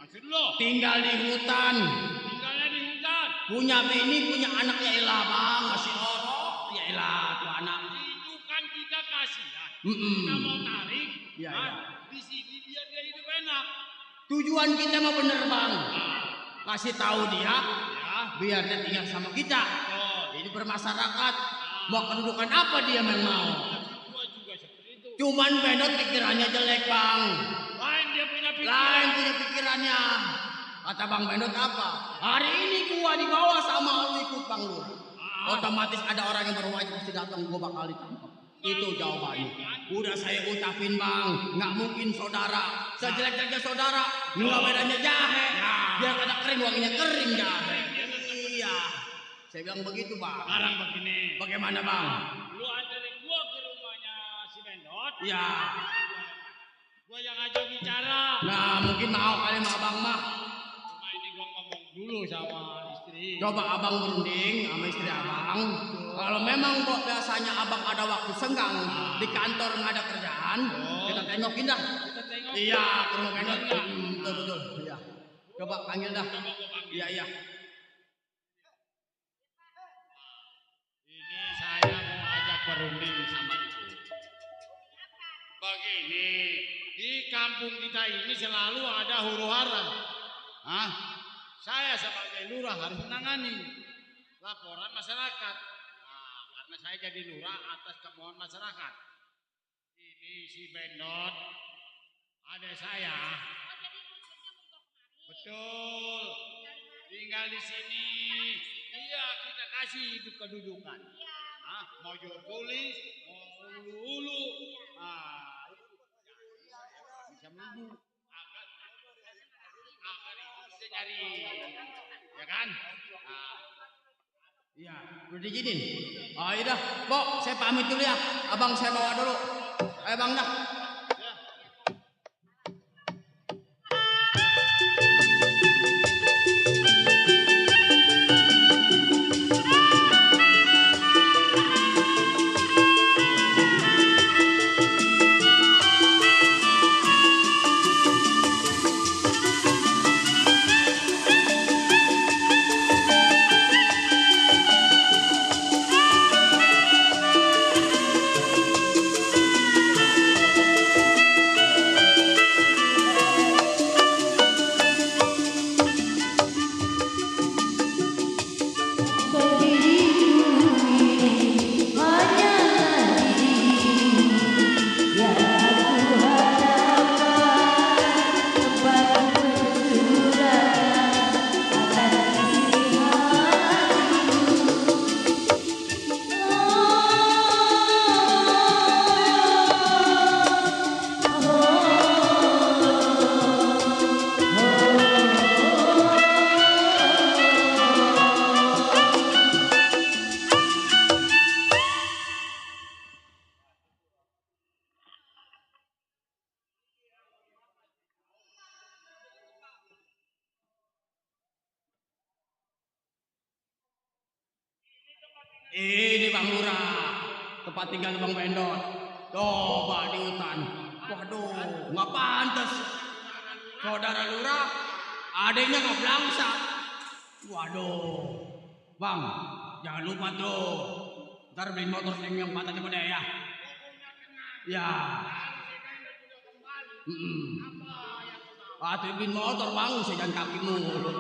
Maksud lo? Tinggal di hutan, Tinggalnya di hutan. punya bini, punya anak, ya elah Bang, masih lorok, ya elah tuh anak. Itu kan kita kasihan. Mm-mm. Kita mau tarik. Iya, kan? iya. Di sini biar dia hidup enak. Tujuan kita mah bener Bang, kasih tahu dia, Ya. biar dia tinggal sama kita. Oh. Jadi bermasyarakat, mau kedudukan apa dia yang mau. Gua juga seperti itu. Cuman Bendot pikirannya jelek Bang. Lain dia punya pikiran. Lain punya pikirannya. Kata Bang Bendot apa? Hari ini gua dibawa sama lu ikut Bang Lurah. Otomatis ada orang yang berwajib pasti datang, gua bakal ditangkap. Itu jawabannya. Udah saya ucapin Bang, nggak mungkin saudara. Sejelek-jeleknya saudara, nggak bedanya jahe. Biar kata kering, wanginya kering jahe. Iya. Saya bilang begitu Bang. Sekarang begini. Bagaimana Bang? Lu anterin gua ke rumahnya si Bendot. Ya. Gua yang ajak bicara. Nah mungkin mau kali sama Abang mah. Cuma ini gua ngomong dulu sama istri. Coba Abang berunding sama istri Abang. Kalau memang kok biasanya Abang ada waktu senggang di kantor nggak ada kerjaan, kita tengokin dah. Kita tengok. Iya, ke rumah Bendot. Betul. Iya. Coba panggil dah. Iya. Ini saya mau ajak berunding sama ibu. Begini, di kampung kita ini selalu ada huru hara. Hah? Saya sebagai lurah harus menangani laporan masyarakat. Nah, karena saya jadi lurah atas kemauan masyarakat. Ini si Bendot, adik saya. Betul. Tinggal di sini. Iya, kita kasih hidup kedudukan. Hah? Mau jual tulis, mau ulu-ulu. Ah, bisa minggu. Agar itu bisa cari, ya kan? Nah, Iya, udah diizinin. Oh iya dah, Pok, saya pamit dulu ya. Abang saya bawa dulu. Ayo Bang dah. Ini Bang Lurah, tempat tinggal Bang Bendot. Coba di hutan. Waduh, nggak pantas. Saudara Lurah, adanya nggak belangsa. Waduh, Bang, jangan lupa tuh. Ntar beliin motor yang patah pada ya. Ya. Ah, beliin motor Bang, saya jalan kaki mulu.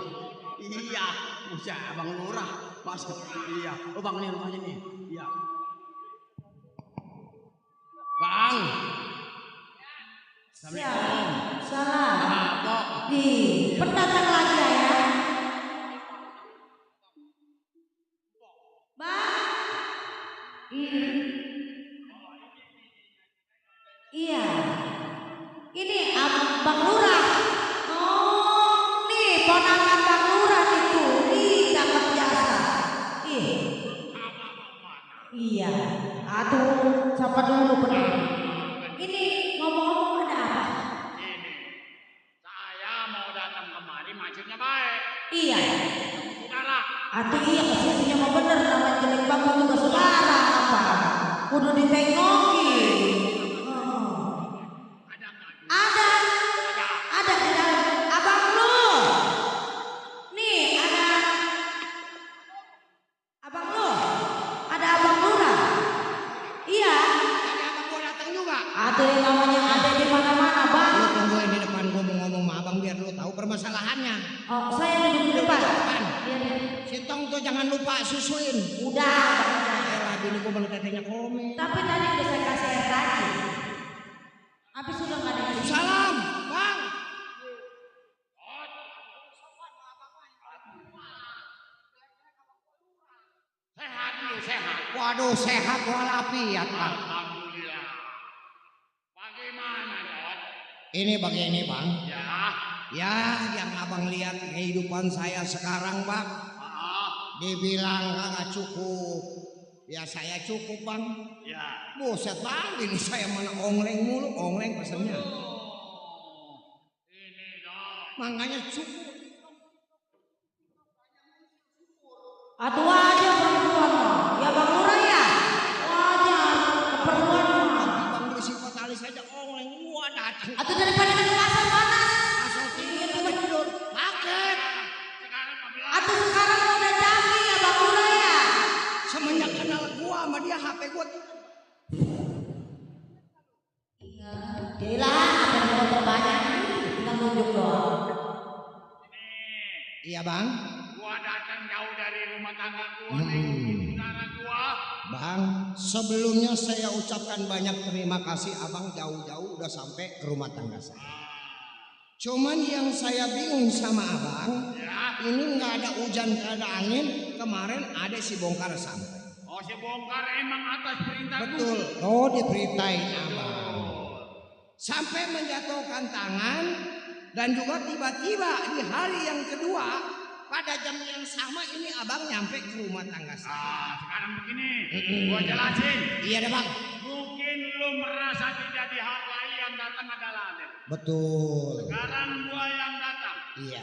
Iya, bisa Bang Lurah. Mas, iya. Oh Bang, ini rumahnya nih. Iya. Bang. Siap. Salah. Apa? Ih, pendatang lagi ya. Bang. Iya. Ini Bang Lurah. Oh, nih ponakan Bang Lurah itu. Ih, cakep biasa. Iya. Aduh, siapa dulu benar? Ini ngomong-ngomong ada apa? Ini, saya mau datang kemari maksudnya baik. Iya. Saudara. Atuh iya kesininya mau bener namanya jelek banget juga saudara apa? Kudu ditengoki. Ada di dalam abang lu. Nih ada abang lu. Ada abang Lurah. Iya. Tadi abang gua datang juga. Atuh yang namanya ada di mana-mana bang. Lu tungguin di depan gua mau ngomong sama abang biar lu tahu permasalahannya. Oh saya duduk di depan. Si Tong tuh jangan lupa susuin. Udah. Lagi ini gua baru tetenya komen. Tapi tadi udah saya kasih air tadi. Habis sudah nggak ada. Salam, bang. Sehat lu, sehat. Waduh, sehat walafiat, bang. Alhamdulillah. Bagaimana, Dot? Ini begini, bang. Ya. Ya, yang abang lihat kehidupan saya sekarang, bang. Dibilang kagak cukup. Ya saya cukup, bang. Ya. Buset bang, ini saya mana ongleng mulu, ongleng pesennya. Ini, Dot. Makanya cukup. Aduh aja perempuan mah. Ya Bang Lurah ya. Wajar keperluan mah. Bang beli sifat alis aja ongleng. Wah datang. Atau daripada ke pasar panas. Asal tidur lagi tidur. Paket. Atau sekarang udah canggih ya Bang Lurah ya. Semenjak kenal gua sama dia HP gua. Iya. Gila, ada motor banyak. Tinggal nunjuk doang. Iya bang. Gua datang jauh dari rumah tangga gua, nengokin saudara gua. Bang, sebelumnya saya ucapkan banyak terima kasih abang jauh-jauh udah sampai ke rumah tangga saya. Cuman yang saya bingung sama abang, ini nggak ada hujan, nggak ada angin. Kemarin ada si bongkar sampai. Oh, si bongkar emang atas perintah gua. Betul. Oh, diperintahin abang. Sampai menjatuhkan tangan dan juga tiba-tiba di hari yang kedua pada jam yang sama ini abang nyampe ke rumah tangga saya. Sekarang begini, gua jelasin. Iya deh bang. Mungkin lu merasa tidak dihargai, yang datang adalah Aden. Betul. Sekarang gua yang datang. Iya.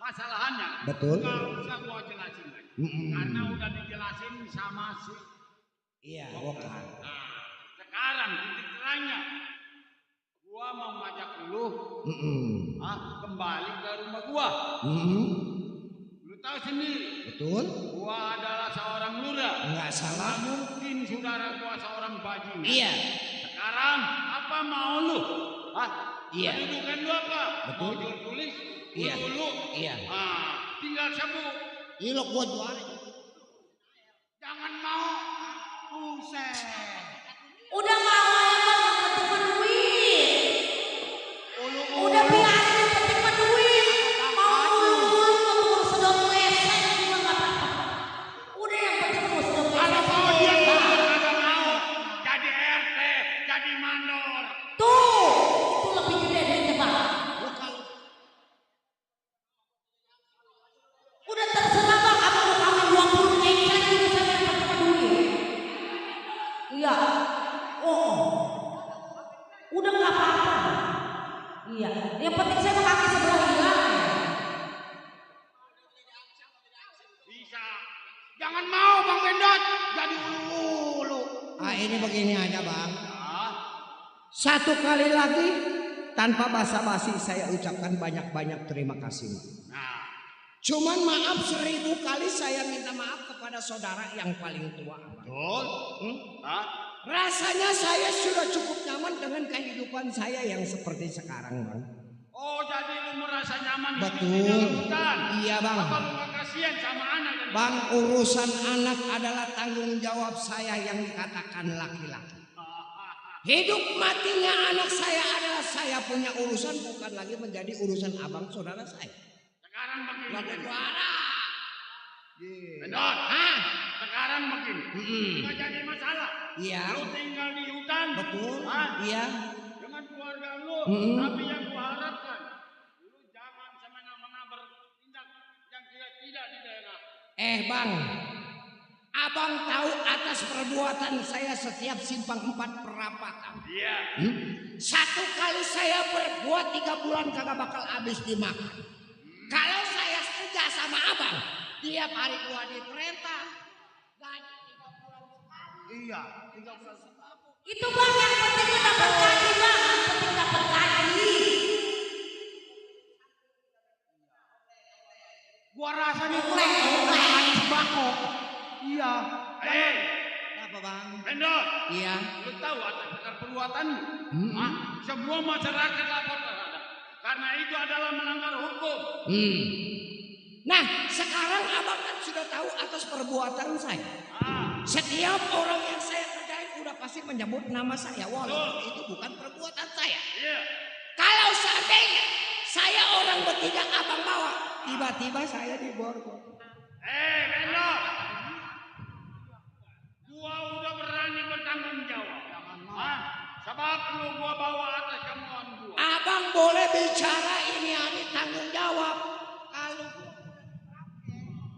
Masalahannya. Betul. Nggak usah gua jelasin lagi. Karena udah dijelasin sama si. Iya. Bongkar. Nah, sekarang titik terangnya. Gua mau ngajak lu kembali ke rumah gua. Lu tahu sendiri. Betul. Gua adalah seorang lurah. Enggak salah. Mungkin saudara gua seorang bajingan. Iya. Sekarang apa mau lu? Iya. Kedudukan lu apa? Betul. Mau tulis? Iya. Dulu. Iya. Tinggal sebut. Ilok gua juara. Jangan mau. Buset. Udah mau ya Bang, yang penting mah duit. Udah biarin yang penting mah duit. Mau lu sedot lesek juga nggak apa-apa. Udah yang penting mau sedot lesek. Kalau mau dia nggak mau. Jadi RT, jadi mandor. Tuh, itu lebih gede duitnya Bang. Udah terserah Bang, apa mau kawin 20 engkel juga saya yang penting mah duit. Iya. Udah nggak apa-apa. Iya. Yang penting saya mau kaki sebelah hilang. Bisa. Jangan mau Bang Bendot. Jadi ulu-ulu. Ini begini aja bang. Satu kali lagi tanpa basa-basi saya ucapkan banyak-banyak terima kasih. Cuman maaf 1000 kali saya minta maaf kepada saudara yang paling tua. Betul. Rasanya saya sudah cukup nyaman dengan kehidupan saya yang seperti sekarang bang. Oh, jadi lu merasa nyaman Betul. hidup di dalam hutan? Iya bang. Apa lu gak kasihan sama anak? Bang, urusan anak adalah tanggung jawab saya yang dikatakan laki-laki. Hidup matinya anak saya adalah saya punya urusan, bukan lagi menjadi urusan abang saudara saya. Sekarang begini. Lagu juara. Bendot. Sekarang begini. Nggak jadi masalah. Iya. Lu tinggal di hutan. Betul. Hah? Iya. Dengan keluarga lu. Tapi yang gua harapkan, lu jangan semena-mena bertindak yang tidak di daerah. Bang, abang tahu atas perbuatan saya setiap simpang 4 perapatan. Iya. Satu kali saya berbuat 3 bulan kagak bakal habis dimakan. Kalau saya kerja sama abang, tiap hari gua diperintah gaji 3 bulan sekali. Iya. 3 bulan sekali. Itu bang yang penting lu dapat gaji bang, yang penting dapat gaji. Gua rasanya kurang gaji sembako. Iya. Apa bang? Bendot. Iya. Lu tahu atas perbuatanmu. Semua masyarakat lapor terhadap. Karena itu adalah melanggar hukum. Nah, sekarang abang kan sudah tahu atas perbuatan saya. Setiap orang yang saya kerjain udah pasti menyebut nama saya, walaupun itu bukan perbuatan saya. Iya. Kalau seandainya saya orang bertindak abang bawa, tiba-tiba saya diborgol. Bendot. Gua udah berani bertanggung jawab. Sebab lu gua bawa atas kemauan gua. Abang boleh bicara, ini ada tanggung jawab. Kalau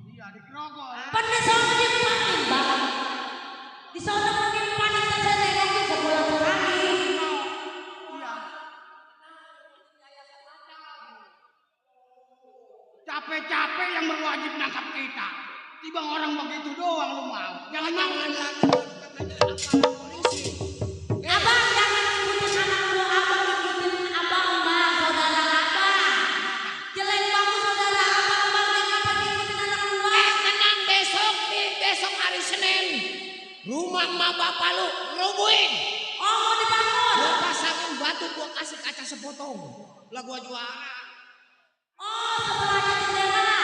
Iya, dikerogol. Pan di sana dipanin bang, di sana dipanin kan saya nengokin sebulan sekali. Iya. Capek-capek yang berwajib nangkap kita. Tiba orang begitu doang lu mau. Jangan mau. lagi polisi. Abang jangan ikutin anak buah abang, ikutin abang bang, saudara abang. Jelek banget saudara abang bang, kenapa diikutin anak buah? Tenang, besok hari Senin. Rumah emak bapak lu rubuhin. Oh mau dibangun? Gua pasangin batu, gua kasih kaca sepotong. Lah gua juara. Oh sebelahnya jendela.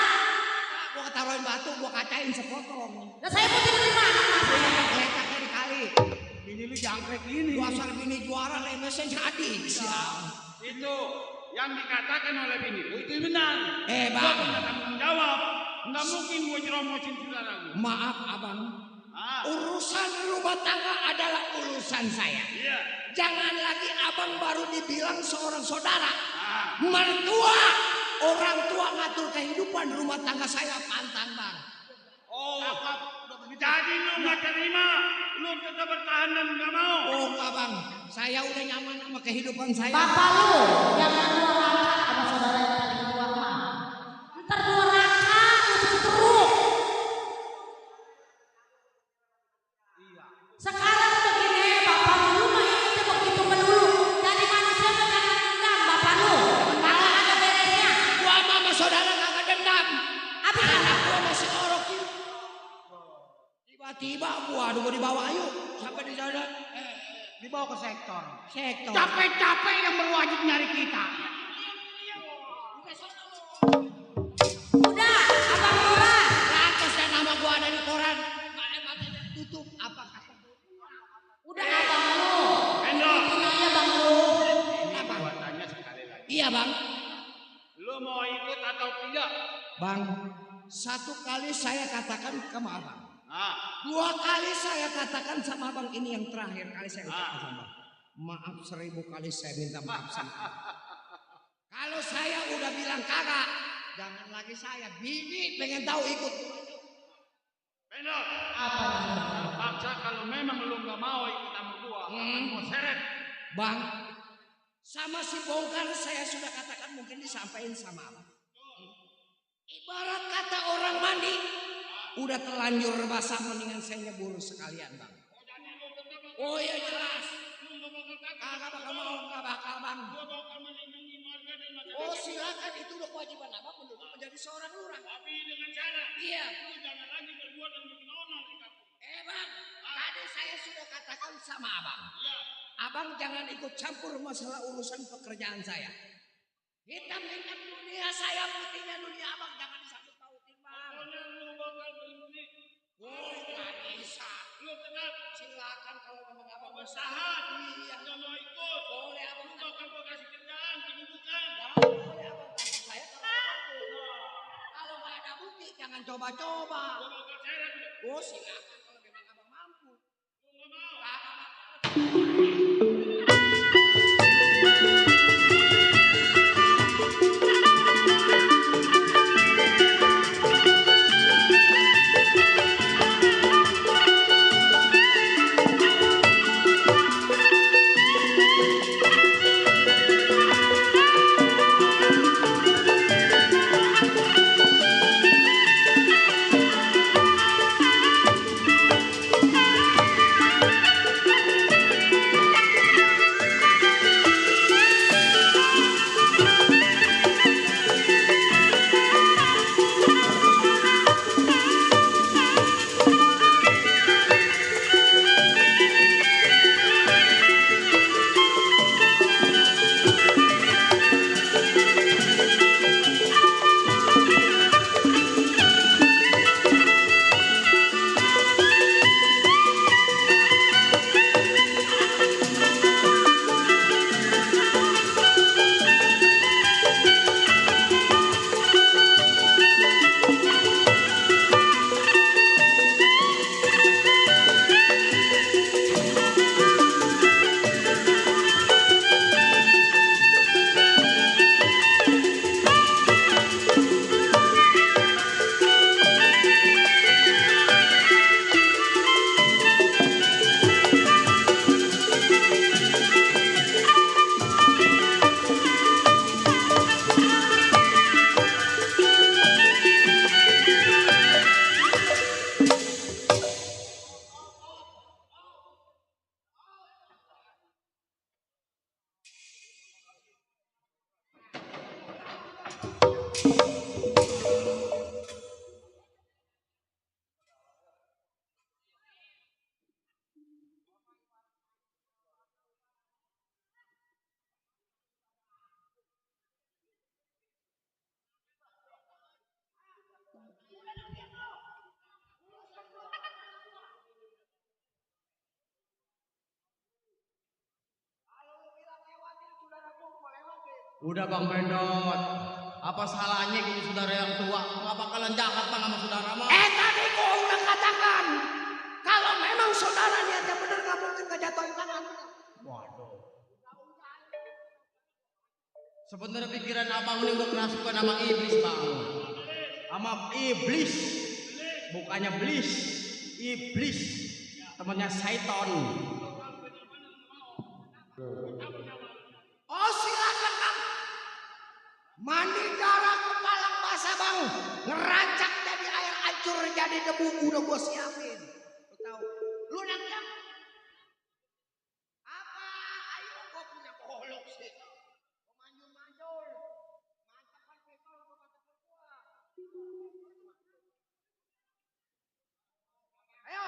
Gua ketaruhin batu, gua kacain sepotong. Nah saya mau tidur di mana mas? Saya letaknya di kali. Ini lu jangkrik ini. Gua asal bini juara, lemesnya jadi. Itu yang dikatakan oleh bini lu itu benar. Bang. Gua punya tanggung jawab. Nggak mungkin gua jeromosin saudara gua. Maaf abang. Urusan rumah tangga adalah urusan saya. Iya. Jangan lagi abang baru dibilang seorang saudara. Mertua, orang tua ngatur kehidupan rumah tangga saya pantang bang. Oh, jadi lu nggak terima, lu tetap bertahan dan nggak mau. Oh enggak bang, saya udah nyaman sama kehidupan saya. Bapak lu jangan durhaka sama saudara yang paling tua mah. Ntar durhaka usut terus. Sekarang begini bapak lu mah ini begitu melulu. Jadi manusia mah jangan dendam bapak lu. Kagak ada beresnya. Gua sama saudara kagak dendam. Abis Anak gua masih orok itu. Tiba-tiba gua dibawa ayo sampai di sana. Dibawa ke sektor. Sektor. Capek-capek yang berwajib nyari kita. udah abang lurah. Lantas dan nama gua ada di koran. Tutup apa kata? Udah abang lu. Bendot. Ikutin aja bang lu. Apa? Gua tanya sekali lagi. Iya bang. Lu mau ikut atau tidak? Bang, satu kali saya katakan sama abang. 2 Ah, kali saya katakan sama abang, ini yang terakhir kali saya ucapkan sama abang. Maaf 1000 kali saya minta maaf sama abang. Kalau saya udah bilang kagak, jangan lagi saya. Bini pengen tahu ikut. Bendot. Apa nih? Paksa kalau memang lu nggak mau ikut sama gua, akan gua seret. Bang, sama si bongkar saya sudah katakan mungkin disampaikan sama abang. Ibarat kata orang mandi, udah terlanjur basah mendingan saya nyebur sekalian bang. Oh iya jelas. Kagak bakal mau, nggak bakal bang. Oh silakan, itu udah kewajiban abang untuk menjadi seorang lurah. Tapi dengan cara Iya. lu jangan lagi berbuat dan bikin onar di kampung. Bang, tadi saya sudah katakan sama abang. Iya. Abang jangan ikut campur masalah urusan pekerjaan saya. Hitam-hitam dunia saya, putihnya dunia abang jangan disangkut pautin bang. Pokoknya lu bakal berhenti. Oh nggak bisa. Lu Ayo tenang. Silakan kalau memang abang Usaha. Iya. Nggak mau ikut. Boleh abang. Lu mau kamu kasih kerjaan, penunjukan. Ya, boleh abang bantu saya kalau nggak ada bukti jangan coba-coba. Gua mau ke seret. Oh silakan kalau memang abang mampu. Gua nggak mau. Udah Bang Bendot, apa salahnya gini saudara yang tua? Nggak bakalan jahat Bang sama saudara mah. Tadi gua udah katakan kalau memang saudara niatnya bener nggak mungkin ngejatuhin tangan. Waduh. Sebenarnya pikiran abang ini udah kerasukan sama iblis Bang. Sama iblis, bukannya blis, iblis, temannya Saiton. Oh silakan Bang. Mandi darah kepalang basah Bang. Ngerancak jadi air hancur jadi debu udah gua siapin. Lu tahu? Lu nanti apa? Ayo gua punya golok sih. Manjul-manjul. Mantap kan pistol apa kata gua. Ayo.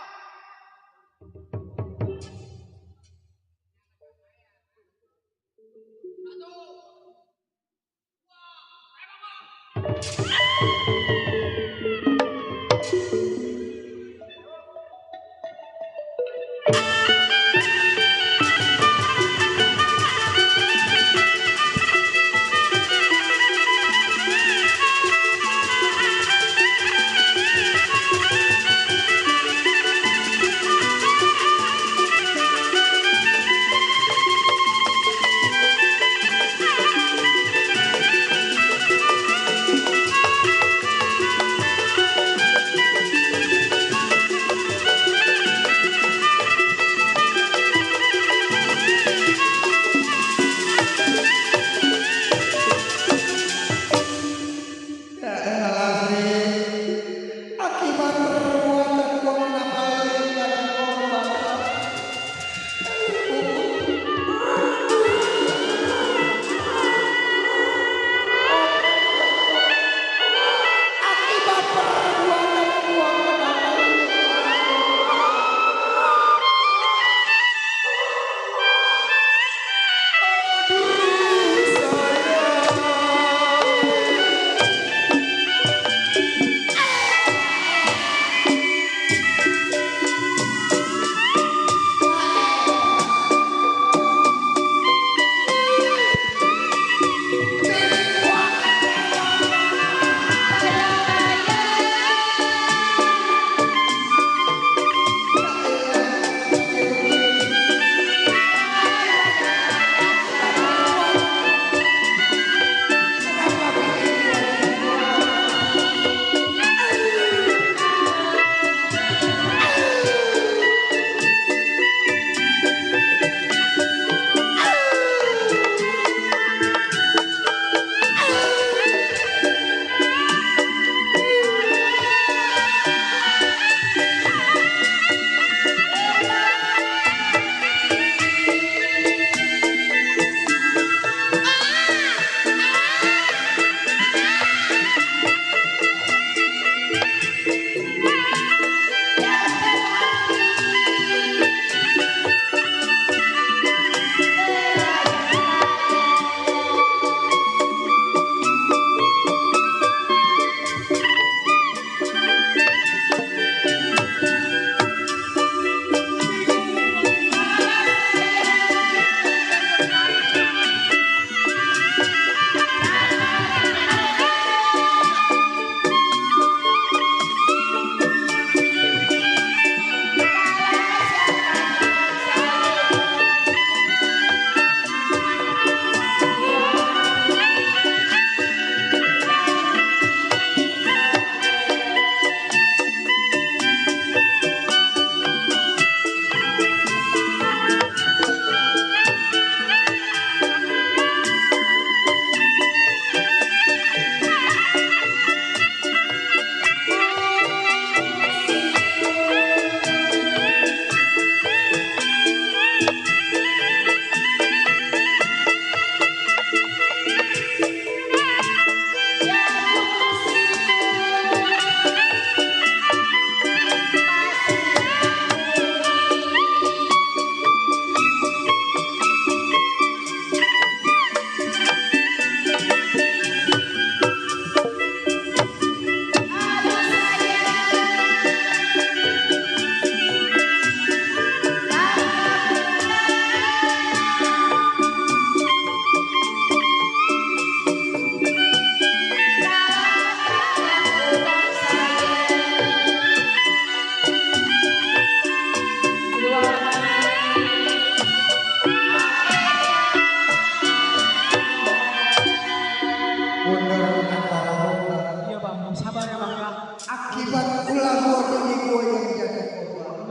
Itulah gua bini gua yang jadi korban.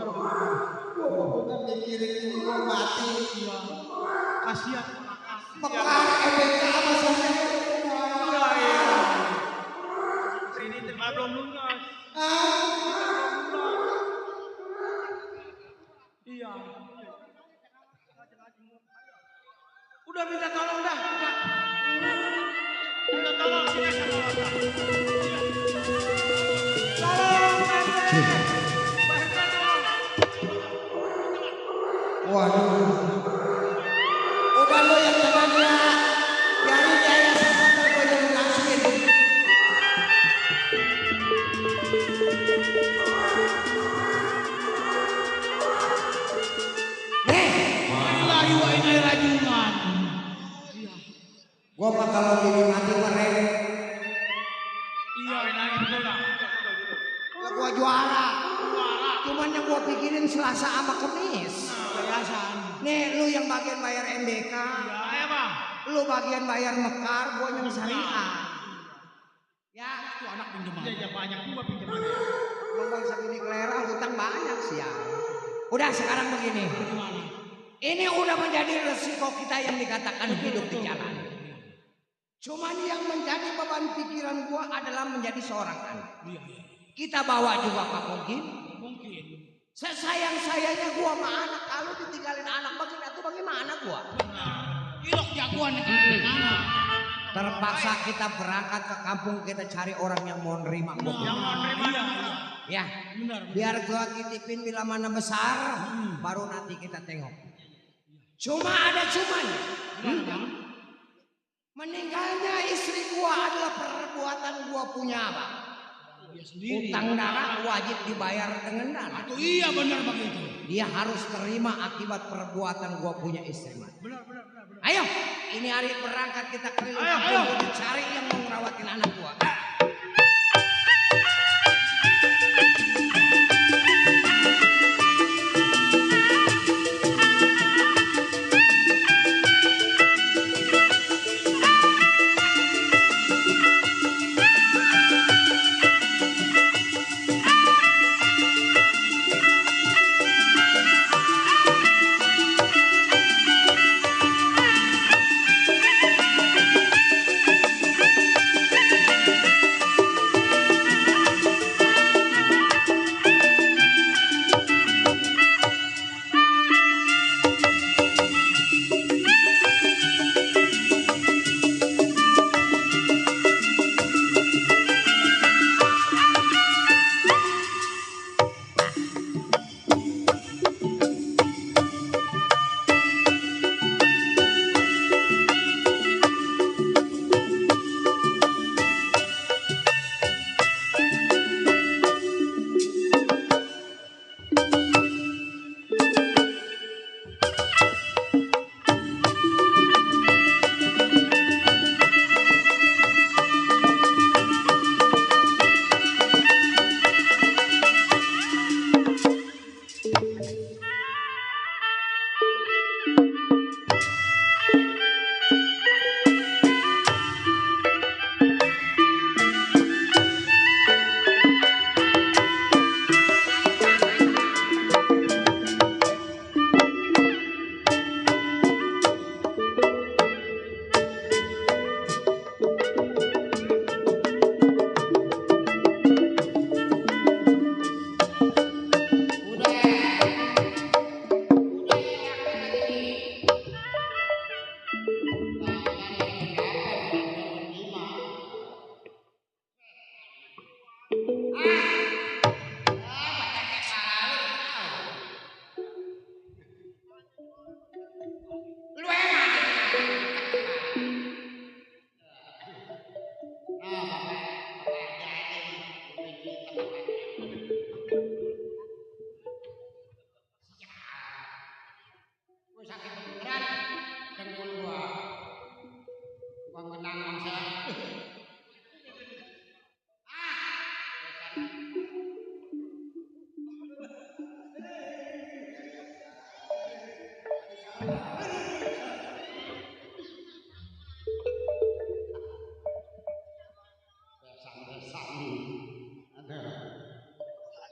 Gua bukan mikirin ini gua mati. Kasihan. Mekar EBK masalahnya. Ini tengah belum lunas. Iya. Udah minta tolong dah. Minta tolong sini sama Bapak. Tolong, Pak RT tolong. Waduh. Udah lo yang temannya. Biarin dia sampai gue yang lunasin. Ilahi wa inna ilaihi raji'un. Gua mah kalau bini mati merem. Iya, betul dah. Lah gua juara. Cuman yang gua pikirin Selasa sama Kemis. Yayasan. Nih lu yang bagian bayar MBK. Iya, Bang. Lu bagian bayar Mekar, gua yang syariah. Ya, Itu anak pinjaman. Iya, banyak juga pinjamannya. gua bangsa bini kelera hutang banyak sih ya. Udah sekarang begini. Ini udah menjadi resiko kita yang dikatakan hidup di jalan. Cuman yang menjadi beban pikiran gua adalah menjadi seorang anak. Kita bawa juga Pak Mungkin. Sesayang-sayangnya gua sama anak, kalau ditinggalin anak begini itu bagaimana gua? Ilok jagoan nih anak. Terpaksa kita berangkat ke kampung, kita cari orang yang mau nerima gua. Yang mau nerima Ya, biar gua titipin bila mana besar, baru nanti kita tengok. Cuma ada cumanya. Meninggalnya istri gua adalah perbuatan gua punya Bang. Dia sendiri. Utang darah wajib dibayar dengan darah. Itu iya benar begitu. Dia harus terima akibat perbuatan gua punya istri. Benar. Ayo, ini hari berangkat kita keliling kampung, gua cari yang mau ngerawatin anak gua.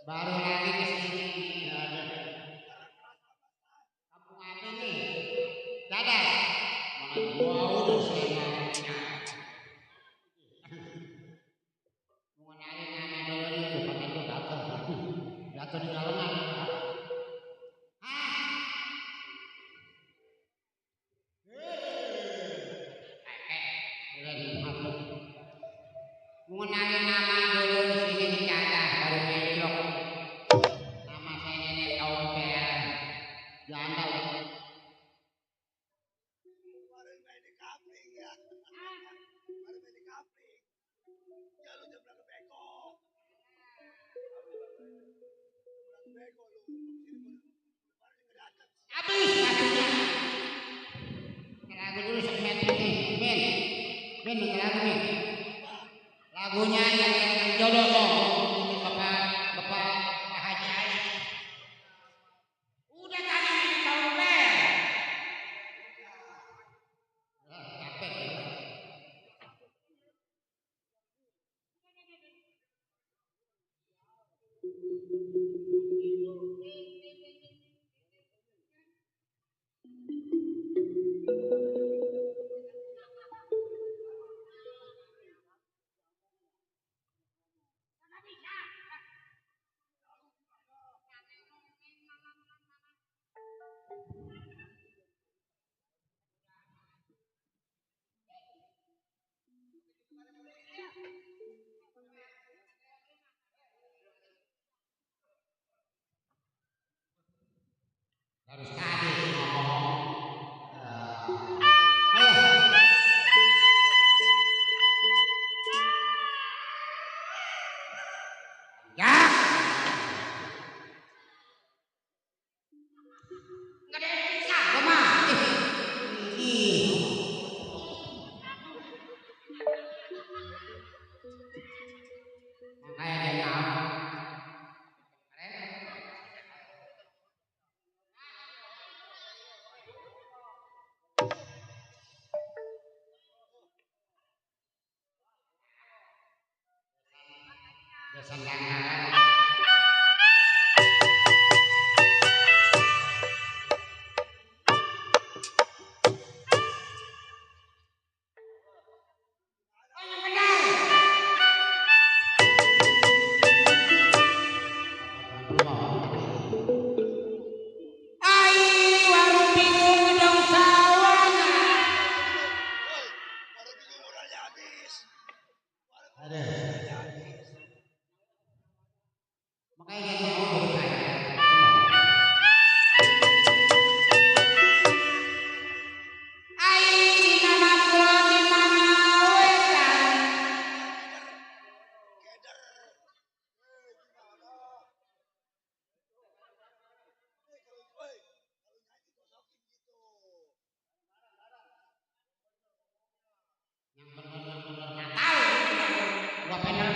Baru lagi ke sini. Kampung apa ini? Dadah. Mana gua udah selesai. Mengenai nama dulu itu pakai itu jatuh di jalanan. Mengenali nama dulu di sini dicatat baru belok. Nama saya Nenek Tompel. Janda. Habis waktunya. Lagu dulu segmen ini. Min, lagu nih. Lagunya yang jodoh dong. Ini Bapak Haji Ali. Udah tadi Nenek Tompel. Capek ya. Harus tadi ngomong. Ya. Nggak ada yang bisa, lemah. Makanya dia ngomong. Sandangan. Makanya dia mau jadi kaya. Ai nama kula di mana wetan. Yang benar-benar nggak tahu. Gua pengen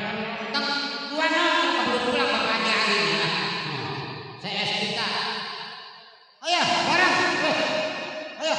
utang gua nong kebetulan Bapak Haji Ali. Saya SPK. Ayo, bareng. Ayo.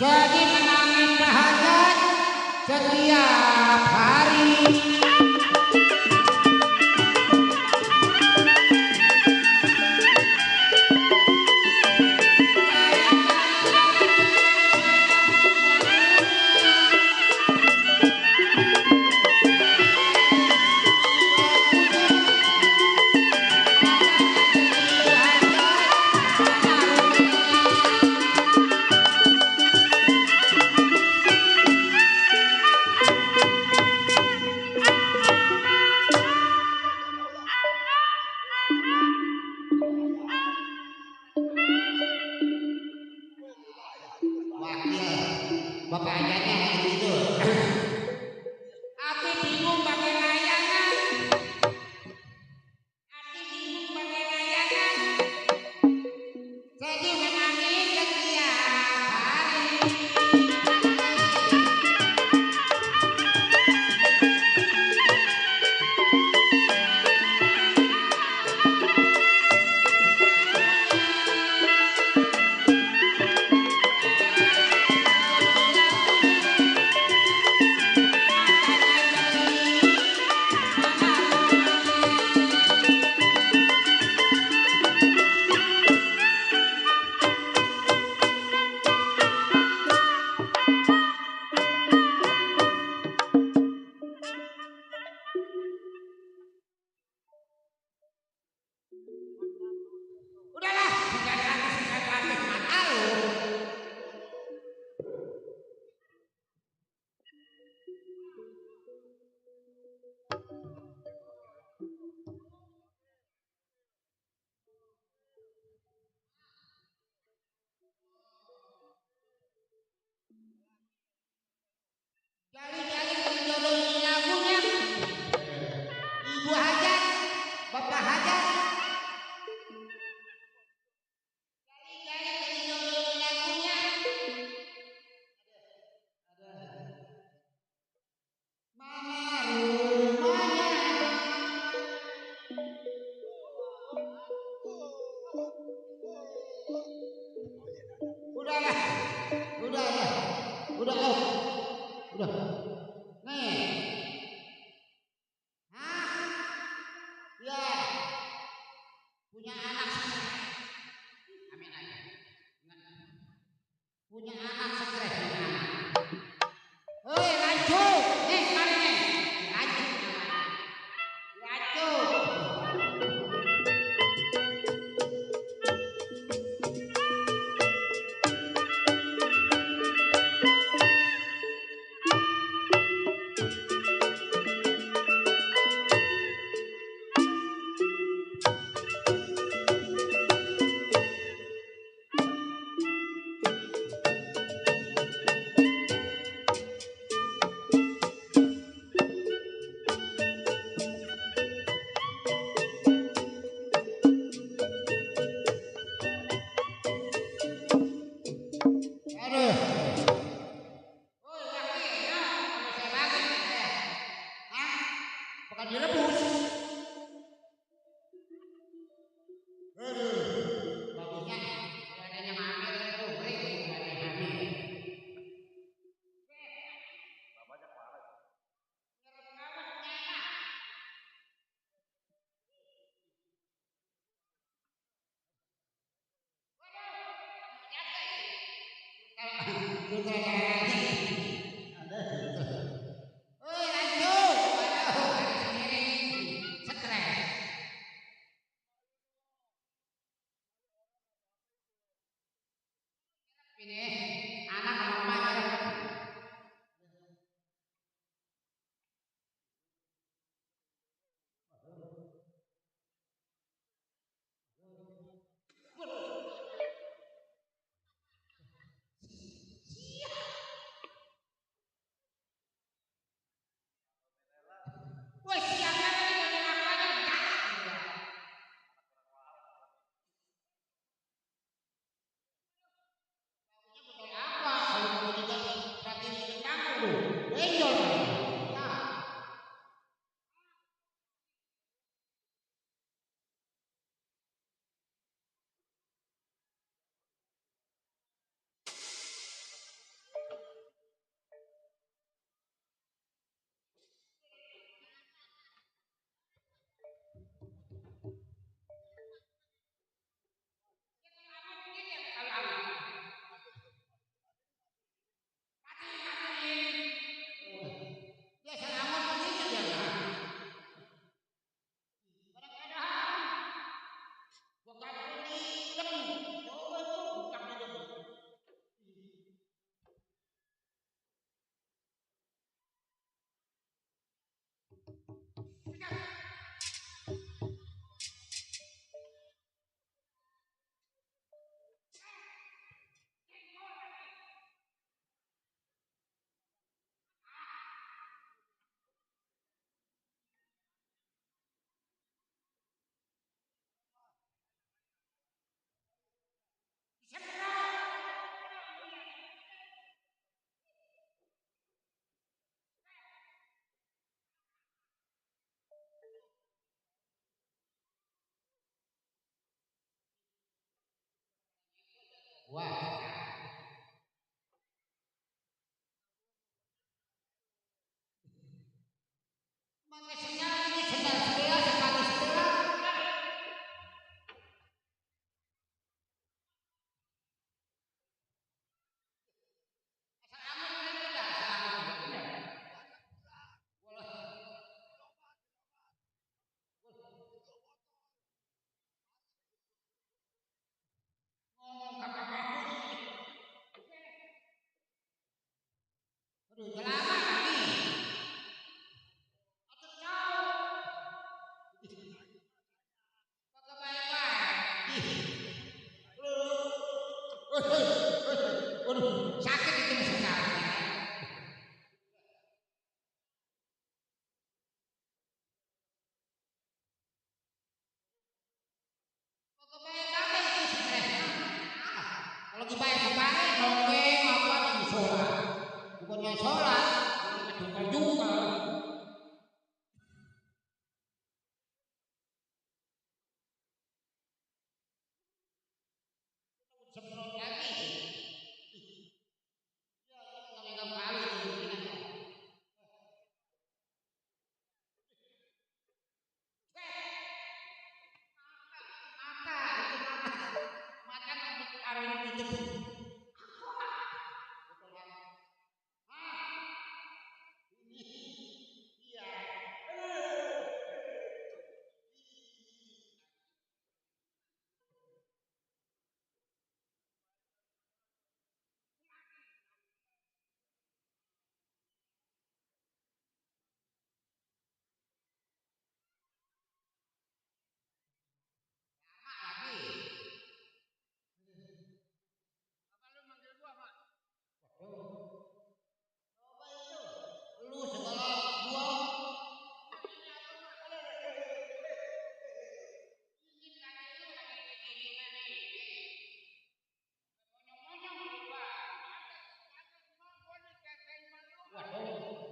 Jadi menangis berhajat setiap hari. Bapak ajarnya begitu. Aku bingung pakai layangan. Aku bingung pakai layangan. Jadi menangis setiap hari. Udahlah, singkat gratis, mata lu. Jali-jali jodohin lagunya. Ibu hajat, bapak hajat. Jali-jali jodohin lagunya. Mana rumahnya? Udahlah, udah, udah. Nih, hah? Ya, punya anak stres. Amin aja. Punya anak stres, punya anak. Hei, Rancu, nih mari nih. Rancu, Rancu. Aduh. Oh, lagi ya, kalau saya lagi nih saya. Hah? Bukan direbus. Aduh, bagusnya kalau ada yang hamil itu beli kalau ada yang hamil. Bapaknya parah. Nyerap ngawet punya anak. Waduh, kamu jasa ya? Sudah lagi. Ada. Oi, lanjut. Waduh, hari sendiri stres. Ini anak sama emak nyerap. Wah. Pakai sendal ini sendal sebelah, sepatu sebelah. Aduh, lama lagi. Atau jauh. Pakai baik-baik. Waduh, sakit itu sekali. Pakai baik-baik itu stresnya. Kalau lagi baik-baik, nongeng apa di sholat. Bukannya sholat, juga. Semprot lagi. Ya, megang kali ini. Mata hari itu. Lu segala gua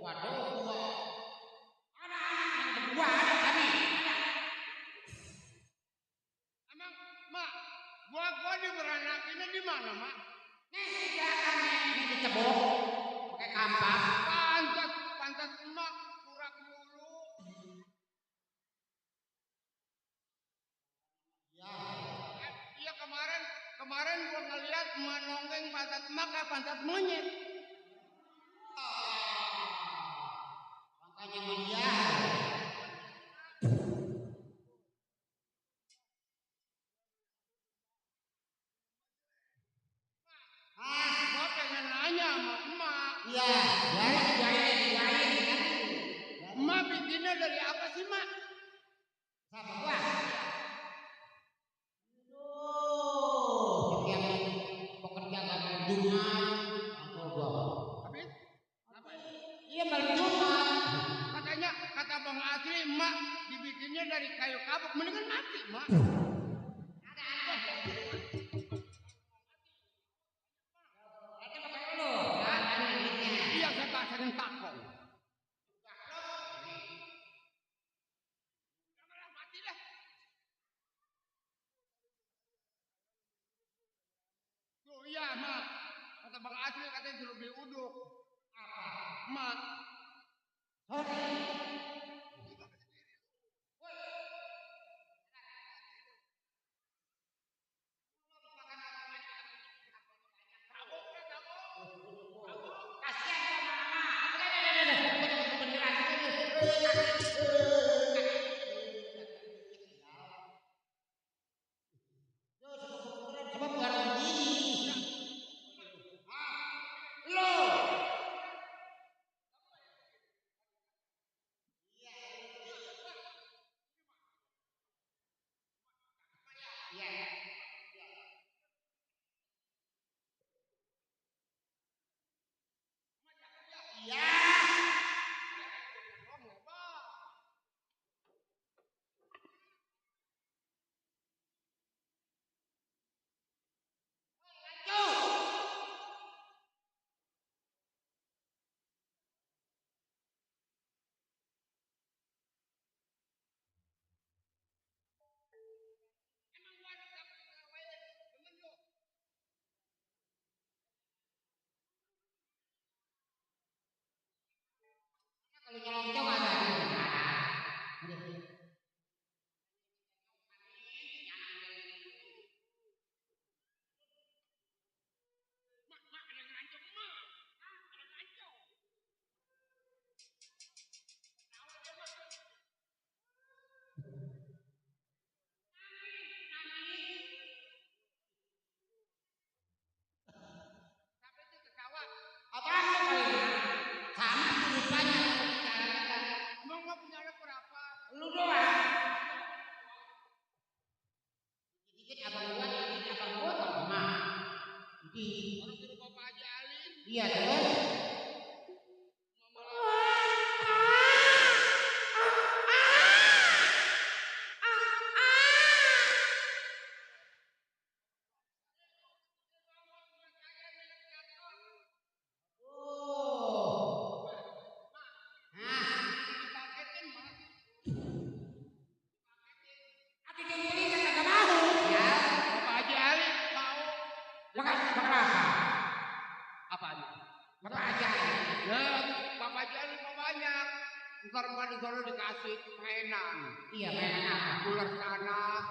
waduh gua ada gua ada tadi Emang, Mak, gua diberanakinnya di mana, Mak? nih kelihatan nih dicebok pakai kampas Pantat emak kurak mulu. ya Iya kemarin gua ngeliat emak nonggeng pantat emak kayak pantat monyet. makanya manja Gua pengen nanya sama emak. iya dijualin Emak bikinnya dari apa sih, Mak? sama gua setiap pekerja gabungan atau gua Habis? Apa? iya berjualan Kata Bang Asri, emak dibikinnya dari kayu kabuk. Mendingan mati, Mak. Iya, saya pasarin takong. Janganlah mati dah. Oh iya, Mak. Kata Bang Asri katanya suruh beli uduk. Apa? Mak. sebab baru begini lo iya Iya terus. Ntar mbak di sana dikasih mainan. Iya mainan apa? Ular tanah.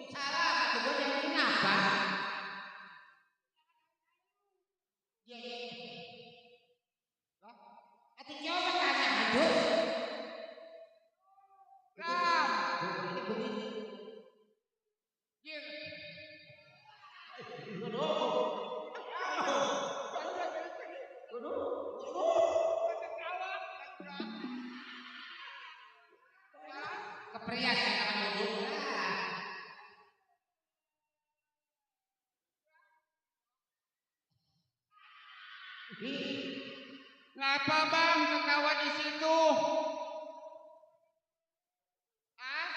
Salah, kata gue jangan kenapa? Ya, atau coba tanya aduh. Ram. Keprias ya kan duduk. Ngapa bang ketawa di situ? Ah?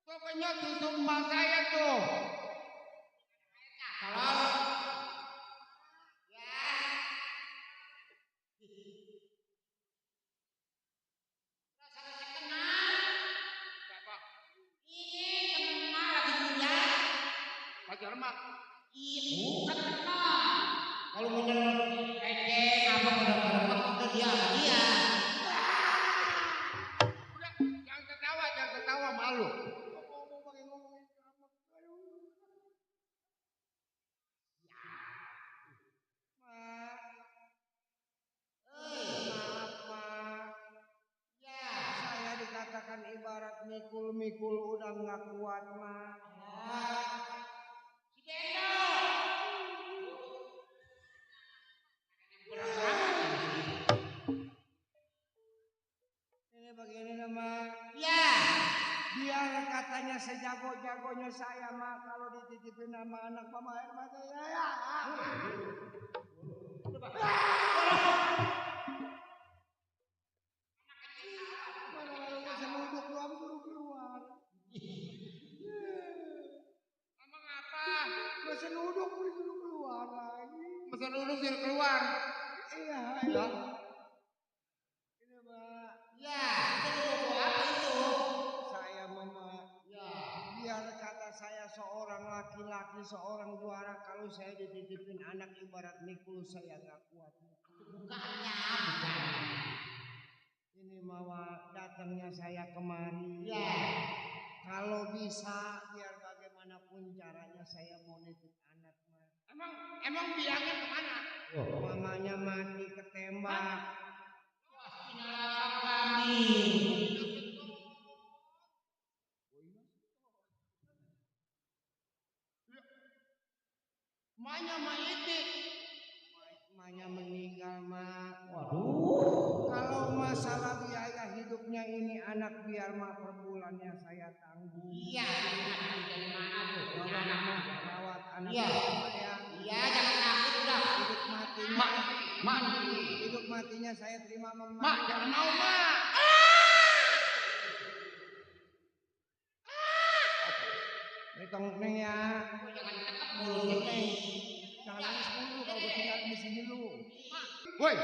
Pokoknya susu emak saya tuh. Kalau ya rasa kenal. Siapa? Ini temen emak lagi punya. Pacar emak. Iya bukan kenal. Kalau bener apa bener dia sama dia. Udah, jangan ketawa malu. Saya dikatakan ibarat mikul udah nggak kuat mah. Si Beno. Ini begini nama. Ya. Biar katanya sejago-jagonya saya mah kalau dititipin sama anak pemain mata ya. Mana seluduk doang suruh keluar. Emang apa? Mesin uduk disuruh keluar lagi. Mesin duduk suruh keluar. Iya. Ini Mbak. Ya, itu apa itu? Saya mama. Ya. Biar kata saya seorang laki-laki, seorang juara kalau saya dititipin anak ibarat mikul saya gak kuat. Bukannya. Ini mawa datangnya saya kemari. Ya. Kalau bisa biar bagaimanapun caranya saya mau nitip anak mah. Emang bilangnya kemana? Mamanya mati ketembak. Binatang kami. Mamanya mati. Mamanya meninggal mah. Waduh. Kalau masalah biaya hidupnya ini anak biar mah per bulannya saya tanggung. Iya, dari mana tuh? Rawat anak Iya. saya. Iya, jangan takut dah. Hidup matinya. Hidup matinya saya terima mama. Mak, jangan mau, Mak. Betong neng ya. Jangan tekap mulutnya, Neng. Jangan nangis mulu kalau gue tinggal di sini lu. Woi,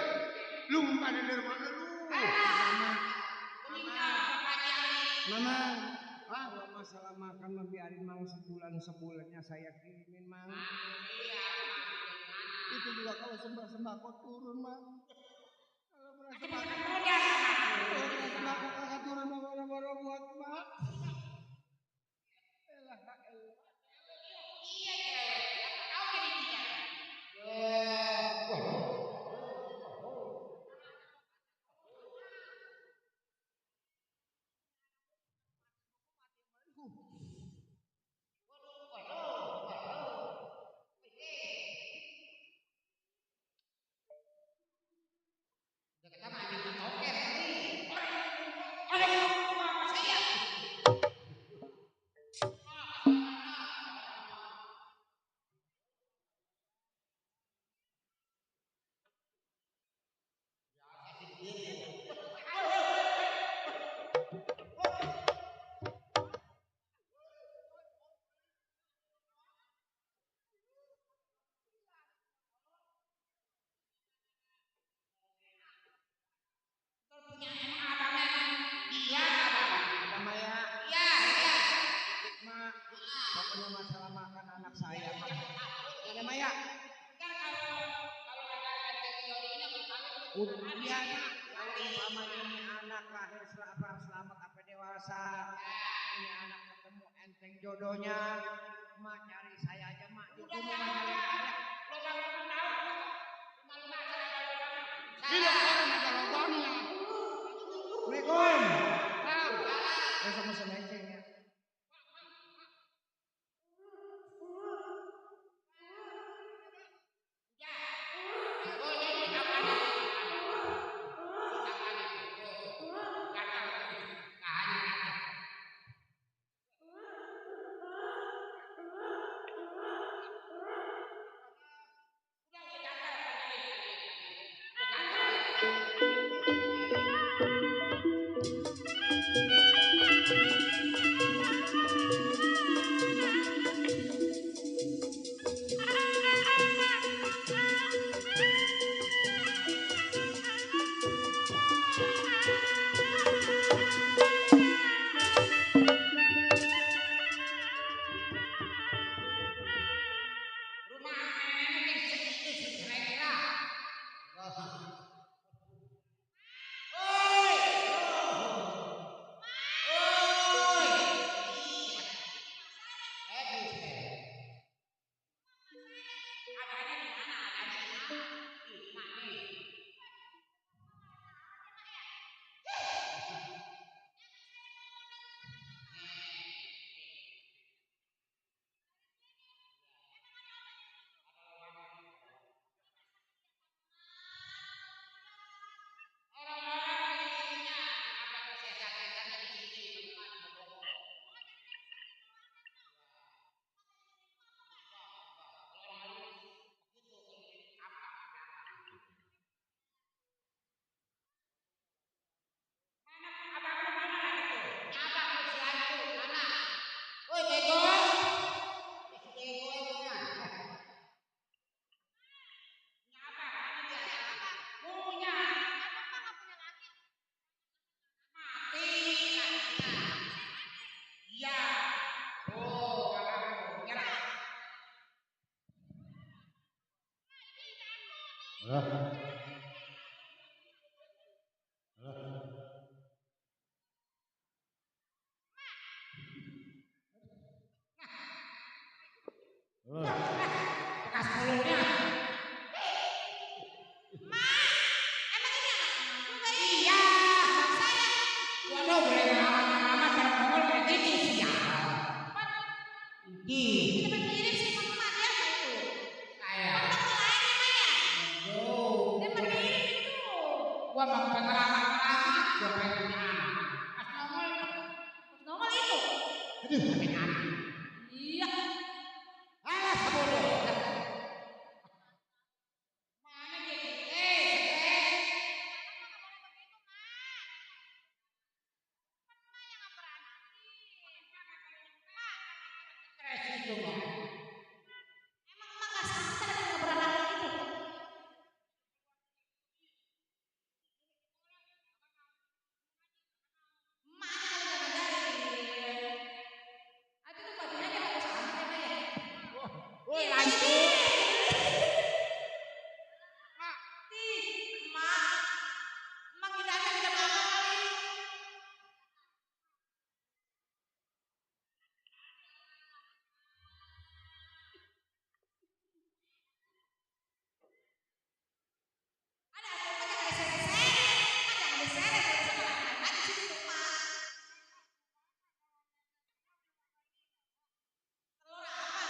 lu pada dari mana lu? Mama, kalau masalah makan mah biarin mang sebulannya saya kirimin mang. Itu juga kalau sembako turun mang. Kalau beras sembako kagak turun mah boro-boro buat mak. Iya, cewek. Apa kau jadi tidak? Kita mandi toker kali. Orang saya. ini masalah makan anak saya. Ada Maya? Udah biasa. Kalau umpamanya ini anak lahir selamat apa dewasa. Ini anak ketemu enteng jodohnya. Mak cari saya aja mak. Udah cari saya. Lo gak pernah tahu. Malu-malu saya. Tidak orang ada lobangnya. Assalamualaikum. Sama-sama aja ya. Bekas mulutnya. Iya. Waduh, boleh lama-lama terpukul kayak gitu sih ya. Ini berdiri sih mama dia apa itu? Saya. Dia berdiri itu. Gua mau pengalaman gua pengen punya anak. Pas nongol itu. Aduh, punya anak. Iya. Alah, bodoh. Mana dia? Stres itu mah. Emang emak gak sadar ada yang beranak itu? Emak kali gak ngadain. Itu tuh bajunya dia harus santai Mak ya. Woi lanjut. Emak kita aja udah bangun kali. Ada apa jangan diseret-seret. Jangan diseret kalau bisa makan aja di situ Mak. Telur apa?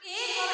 Ih, telur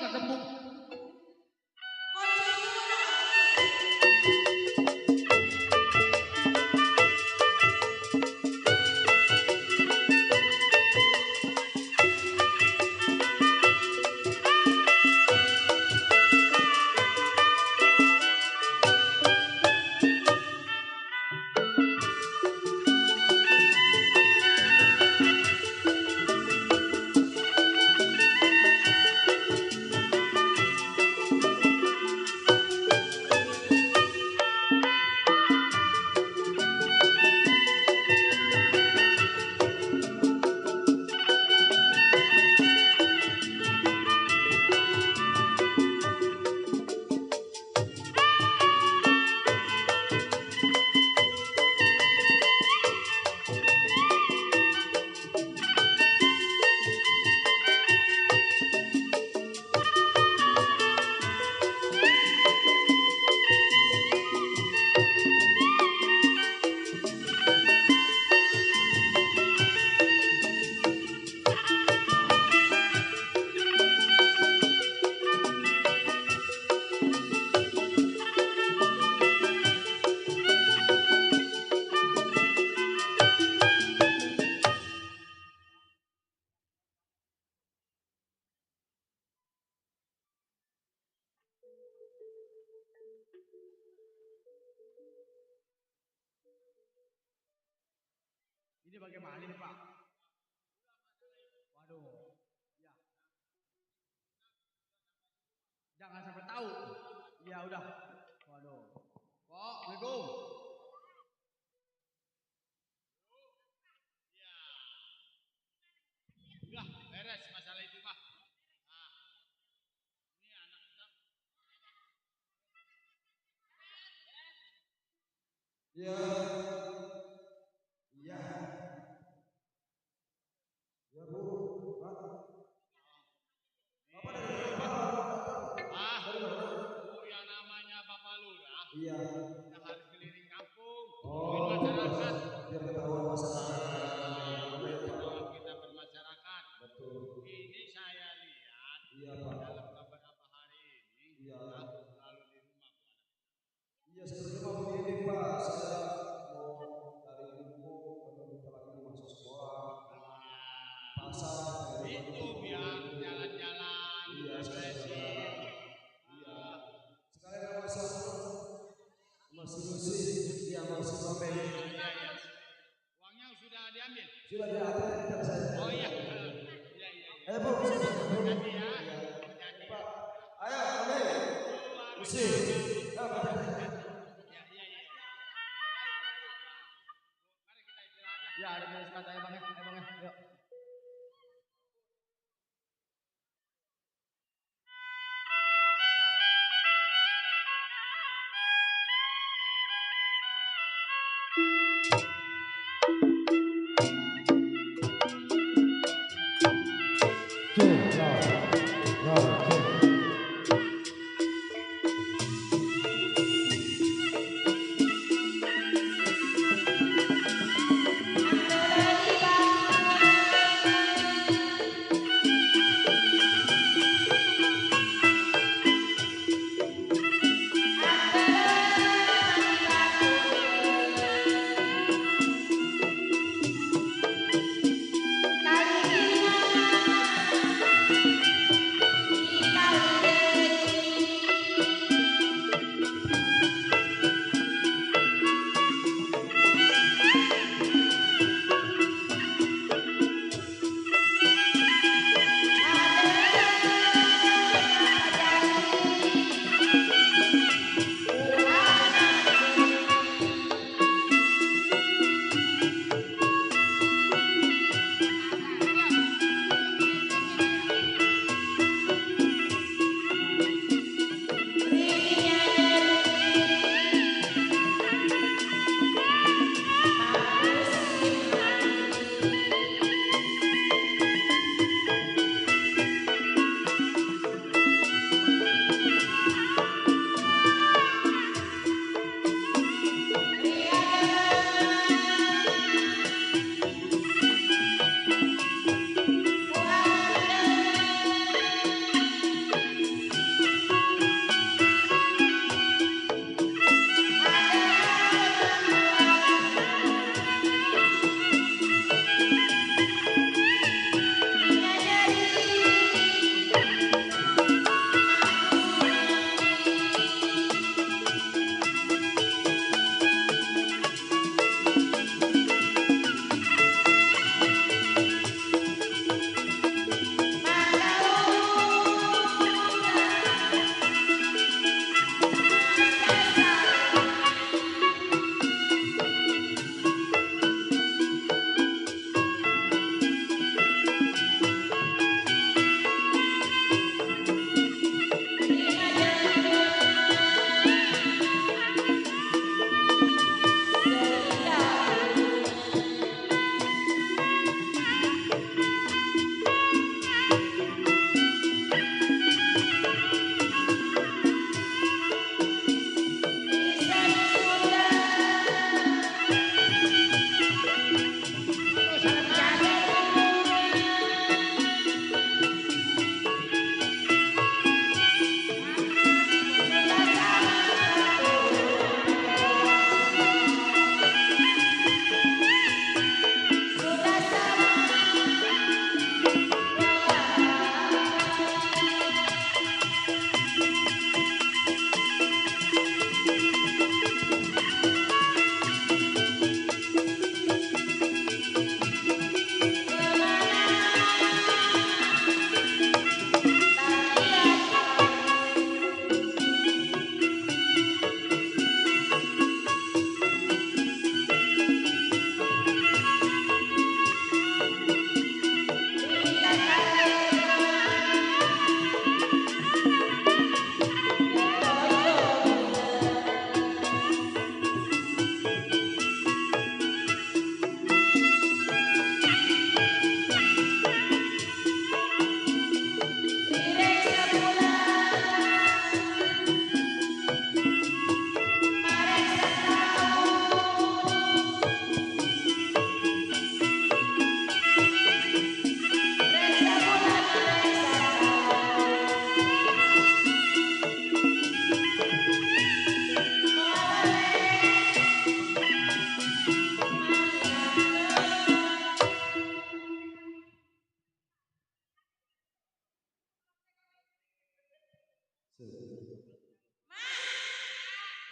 kegembung. Ini bagaimana ini Pak? Waduh, ya. Jangan sampai tahu. Ya udah. Waduh. Kok, Assalamualaikum. Udah beres masalah itu Pak. Nah, ini anak kita. Ya. Ya. Ya Bu, Pak. Bapak dari mana? Ah, oh yang namanya Bapak Lurah. Iya. Kita harus keliling kampung, Oh, masyarakat. biar ketahuan masyarakat. Kita bermasyarakat. Betul. Ini saya lihat Iya Pak. dalam beberapa hari ini Iya. lalu di rumah. Iya sebenarnya mau begini Pak, saya mau cari buku untuk bentar lagi masuk sekolah, pasar, Itu biar jalan-jalan, iya refreshing. iya. Sekalian masih musik, iya masih sampai. Iya, iya. Uangnya sudah diambil. Sudah diatur kita saya. Oh iya. Iya, iya, iya. Ayo Bu, Hati-hati ya. Iya. Hati-hati. Pak, ayo kami musik. Apa tadi? Iya, iya, iya. Mari kita istirahat. Ya ada beres kata ya Bang ya. Ayo Bang ya. Yuk. Ando lagi bang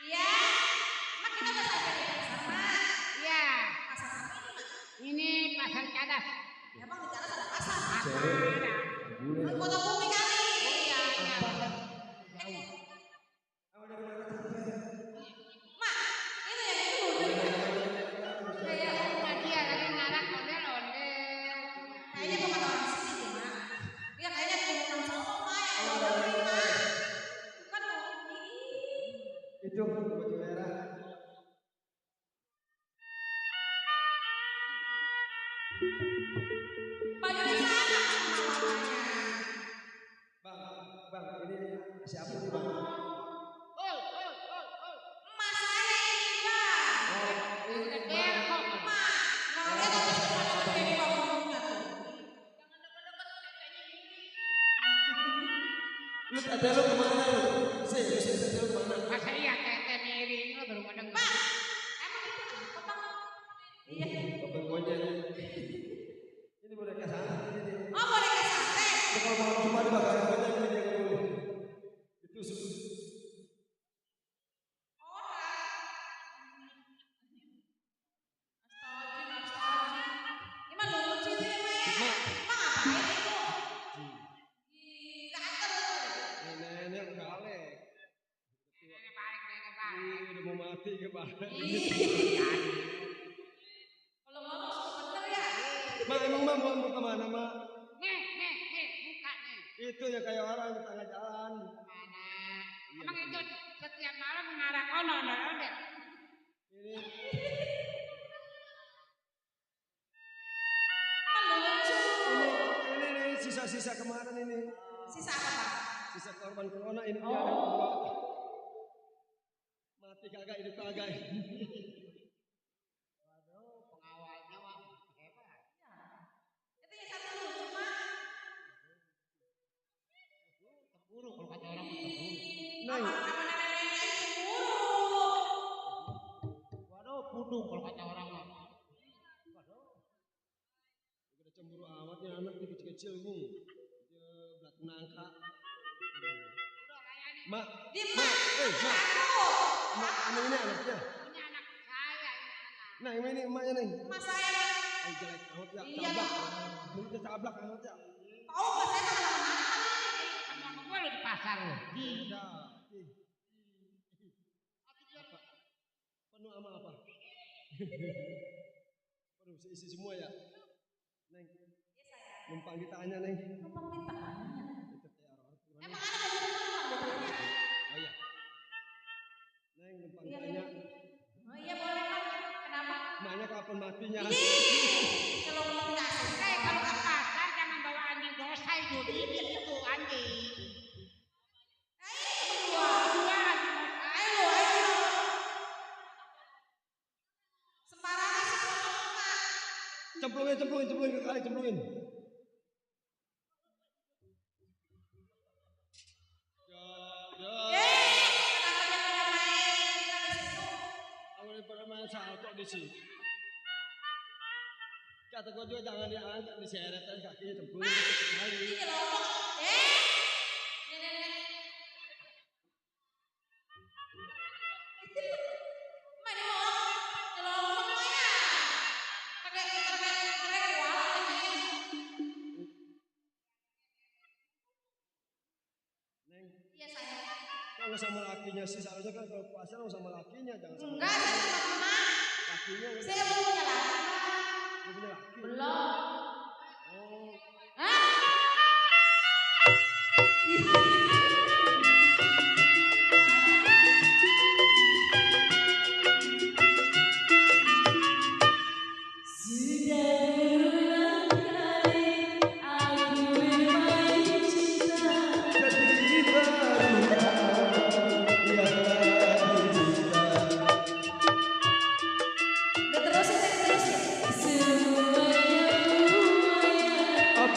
Iya. Mak kita udah sampai di pasar, Mak. Iya. Pasar apa ini, Mak? Ini pasar cadas. Emang di Cadas ada pasar? Ada. Kota Bumi kali. Iya, iya. Mak, itu yang itu lucu. Kayak rumah dia lagi ngarang ondel-ondel. Kayaknya bukan orang sini deh, Mak. Dia kayaknya turunan Solo, Mak. Yang ada beli, Mak. Kan loh. Itu baju merah. Bajunya sama sama warnanya. Bang, ini siapa nih bang? Emak saya ini, Bang. Gede kok. Mak, namanya tuh bisa gede di bawah ngomongnya tuh. Lu tete lu kemana lu? Tete lu kemana? Masa iya tete miring lo baru kadang. Mak, emang itu apa, Bang? Iya. Bang Monyet. Ini boneka sana ini. Oh, boneka sate. Kalau mau cuma dibakar aja ini dia nggak boleh. Itu susu. Gimana lucu sih, Mak? Mak ngapain itu? Ih, gatel tuh. Nenek galak. Nenek balik. Udah mau mati ke bang. Kalau ngomong suka bener ya. Mak emang mau kemana mak? Nih, buka nih. Itu ya kayak orang di tengah jalan. Mana? Emang itu setiap malam mengarang ondel-ondel. Ini Emang lucu. ini sisa-sisa kemarin ini. Sisa apa, Pak? Sisa korban corona ini dia ada dua. Mati kagak hidup kagak. Waduh, pengawalnya wah hebat. Itu yang satu lucu, Mak. Cemburu kalau kata orang mah cemburu. Neng, Apa nenek-nenek cemburu? Waduh, pudung kalau kata orang mah. udah cemburu amat ya anak nih kecil-kecil nih. Dia belat nangka. Udah layani. Mak, Di mak, mak. Aku. Mak, ini anaknya. Ini anak saya, ini anak. Nah, ini emaknya nih. Mas saya, Pak. Ay, jelek amat ya. Iya, Tablak. Bang. Ini tablak amat ya. Tahu Mas saya tak kemana-mana kali. Ketemu sama gue lo di pasar lo. Beda. Apa? Penuh sama apa? Penuh isi semua ya. Neng, Iya, saya. numpang ditanya neng. Numpang ditanya. Itu kayak orang kurang. Emang ada baju numpang ditanya? Oh iya. Neng, numpang Iya, tanya. Oh iya boleh, Pak. Kenapa? Emaknya kapan matinya? Ih, kalau ngomong nggak suka ya Kalau kalau ke pasar jangan bawa anjing dosai dulu. Ini itu anjing. ayo berdua. Dua anjing dosai. Ayo. Sembarangan sih kalau ngomong, Pak. Cemplungin ke kali, cemplungin. Kenapa dia pada main kita di situ? Awalnya pada main salto di sini. Kata gua juga jangan diangkat, diseret aja kakinya cemplungin ke kali. Ini lombok. Nenek. Mana mau nyelonong ya? Pakai kuala lagi. Neng, Iya sayang. kalau sama lakinya sih seharusnya kan kalau puasa harus sama lakinya, jangan sama Enggak, saya sama mama. lakinya. Saya belum punya laki. Dia punya laki. Belum. Oh, Hah? jadi baru ya Udah terus. apa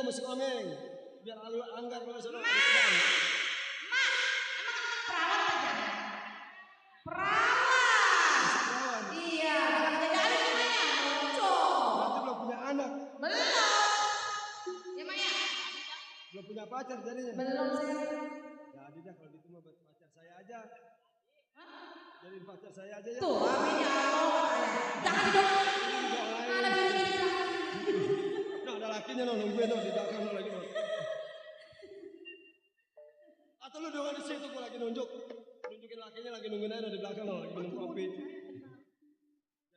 sama si Komeng. Biar Alu Anggar kalau sono. Mak, emang perawan apa jangan? Perawan. Iya, jadi ada namanya, lucu. Berarti belum punya anak. Belum. Ya Maya? Belum punya pacar jadinya. Belum saya. Jadi dah kalau gitu mah buat pacar saya aja. Jadi pacar saya aja ya. Tuh, aminnya Allah katanya. Jangan didorong. Ada bini di belakang. Nah, ada lakinya no, nungguin no, di belakang no lagi no. Atau lu doang di situ gua lagi nunjukin lakinya lagi nungguin aja no, di belakang no, lagi minum kopi.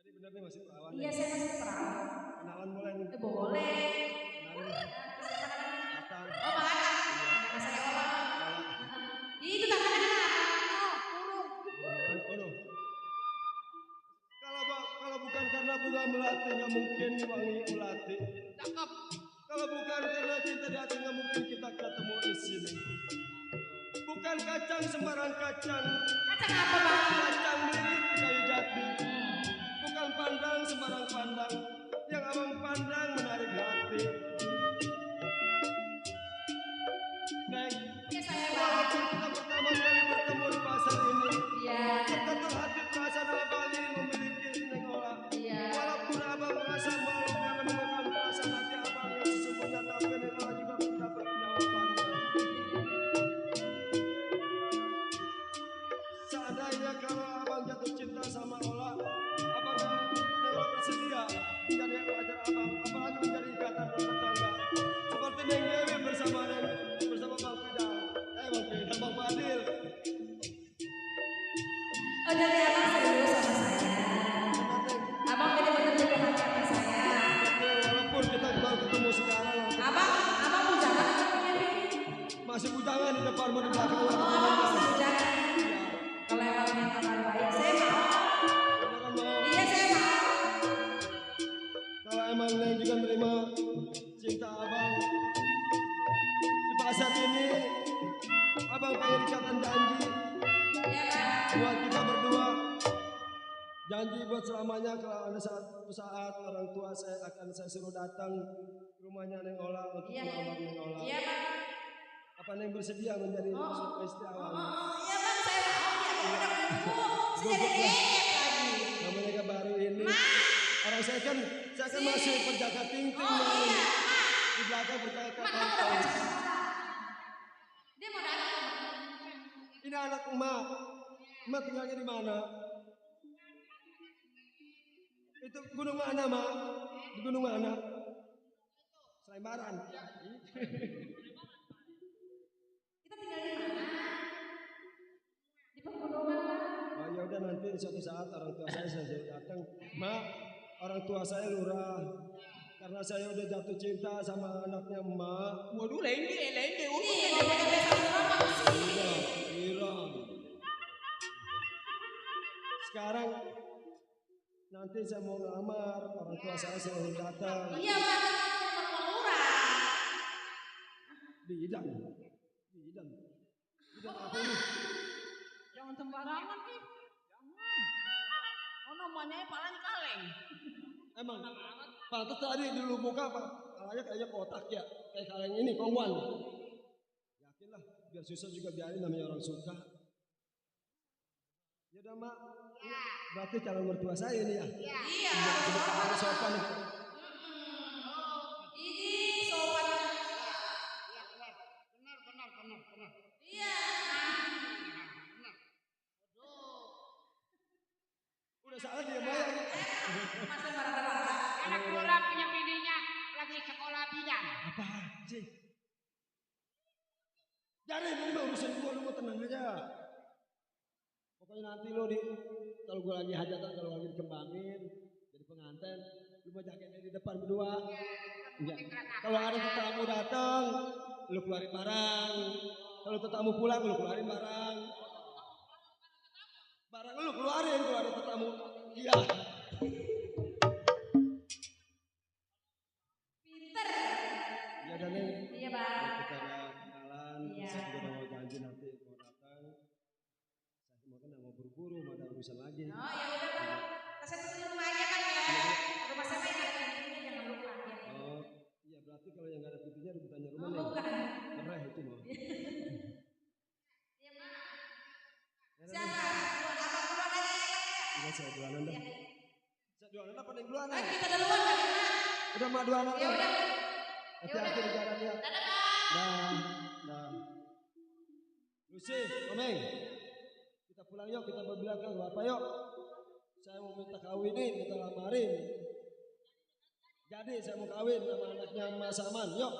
Jadi bener nih masih perawan. Iya, saya masih perawan. Kenalan boleh nih. Boleh. Kenalin. Atang. Oh, Pak Atang. Nama saya Ola. Itu tangannya kenapa? Oh no. Kalau bukan karena bunga melati nggak mungkin wangi melati. Cakep. Kalau bukan karena cinta di hati nggak mungkin kita ketemu di sini. Bukan kacang sembarang kacang. Kacang apa, Bang? Kacang melilit di kayu jati. Bukan pandang sembarang pandang. Yang abang pandang menarik hati. Neng, Ya saya, Bang. walaupun kita pertama kali bertemu di pasar ini, Iya. terketuk hati perasaan abang ini memiliki Neng Ola. Iya. Walaupun abang merasa malu karena memegang perasaan hati abang yang sesungguhnya, tapi Neng Ola juga mendapat jawabannya. Seandainya kalau abang jatuh cinta sama Ola, apakah Neng Ola bersedia menjadi pacar abang, apalagi menjadi ikatan rumah tangga? Seperti Neng Dewi bersama Bang Fidal. Bang Fadil. Oh, jadi abang serius sama saya. Abang benar-benar jadi perhatian saya. Walaupun kita baru ketemu sekarang. Abang bujangan atau punya bini? Masih bujangan di depan mau di belakang. Oh, abang masih bujangan. Kalau emang yang akan bayar, saya mau. Iya, saya mau. Kalau emang Neng juga terima cinta abang di pasar ini, abang pengen ikatan janji. Iya, Bang. Buat kita berdua. Janji buat selamanya kalau ada suatu saat orang tua saya akan saya suruh datang ke rumahnya Neng Ola untuk melamar Neng Ola. Iya, Bang. Apa Neng bersedia menjadi istri abang? Iya, Bang, saya mau. Ya, udah kumpul. Saya jadi keket lagi. Namanya baru ini. Orang saya kan masih penjaga ting-ting. Oh iya, di belakang berkata Mak, kamu udah pacar sekolah. Dia mau datang. ini anak emak. Emak tinggalnya di mana? Itu gunung mana, Mak? Di gunung mana? Selembaran. Kita tinggal di mana? Di pegunungan, Pak. Oh ya udah, nanti suatu saat orang tua saya datang. Mak, orang tua saya lurah. Karena saya udah jatuh cinta sama anaknya emak. Waduh, lende. Ih, ngomongnya sama mama sih. Kira. Sekarang nanti saya mau ngelamar, orang tua saya suruh datang. Iya, Pak, telepon lurah. Bidan apa ini? Jangan sembarangan nih. Jangan. Oh, namanya palanya kaleng. Emang pantas tadi dulu buka apa? Kalanya kayaknya kotak ya, kayak kaleng ini kongwan. Yakin lah, biar susah juga biarin, namanya orang suka. Ya udah, Mak. Berarti calon mertua saya ini ya. Iya, Harus sopan. ini sopan. Benar. Iya. Udah salah dia bayar. Masa marah-marah. Anak lurah punya bininya lagi sekolah bidan. Apa sih? Jadi ini mah urusan gua, lu mau tenang aja. Pokoknya nanti lo kalau gua lagi hajatan, kalau lagi dikembangin jadi pengantin, lu mau jagain di depan berdua. Enggak. Kalau ada tetamu datang, lu keluarin barang. Kalau tetamu pulang, lu keluarin barang. Barang lu keluarin kalau ada tetamu. Iya. Pinter. Iya dan Neng. Iya, Bang. Kita ada kenalan. Iya. Saya juga udah mau janji nanti mau datang. Saya cuma kan mau buru-buru, mau ada urusan lagi. Oh, ya udah, Bang. Saya tunggu di rumah aja, Bang, ya. Rumah saya yang ada pintunya, jangan lupa. Ya. Oh, iya berarti kalau yang nggak ada pintunya Saya duluan dah. Saya duluan apa nih duluan? Kita duluan kali ya. Udah mah duluan. Ya udah. Hati-hati di jalan ya. Dadah, Bang. Nah. Lucy, Omeng. Kita pulang yuk, kita berbilang ke Bapak yuk. Saya mau minta kawinin, minta lamarin. Jadi saya mau kawin sama anaknya Mas Aman, yuk.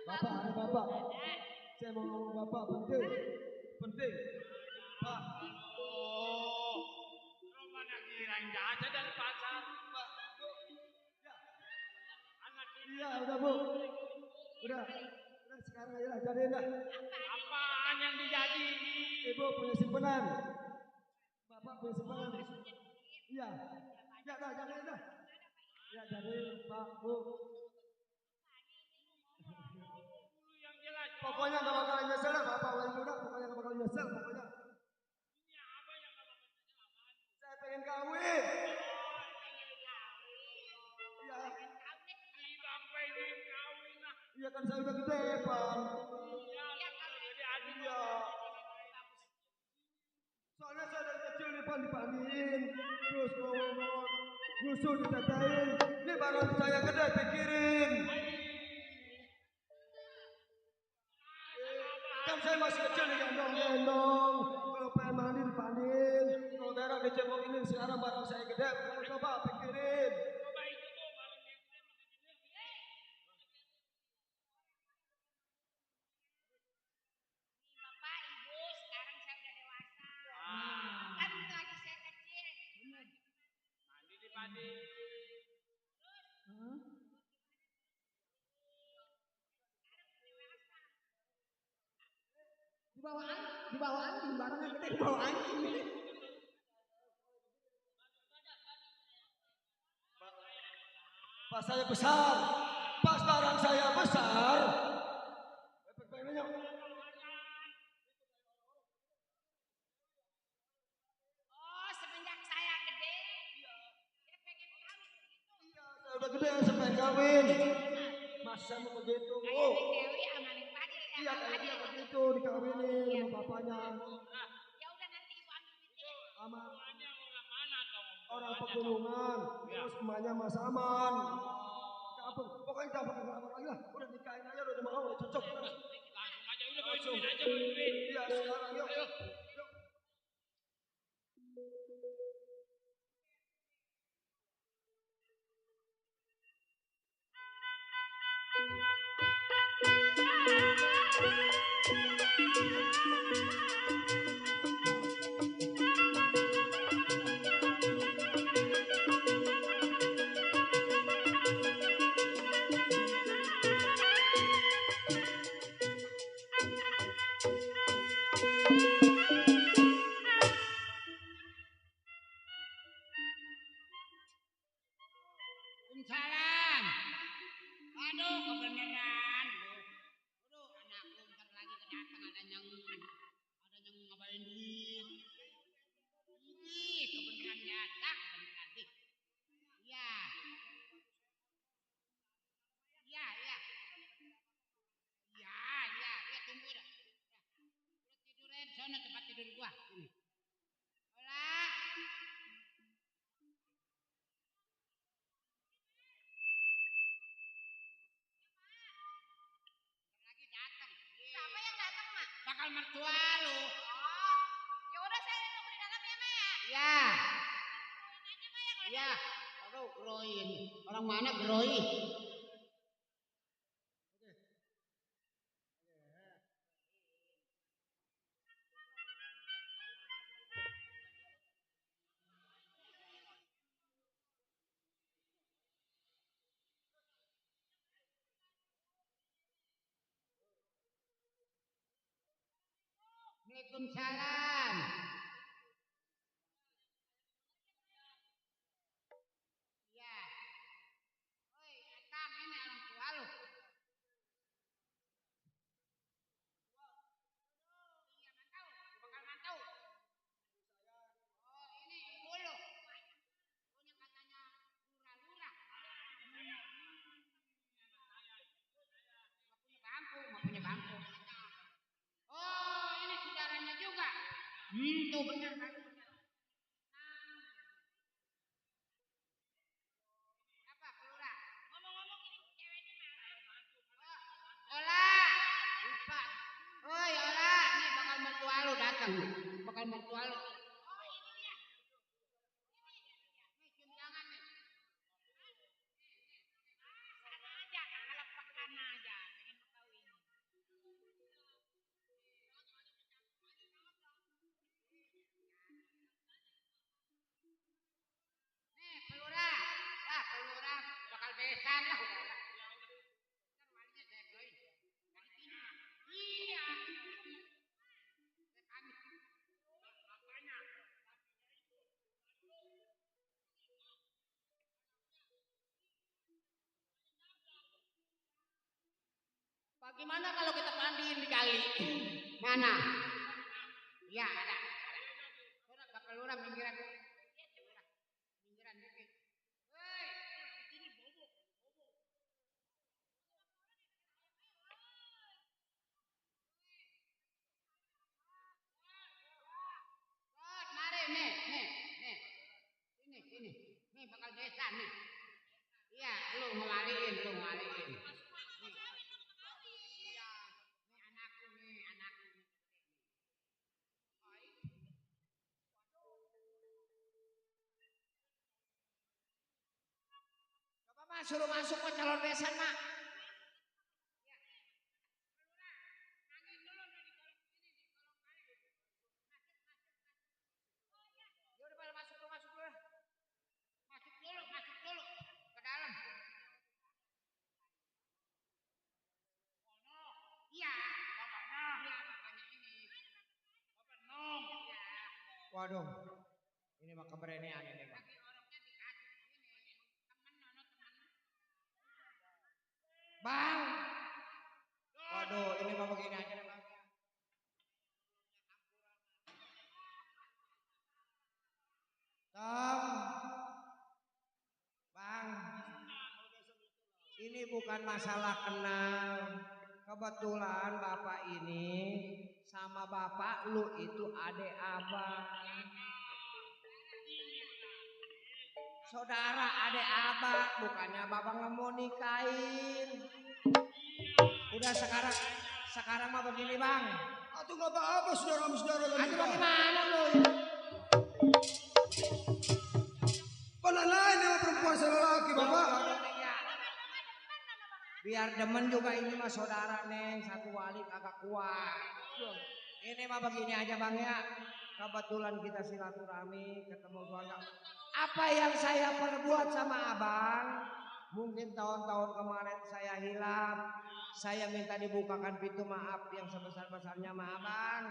Bapak, ada Bapak. Saya mau ngomong Bapak, penting. Penting. Pak. Oh, lu mana kirain aja dari pasar. Pak, Bu. Ya. Anak ini Iya, udah Bu. Udah sekarang aja lah, jadiin dah. apaan yang dijadiin? Ibu punya simpenan. Bapak punya simpenan. Iya. Ya dah, jadiin dah. Ya jadiin Pak, Bu. Yang jelas. Pokoknya gak bakalan nyesel lah, Bapak wali muda. Pokoknya gak bakalan nyesel, pokoknya. Ini apa yang gak bakal nyesel? Saya pengen kawin. Iya. Si Bang pengen kawin lah. Iya kan saya udah gede, Pan. Iya, jadi adik Iya. Soalnya saya dari kecil nih Pan dipandiin. Terus mau nyusu ditetein. Ini baru saya gede pikirin. Kan saya masih kecil nih gendong-gendong. Kalau pengen mandi dipandiin. Kalau daerah dicebokin sekarang baru saya gede. Coba pikirin. Coba itu tuh baru yang gede. Bapak, Ibu, sekarang saya udah dewasa. Kan lagi saya kecil. Mandi di padi. Di bawah anjing, barangnya gede di bawah anjing. Pas saya besar, pas barang saya besar. Oh, semenjak saya gede, dia pengen kawin gitu. Saya udah gede, saya pengen kawin. Masa mau begitu? Kayak Neng Dewi sama Neng Fadil ya. Iya kayak dia begitu dikawinin sama bapaknya. Ya udah nanti Ibu ambil duitnya. Sama Tuannya orang mana toh? orang pegunungan. Terus emaknya Mas Aman. Kampung. Pokoknya jangan pakai ngelamar lagi lah. Udah nikahin aja udah mau, udah cocok. Langsung aja udah bawa duit aja bawa duit. Iya sekarang yuk. Yuk. Salam. Aduh, kebenaran. Aduh, anakku ntar lagi kedatang ada yang ngabain duit. Ih, kebenaran nyata, kebenaran. Iya. Iya, iya. Iya, tunggu dah. Udah tidurin sana tempat tidur gua. Sini. Ola. Lagi datang. Siapa yang datang, Mak? Bakal mertua lu. Oh, ya udah saya tunggu di dalam ya, Mak ya. Iya. Tungguin aja, Mak ya. Iya. Aduh, groin. Orang mana groin? Waalaikumsalam. Iya. Oi, Akang ini orang tua lu. Iya, mantau. Bakal mantau. Oh, ini ibu lu. Punya katanya lurah-lurah. Nggak punya bangku. Oh, ini saudaranya juga. Tuh benar kan. Apa, pelurah? Ngomong-ngomong ini ceweknya mana? Ola, lupa. Oi, Ola, nih bakal mertua lu datang. Bakal mertua lu. Oh, ini dia. Nih, cium tangan nih. Sana aja, kakak lepak sana aja. Pengen mau kawin. Nih, pelurah. Lah, pelurah bakal besan lah udah lah. Ntar walinya saya doain. Dari sini. Iya. Kami. Apanya? Bagaimana kalau kita mandiin di kali? Mana? Iya, ada. Soalnya ke pelurah minggiran. Minggiran dikit. Hei, di sini bobok. Rod, mari nih. Sini. Nih bakal besan nih. Iya, lu ngewaliin. Nih. Iya, nih anakku. Coba Mak suruh masuk ke calon besan Mak. Ya udah pada masuk dulu. Masuk dulu ke dalam. Iya, bapaknya. Iya, bapaknya ini. Bapak Nong. Iya. Waduh. Ini mah keberanian ini Bang. Lagi orangnya dikasih ini. Temen. Bang. Waduh, ini mah begini aja deh Bang. Tom. Bang. Ini bukan masalah kenal. Kebetulan bapak ini sama bapak lu itu adek abang. Saudara adek abang, bukannya bapak nggak mau nikahin. Udah sekarang mah begini Bang. Atau nggak apa-apa saudara-saudara Atau nikah. bagaimana lu? Mana lain sama perempuan sama laki bapak? Biar demen juga ini mah saudara Neng, satu wali kagak kuat. Ini mah begini aja Bang ya. Kebetulan kita silaturahmi ketemu keluarga. Apa yang saya perbuat sama Abang, mungkin tahun-tahun kemarin saya hilaf. Saya minta dibukakan pintu maaf yang sebesar-besarnya sama Abang.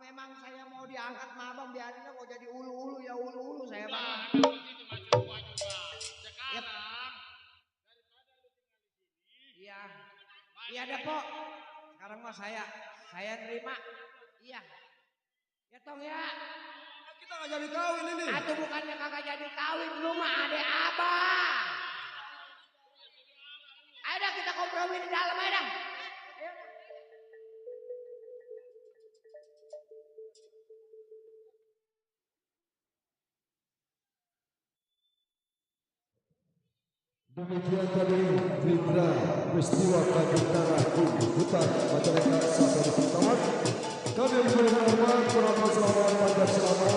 memang saya mau diangkat sama abang, biarin mau jadi ulu-ulu ya ulu-ulu saya bang. Nah, kalau gitu masuk gua juga. Sekarang daripada lu tinggal di sini. Iya. Iya deh Pok. Sekarang mah saya nerima. Iya. Ya Tong ya. Kita nggak jadi kawin ini. Atuh bukannya kagak jadi kawin, lu mah adek abang. Ayo dah kita kompromi di dalam aja dah. Ayo dah. Demikian tadi Fitra peristiwa Banjir Darah di hutan Majalengka sampai pertama. Kami memberikan hormat kepada selamat panjang selamat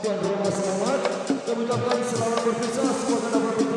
dan rumah selamat. Kami ucapkan selamat berpisah semoga dapat